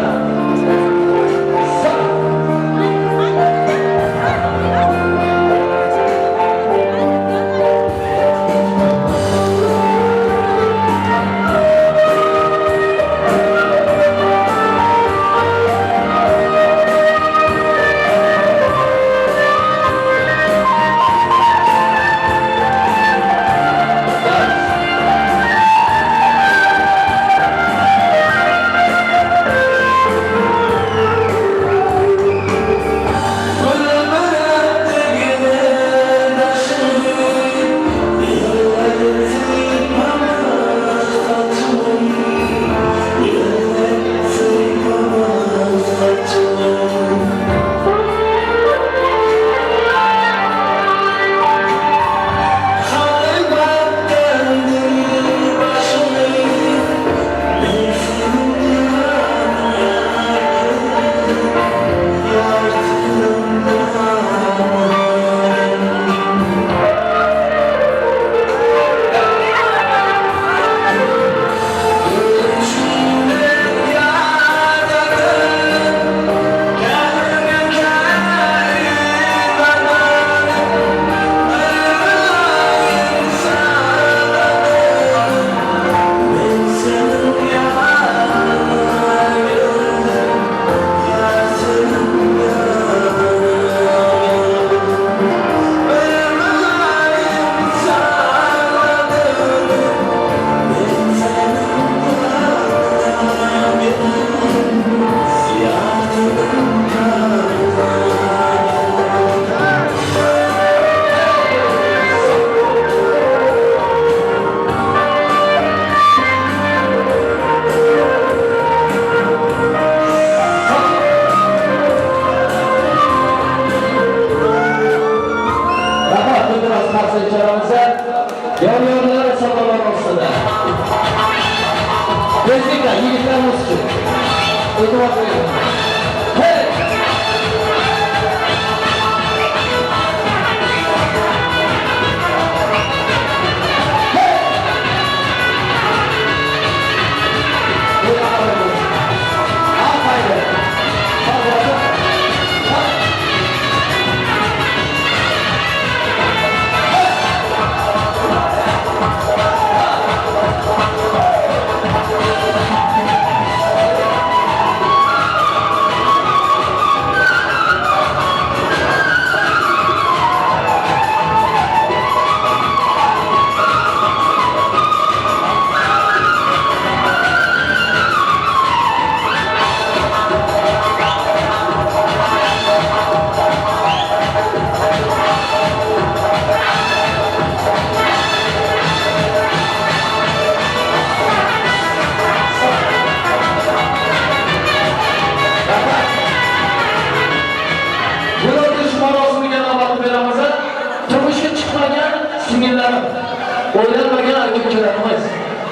O'ylanmagan aka-ukalarimiz,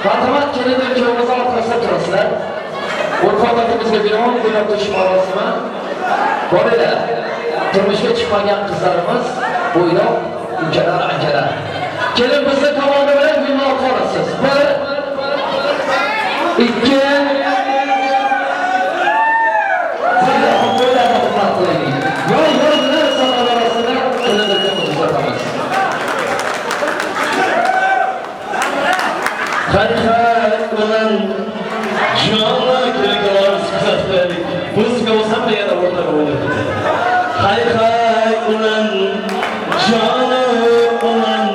marhamat, kelin ukamizni orqasida turasizlar. Urf-odatimizga binoan gul otish marosimi bor edi. Turmushga chiqmagan qizlarimiz, bo'ydoq ukalar, akalar. Kelin bizni tomoni bilan gulni olasiz. 1 2 Hay ulan canlı kerekler kuzatlaylik. Muzika bo'lsam da yana o'rtaga o'ynab. Hay hay ulan canı ulan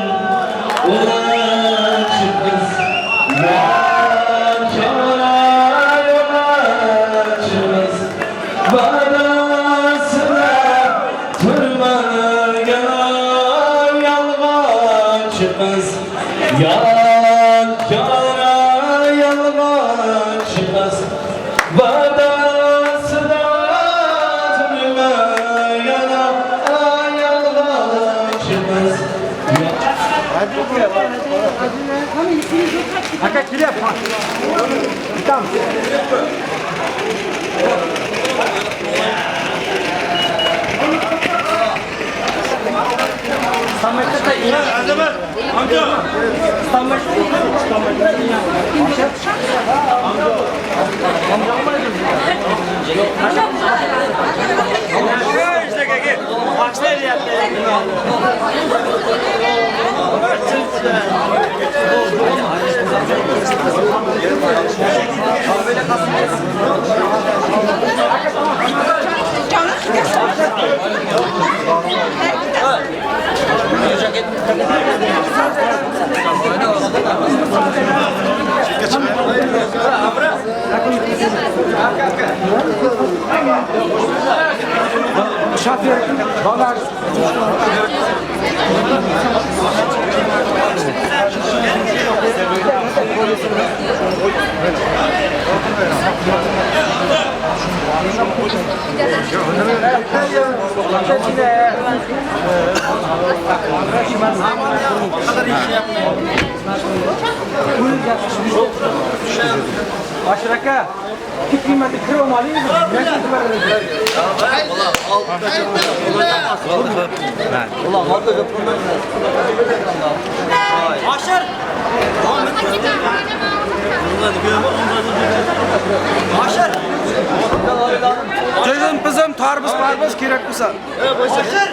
ulan çıkız. Barasına turmagan yalg'onchi qiz. Yalg'onchi qiz. Vadasida turmagan Aka kelyapti. Bitamiz. Azamat, amca. Şoför, bolalar. Ashir aka, qiymatli kirib olmadingizmi? Ashir! Ashir! Jizim, pizim, tarbiz, parbiz kerak bo'lsa. Ashir!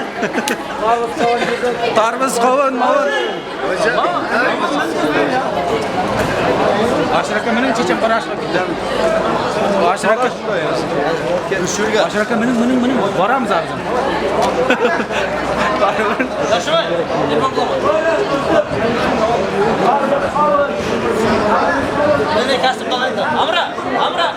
Tarbiz, qovun, mavun. Ashir aka, mening checham qara Ashir aka. Ashir aka. Ashir aka, mening boramiz hozir. Meni kasb qilindi. Amra, Amra.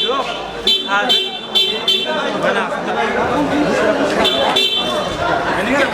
Yo'q. Hadi. Mana. Menga